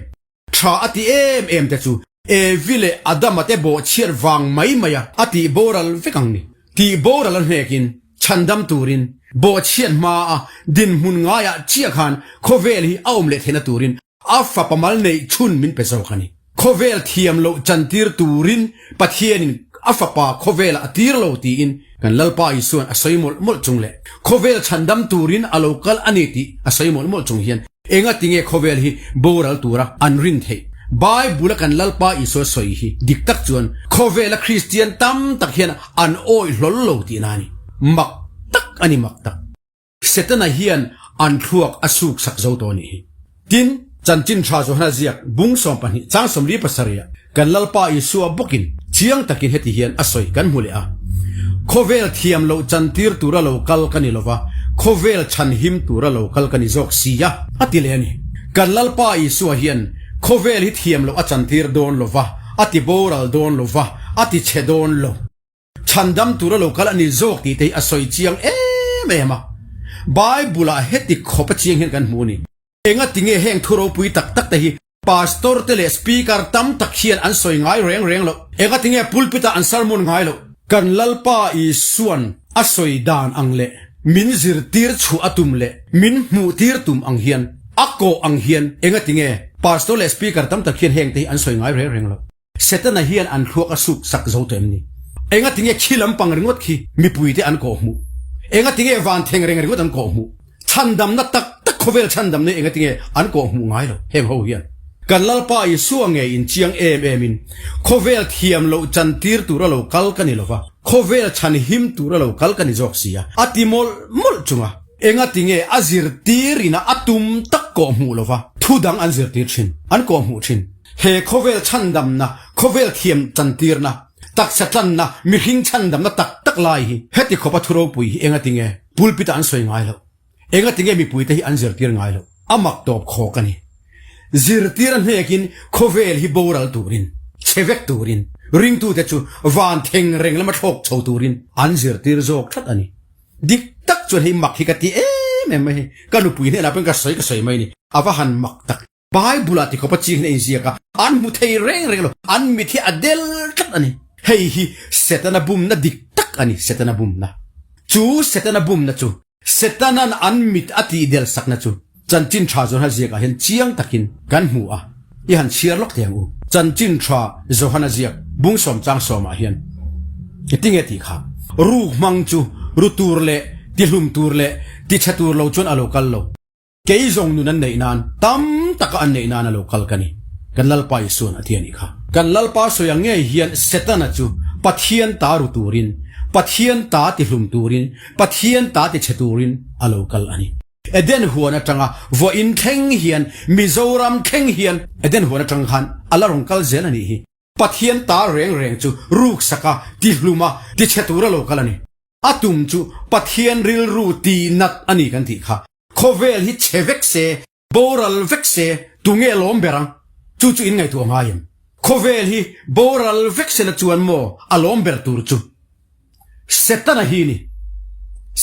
tha a ti em em te chu Evi leh Adama te bawhchhiat vang mai mai a a tih boral vek ang ni. Tih boral a hnekin chhandam turin bawhchhiat hma a dinhmun ngaiah chiah khan khawvel hi a awm leh theihna turin A fapa mal neih chhun min pe zawk a ni. Khawvel thiam loh chantir turin Pathianin a fapa khawvelah a tir lo tiin kan Lalpa Isua'n a sawi mawlh mawlh chung leh khawvel chhandam turin a lo kal a ni tih a sawi mawlh mawlh chung hian engatinge khawvel hi boral tura an rin theih? Bible-a kan Lalpa Isua sawi hi dik tak chuan khawvela Kristian tam tak hian an awih hlawl lo tihna a ni. Mak tak a ni mak tak. Setana hian an thluak a suk sak zo tawh a nih hi. Tin, Chanchin Tha Johana ziak bung 12 chang 47 ah kan Lalpa Isua bawkin chiang takin heti hian a sawi kan hmu leh a, Khawvel thiam loh chantir tura lo kal ka ni lova, khawvel chhanhim tura lo kal ka ni zawk si a, a ti leh a ni. Kan Lalpa Isua hian khawvel hi thiam loh a chantir dawn lova, a ti boral dawn lova, a ti chhe dawn lo. Chhandam tura lo kal a ni zawk tih te hi a sawi chiang em em a. Bible ah heti khawp a chiang hian kan hmu a ni. Enga tinge heng thu ropui tak tak te hi Pastor te leh Speaker tam tak hian an sawi ngai reng reng loh? Enga tinge pulpit ah an sermon ngai loh? Kan Lalpa Isuan a sawi dan ang leh min zirtir chhuah a tum leh min hmuhtir tum ang hian, a kawh ang hian enga tinge Pastor leh Speaker tam tak hian heng te hi an sawi ngai reng reng loh? Setana hian an thluak a suk sak zo tawh em ni? Enga tinge khi lampang ringawt khi mipuite an kawh hmuh? Enga tinge van theng reng ringawt an kawh hmuh? Chhandamna tak tak khawvel chhandamna hi enga tinge an kawh hmuh ngai lo heng ho hian? Kan Lalpa Isua nge in chiang em em in khawvel thiam loh chantir tura lo kal ka ni lova, khawvel chhan him tura lo kal ka ni zawk si a, a ti mawlh mawlh chunga. Enga tinge a zirtir ina a tum tak kawh hmuh lova thu dang an zirtir thin, an kawh hmuh thin. He khawvel chhandamna, khawvel thiam chantirna, taksa tlanna, mihring chhandamna tak tak lai hi heti khawpa thu ropui hi enga tinge pulpit ah an sawi ngai loh? Enga tinge mipuite hi an zirtir ngai loh? A mak tawp khawk a ni. Zirtir a hnekin khawvel hi boral turin, chhe vek turin, ringtute chu van theng reng lama thlawk chho turin an zirtir zawk tlat a ni. Dik tak chuan hei mak hi ka ti em em mai hei. Ka nupui hnenah pawhin ka sawi ka sawi mai a ni. A va han mak tak. Bible ah tikhawpa ching hian a inziak a, an hmu thei reng reng lo, an mit hi a del tlat a ni. Hei hi Setana bumna dik tak a ni, Setana bumna. Chu Setana bumna chu, Setanan an mit a tih del sakna chu Chanchin Tha Johana ziakah hian chiang takin kan hmu a, i han chhiar lawk thei ang u. Chanchin Tha Johana ziak bung sawmchang sawmah hian i tinge tih kha, Ruk hmang chu ru tur leh tihlum tur leh tichhe tur lo chuan a lo kal lo. Kei zawng nun an neih nan, tam taka an neih nan a lo kal ka ni. Kan Lalpa Isuan a ti a nih kha. Kan Lalpa sawi ang ngei hian Setana chu Pathian ta ru turin, Pathian ta tihlum turin, Pathian ta tichhe turin a lo kal a ni. Eden huan atanga vawiin thleng hian, Mizoram thleng hian Eden huan atang khan a la rawn kal zel a nih hi. Pathian ta reng reng chu ruksaka, tihluma, tichhe tura lo kal a ni. A tum chu Pathian rilru tih nat a ni kan tih kha. Khawvel hi chhe vek se, boral vek se, tunge lawm ber ang? Chu chu in ngaihtuah ngai em? Khawvel hi boral vek se la chuan maw a lawm ber tur chu Setana hi ni.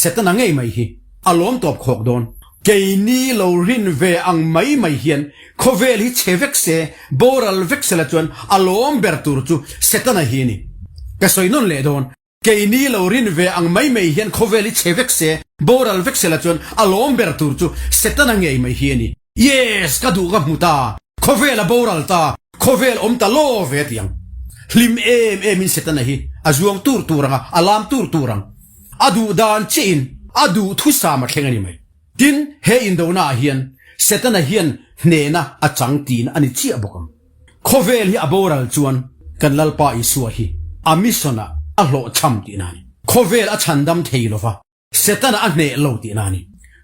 Setana ngei mai hi a lawm tawp khawk dawn. Keini lo rin ve ang mai mai hian khawvel hi chhe vek se, boral vek se la chuan a lawm ber tur chu Setana hi ni. Ka sawi nawn leh dawn. Keini lo rin ve ang mai mai hian khawvel hi chhe vek se, boral vek se la chuan a lawm ber tur chu Setana ngei mai hi a ni. Yes! Ka duh ka hmu ta! Khawvel a boral ta! Khawvel awm ta law ve ti ang. Hlim em em in Setana hi a zuang tur tur ang a, a lam tur tur ang. A duh dan chiah in a duh thusam a thleng a ni mai. Tin, he indona ah hian Setana hian hnehna a chang tihna a ni chiah bawk ang. Khawvel hi a boral chuan kan Lalpa Isua hi a mission ah a hlawhchham tihna a ni. Khawvel a chhandam thei lova, Setana a hneh lo tihna a ni.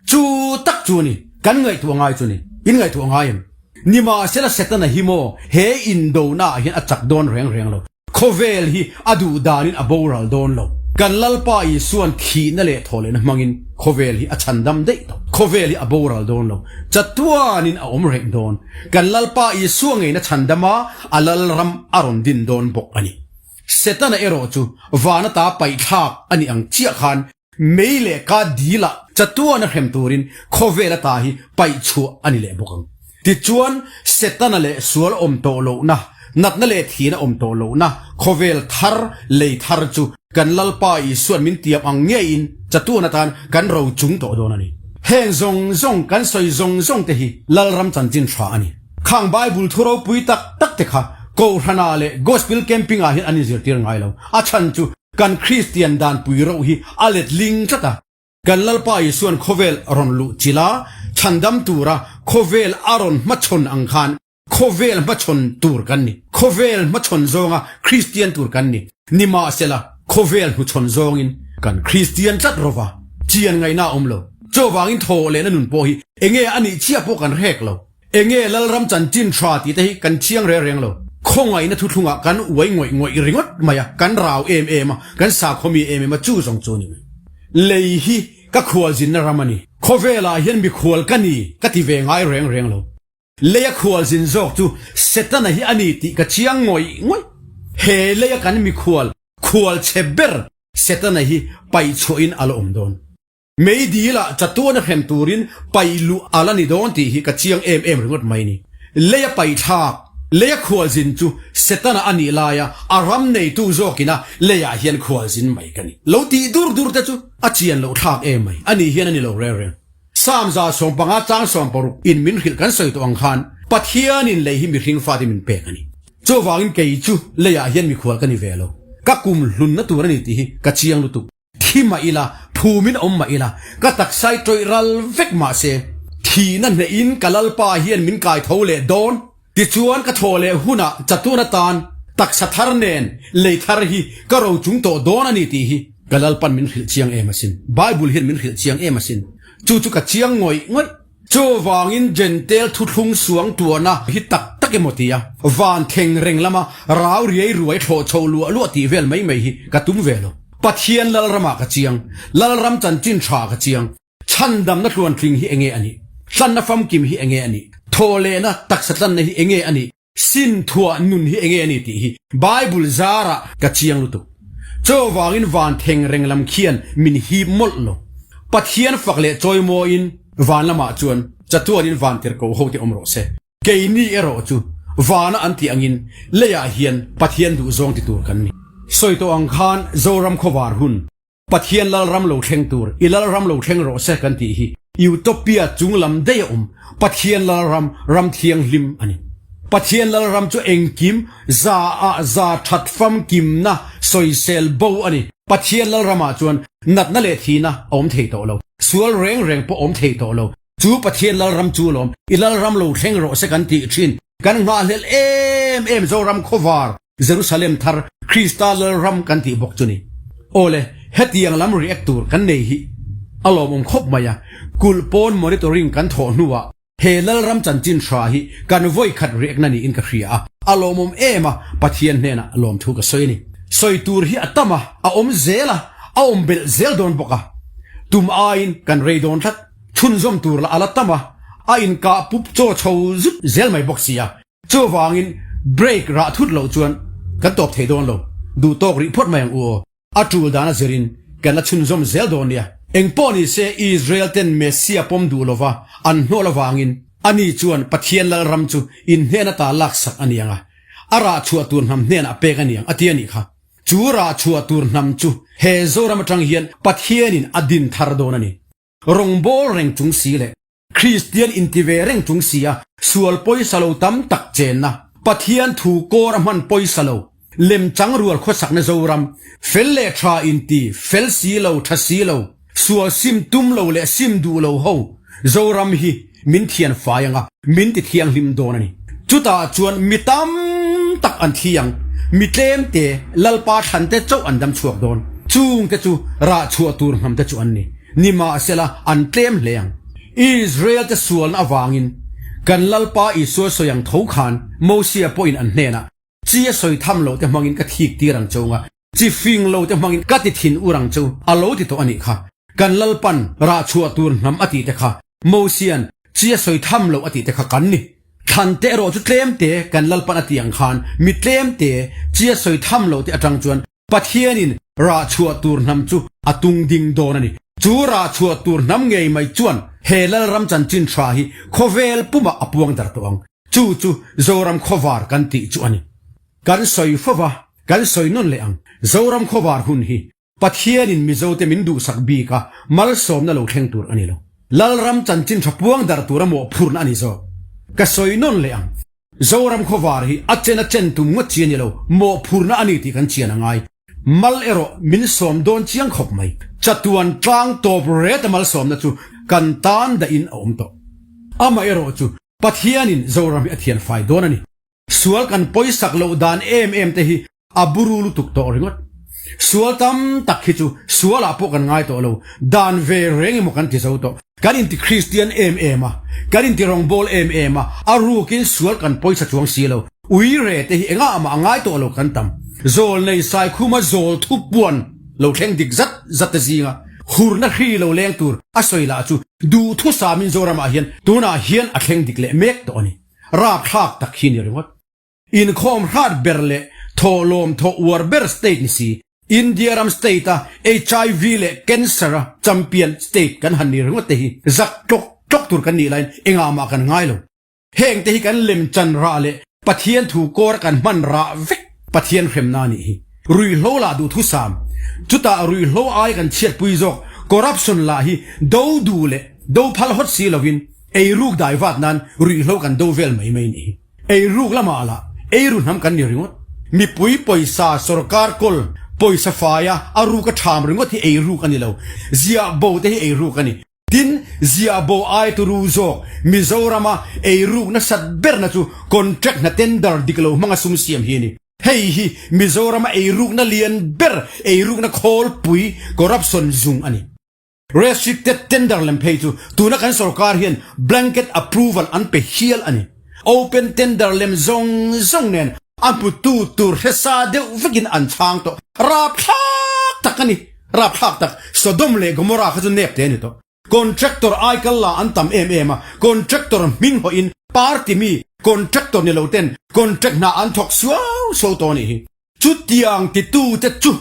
Chu tak chu a ni, kan ngaihtuah ngai chu a ni. In ngaihtuah ngai em? Nimahsela Setana hi maw he indona ah hian a chak dawn reng reng lo. Khawvel hi a duh danin a boral dawn lo. Kan Lalpa Isua'n thihna leh thawhlehna hmangin khawvel hi a chhandam daih tawh. Khawvel hi a boral dawn lo. Chatuanin a awm reng dawn. Kan Lalpa Isua ngeina chhandam a, a Lalram a rawn din dawn bawk a ni. Setana erawh chu van ata paihthlak a nih ang chiah khan Mei leh ka dil ah chatuan a hrem turin khawvel ata hi paih chhuah a ni leh bawk ang. Tichuan, Setana leh sual awm tawh lohna, natna leh thihna awm tawh lohna khawvel thar, lei thar chu kan Lalpa Isua'n min tiam ang ngeiin chatuan atan kan ro chung tawh dawn a ni. Heng zawng zawng kan sawi zawng zawng te hi Lalram chanchin tha a ni. Khang Bible thu ropui tak tak te kha Kohhranah leh Gospel Camping ah hian an inzirtir ngai lo. A chhan chu kan Kristian danpui roh hi a letling tlat a. Kan Lalpa Isua'n khawvel rawn luh chilh a, chhandam tura khawvel a rawn hmachhawn ang khan khawvel hmachhawn tur kan ni. Khawvel hmachhawn zawnga Kristian tur kan ni. Nimahsela, khawvel hnuchhawn zawngin kan Kristian tlat rawva chian ngaihna a awm lo. Chuvangin thaw lehna nun pawh hi enge a nih chiah pawh kan hrek lo. Enge Lalram chanchin tha tih te hi kan chiang reng reng lo. Khawngaihna thuthlungah kan uai ngawih ngawih ringawt mai a, kan rau em em a, kan sakhawmi em em a, chu zawng chu a ni mai. Lei hi ka khualzinna ram a ni. Khawvelah hian mikhual ka ni ka ti ve ngai reng reng lo. Leia khualzin zawk chu Setana hi a ni tih ka chiang ngawih ngawih. He leia kan mikhual khual chhe ber Setana hi paihchhuahin a la awm dawn. Mei dil ah chatuan a hrem turin paih luh a la ni dawn tih hi ka chiang em em ringawt mai ni. Lei a paih thlak, lei a khualzin chu Setana a nih laia a ram neitu zawkin a leiah hian khualzin mai ka ni. Lo tih dur dur te chu a chian loh thlak em mai, a nih hian a ni lo reng reng. Psalm 150 chang 60 in min hrilh kan sawi tawh ang khan Pathianin lei hi mihring fate min pek a ni. Chuvangin kei chu leiah hian mikhual ka ni ve lo. Ka kum hlunna tur a ni tih hi ka chiang lutuk. Thi mah ila, phumin awm mah ila, ka taksai tawih ral vek mah se, thihna hnehin ka Lalpa hian min kai tho leh dawn. Tichuan ka thaw leh hunah chatuan atan taksa thar nen lei thar hi ka ro chung tawh dawn a ni tih hi ka Lalpan min hrilh chiang em asin. Bible hian min hrilh chiang em asin. Chu chu ka chiang ngawih ngawih. Chuvangin Jentail thuthlung suang tuahna hi tak tak emaw tia van thleng reng lama rau riai ruai thlawh chho luah luah tih vel mai mai hi ka tum ve lo. Pathian Lalramah ka chiang, Lalram chanchin tha ka chiang, chhandamna tluantling hi enge a nih? Tlanna famkim hi enge a nih? Thawhlehna taksa tlanna hi enge a nih? Sin thuah nun hi enge a ni tih hi Bible zarah ka chiang lutuk. Chuvangin van theng reng lam khian min hip mawlh lo. Pathian fak leh chawimawiin van lamah chuan chatuanin van tirhko ho te awm rawh se. Keini erawh chu vana an tih angin leiah hian Pathian duhzawng ti tur kan ni. Sawi tawh ang khan Zoram khawvar hun Pathian Lalram lo thleng tur, i Lalram lo thleng rawh se kan tih hi Utopia chung lam daih a awm, Pathian Lalram, ram thianghlim a ni. Pathian Lalram chu engkim za ah za that famkimna sawisel bo a ni. Pathian Lalramah chuan natna leh thihna a awm thei tawh lo, sual reng reng pawh a awm thei tawh lo. Chu Pathian Lalram chu lawm, i Lalram lo thleng rawh se kan tih thin, kan nghahhlelh em em Zoram khawvar Jerusalem thar Krista Lalram kan tih bawk chu ni. Awle, hetiang lam react tur kan nei hi a lawmawm khawp mai a, kulh pawn monitoring kan thawh hnuah he Lalram chanchin hra hi kan vawi khat react na niin ka hria a, a lawmawm em a, Pathian hnenah lawmthu ka sawi a ni. Sawi tur hi a tam a, a awm zel a, a awm belh zel dawn bawk a, tum aiin kan rei dawn tlat, chhunzawm tur lah a la tam a, a inkah pup chaw chho zut zel mai bawk si a. Chuvangin break rah thut loh chuan kan tawp thei dawn lo, duh tawk rih phawt mai ang u aw. A tul dan a zirin kan la chhunzawm zel dawn nia. Engpawh ni se Israel ten Messia pawm duh lova an hnawl avangin ani chuan Pathian Lalram chu in hnen ata laksak a ni ang a, a rah chhuah tur hnam hnenah pek a ni ang a ti a nih kha. Chu rah chhuah tur hnam chu he Zoram atang hian Pathianin a din thar dawn a ni. Rawngbâwl reng chung si leh Kristian inti ve reng chung si a, sual pawisa lo tam tak chenna, Pathian thu kawr a hman pawisa lo, lemchang rual khawsakna Zoram, fel leh tha inti, fel si lo, tha si lo, sual sim tum lo leh sim duh lo ho Zoram hi min thian fai ang a, min ti thianghlim dawn a ni. Chutah chuan mi tam tak an thi ang, mi tlemte Lalpa thlante chauh an dam chhuak dawn, chungte chu rah chhuah tur hnamte chu an ni. Nimahsela, an tlem hle ang. Israel-te sualna avangin kan Lalpa Isua sawi ang tho khan Mosia pawhin an hnenah, Chi a sawi tham lo te hmangin ka thik tir ang cheu nga, chi fing lo te hmangin ka ti thin ur ang cheu, a lo ti tawh a nih kha. Kan Lalpan rah chhuah tur hnam a tih te kha Mosia'n chi a sawi tham lo a tih te kha kan ni. Thlan te erawh chu tlem te kan Lalpan a tih ang khan mi tlem te chi a sawi tham lo te atang chuan Pathianin rah chhuah tur hnam chu a tung ding dawn a ni. Chu rah chhuah tur hnam ngei mai chuan he Lalram chanchin tha hi khawvel pumah a puang dar tawh ang. Chu chu Zoram khawvar kan tih chu a ni. Kan sawi fo va, kan sawi nawn leh ang. Zoram khawvar hun hi Pathianin Mizote min duhsak bik a, malsawmna lo thleng tur a ni lo. Lalram chanchin tha puang dar tura mawhphurhna a ni zawk. Ka sawi nawn leh ang. Zoram khawvar hi a chen a chen tum ngawt chi a ni lo, mawhphurhna a ni tih kan chian a ngai. Mal erawh min sawm dawn chiang khawp mai. Chatuan tlang tawp ret a malsawmna chu kan tan dahin a awm tawh. Amaherawh chu Pathianin Zoram hi a thian fai dawn a ni. Sual kan pawisak loh dan em em te hi a buru lutuk tawh ringawt. Sual tam tak hi chu sualah pawh kan ngai tawh lo, dan ve reng emaw kan ti zo tawh. Kan inti Kristian em em a, kan inti rawngbawl em em a, a rukin sual kan pawisa chuang si lo. Ui re te hi engah mah a ngai tawh lo kan tam. Zawl nei Saikhuma zawl thu puan lo thleng dik zat zat te zinga hurna hri lo leng tur a sawi lah chu duhthusam in Zoramah hian tunah hian a thleng dik leh mek tawh a ni. Rapthlak tak hi ni ringawt. Inkhawm hrat ber leh thawhlawm thawh uar ber state ni si, India ram state a HIV leh cancer a champion state kan han ni ringawt te hi zak tlawk tlawk tur kan nih laiin engah mah kan ngai lo. Heng te hi kan lemchan rah leh Pathian thu kawr a kan hman rah vek Pathian hremna a nih hi. Ruihhlo lah duhthusam, chutah ruihhlo ai kan chhiatpui zawk corruption lah hi do duh leh do phal hawt si lovin, Eiruk dai vat nan ruihhlo kan do vel mai mai ni. Eiruk lamah lah eiru hnam kan ni ringawt. Mipui pawisa sorkar kawl pawisa faia a ruk a tham ringawt hi eiruk a ni lo. Ziah bo te hi eiruk a ni. Tin, ziah bo ai turu zawk Mizorama eiruk nasat berna chu contract hna tender dik lo hmanga sum siam hi a ni. Hei hi Mizorama eirukna lian ber eirukna khawlpui corruption zung a ni. Restricted tender lem phei chu tuna kan sorkar hian blanket approval an pe hial a ni. Open tender lem zawng zawng nen a hmutu tur hresa deuh vekin an chhang tawh. Rapthlak tak a ni. Rapthlak tak. Sodom leh Gomorrah kha chu nep te a ni tawh. Contractor aikal la an tam em em a, contractor hming hawhin party mi contractor ni lo ten contract hna an thawk suau suau tawh a nih hi. Chutiang titute chu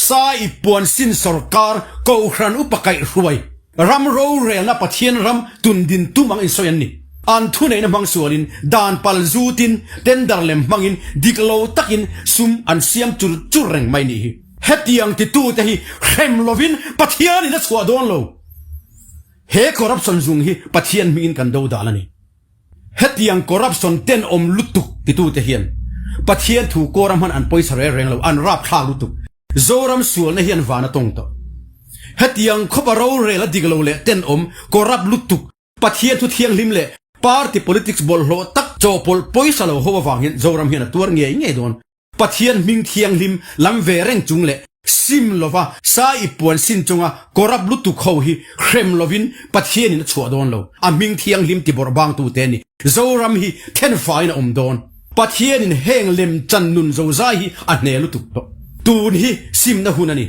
Sai Puansin sawrkar Kohhran upa kaihhruai ram rorelna Pathian ram tundin tum ang insawi an ni. An thuneihna hmang sualin dan pal zutin tender lem hmangin dik lo takin sum an siam chur chur reng mai nih hi. Hetiang titute hi hrem lovin Pathianin a chhuah dawn lo. He corruption zung hi Pathian hmingin kan do dan a ni. Hetiang corruption tenawm lutuk titute hian Pathian thu kawra hman an pawisa reng reng lo, an rapthlak lutuk. Zoram sualna hian van a tawng tawh. Hetiang khawpa rorel a dik lo leh tenawm, corrupt lutuk, Pathian thu thianghlim leh party politics bawlhhlawh tak chawhpawlh pawisa lo ho avang hian Zoram hian a tuar ngei ngei dawn. Pathian hming thianghlim lam ve reng chung leh sim lova sa i puan sin chunga corrupt lutuk ho hi hrem lovin Pathianin a chhuah dawn lo. A hming thianghlim ti bawrh bangtute a ni. Zoram hi thenfaiin a awm dawn. Pathianin heng lemchan nun zozai hi a hne lutuk tawh. Tun hi simna hun a ni.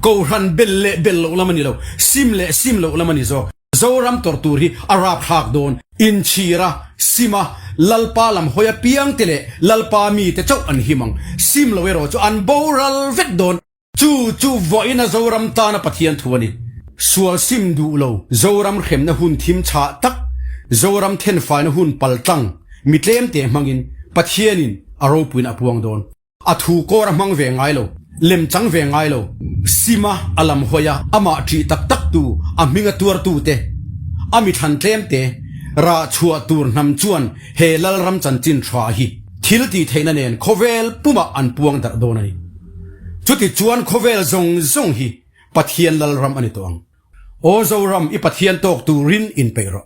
Kohhran bel leh bel loh lam a ni lo, sim leh sim loh lam a ni zawk. Zoram tawrh tur hi a rapthlak dawn. Inchhira, sima, Lalpa lam hawi apiang te leh Lalpa mite chauh an him ang. Sim lo erawh chu an boral vek dawn. Chu chu vawiina Zoram tana Pathian thu a ni. Sual sim duh lo, Zoram hremna hun thim chhah tak, Zoram thenfaina hun paltlang, mi tlemte hmangin Pathianin a ropuina a puang dawn. A thu kawr a hmang ve ngai lo, lem chang ve ngai lo. Sima a lam hawi a, amah ṭih tak tak tu, a hming a tuar tu te, a mi thlan tlem te, rah chhuah tur hnam chuan he Lalram chanchin ṭha hi thil tih theihna nen khawvel pumah an puang darh dawn a ni. Chuti chuan khawvel zawng zawng hi Pathian Lalram a ni tawh ang. Aw Zoram, i Pathian tawk turin inpeih rawh.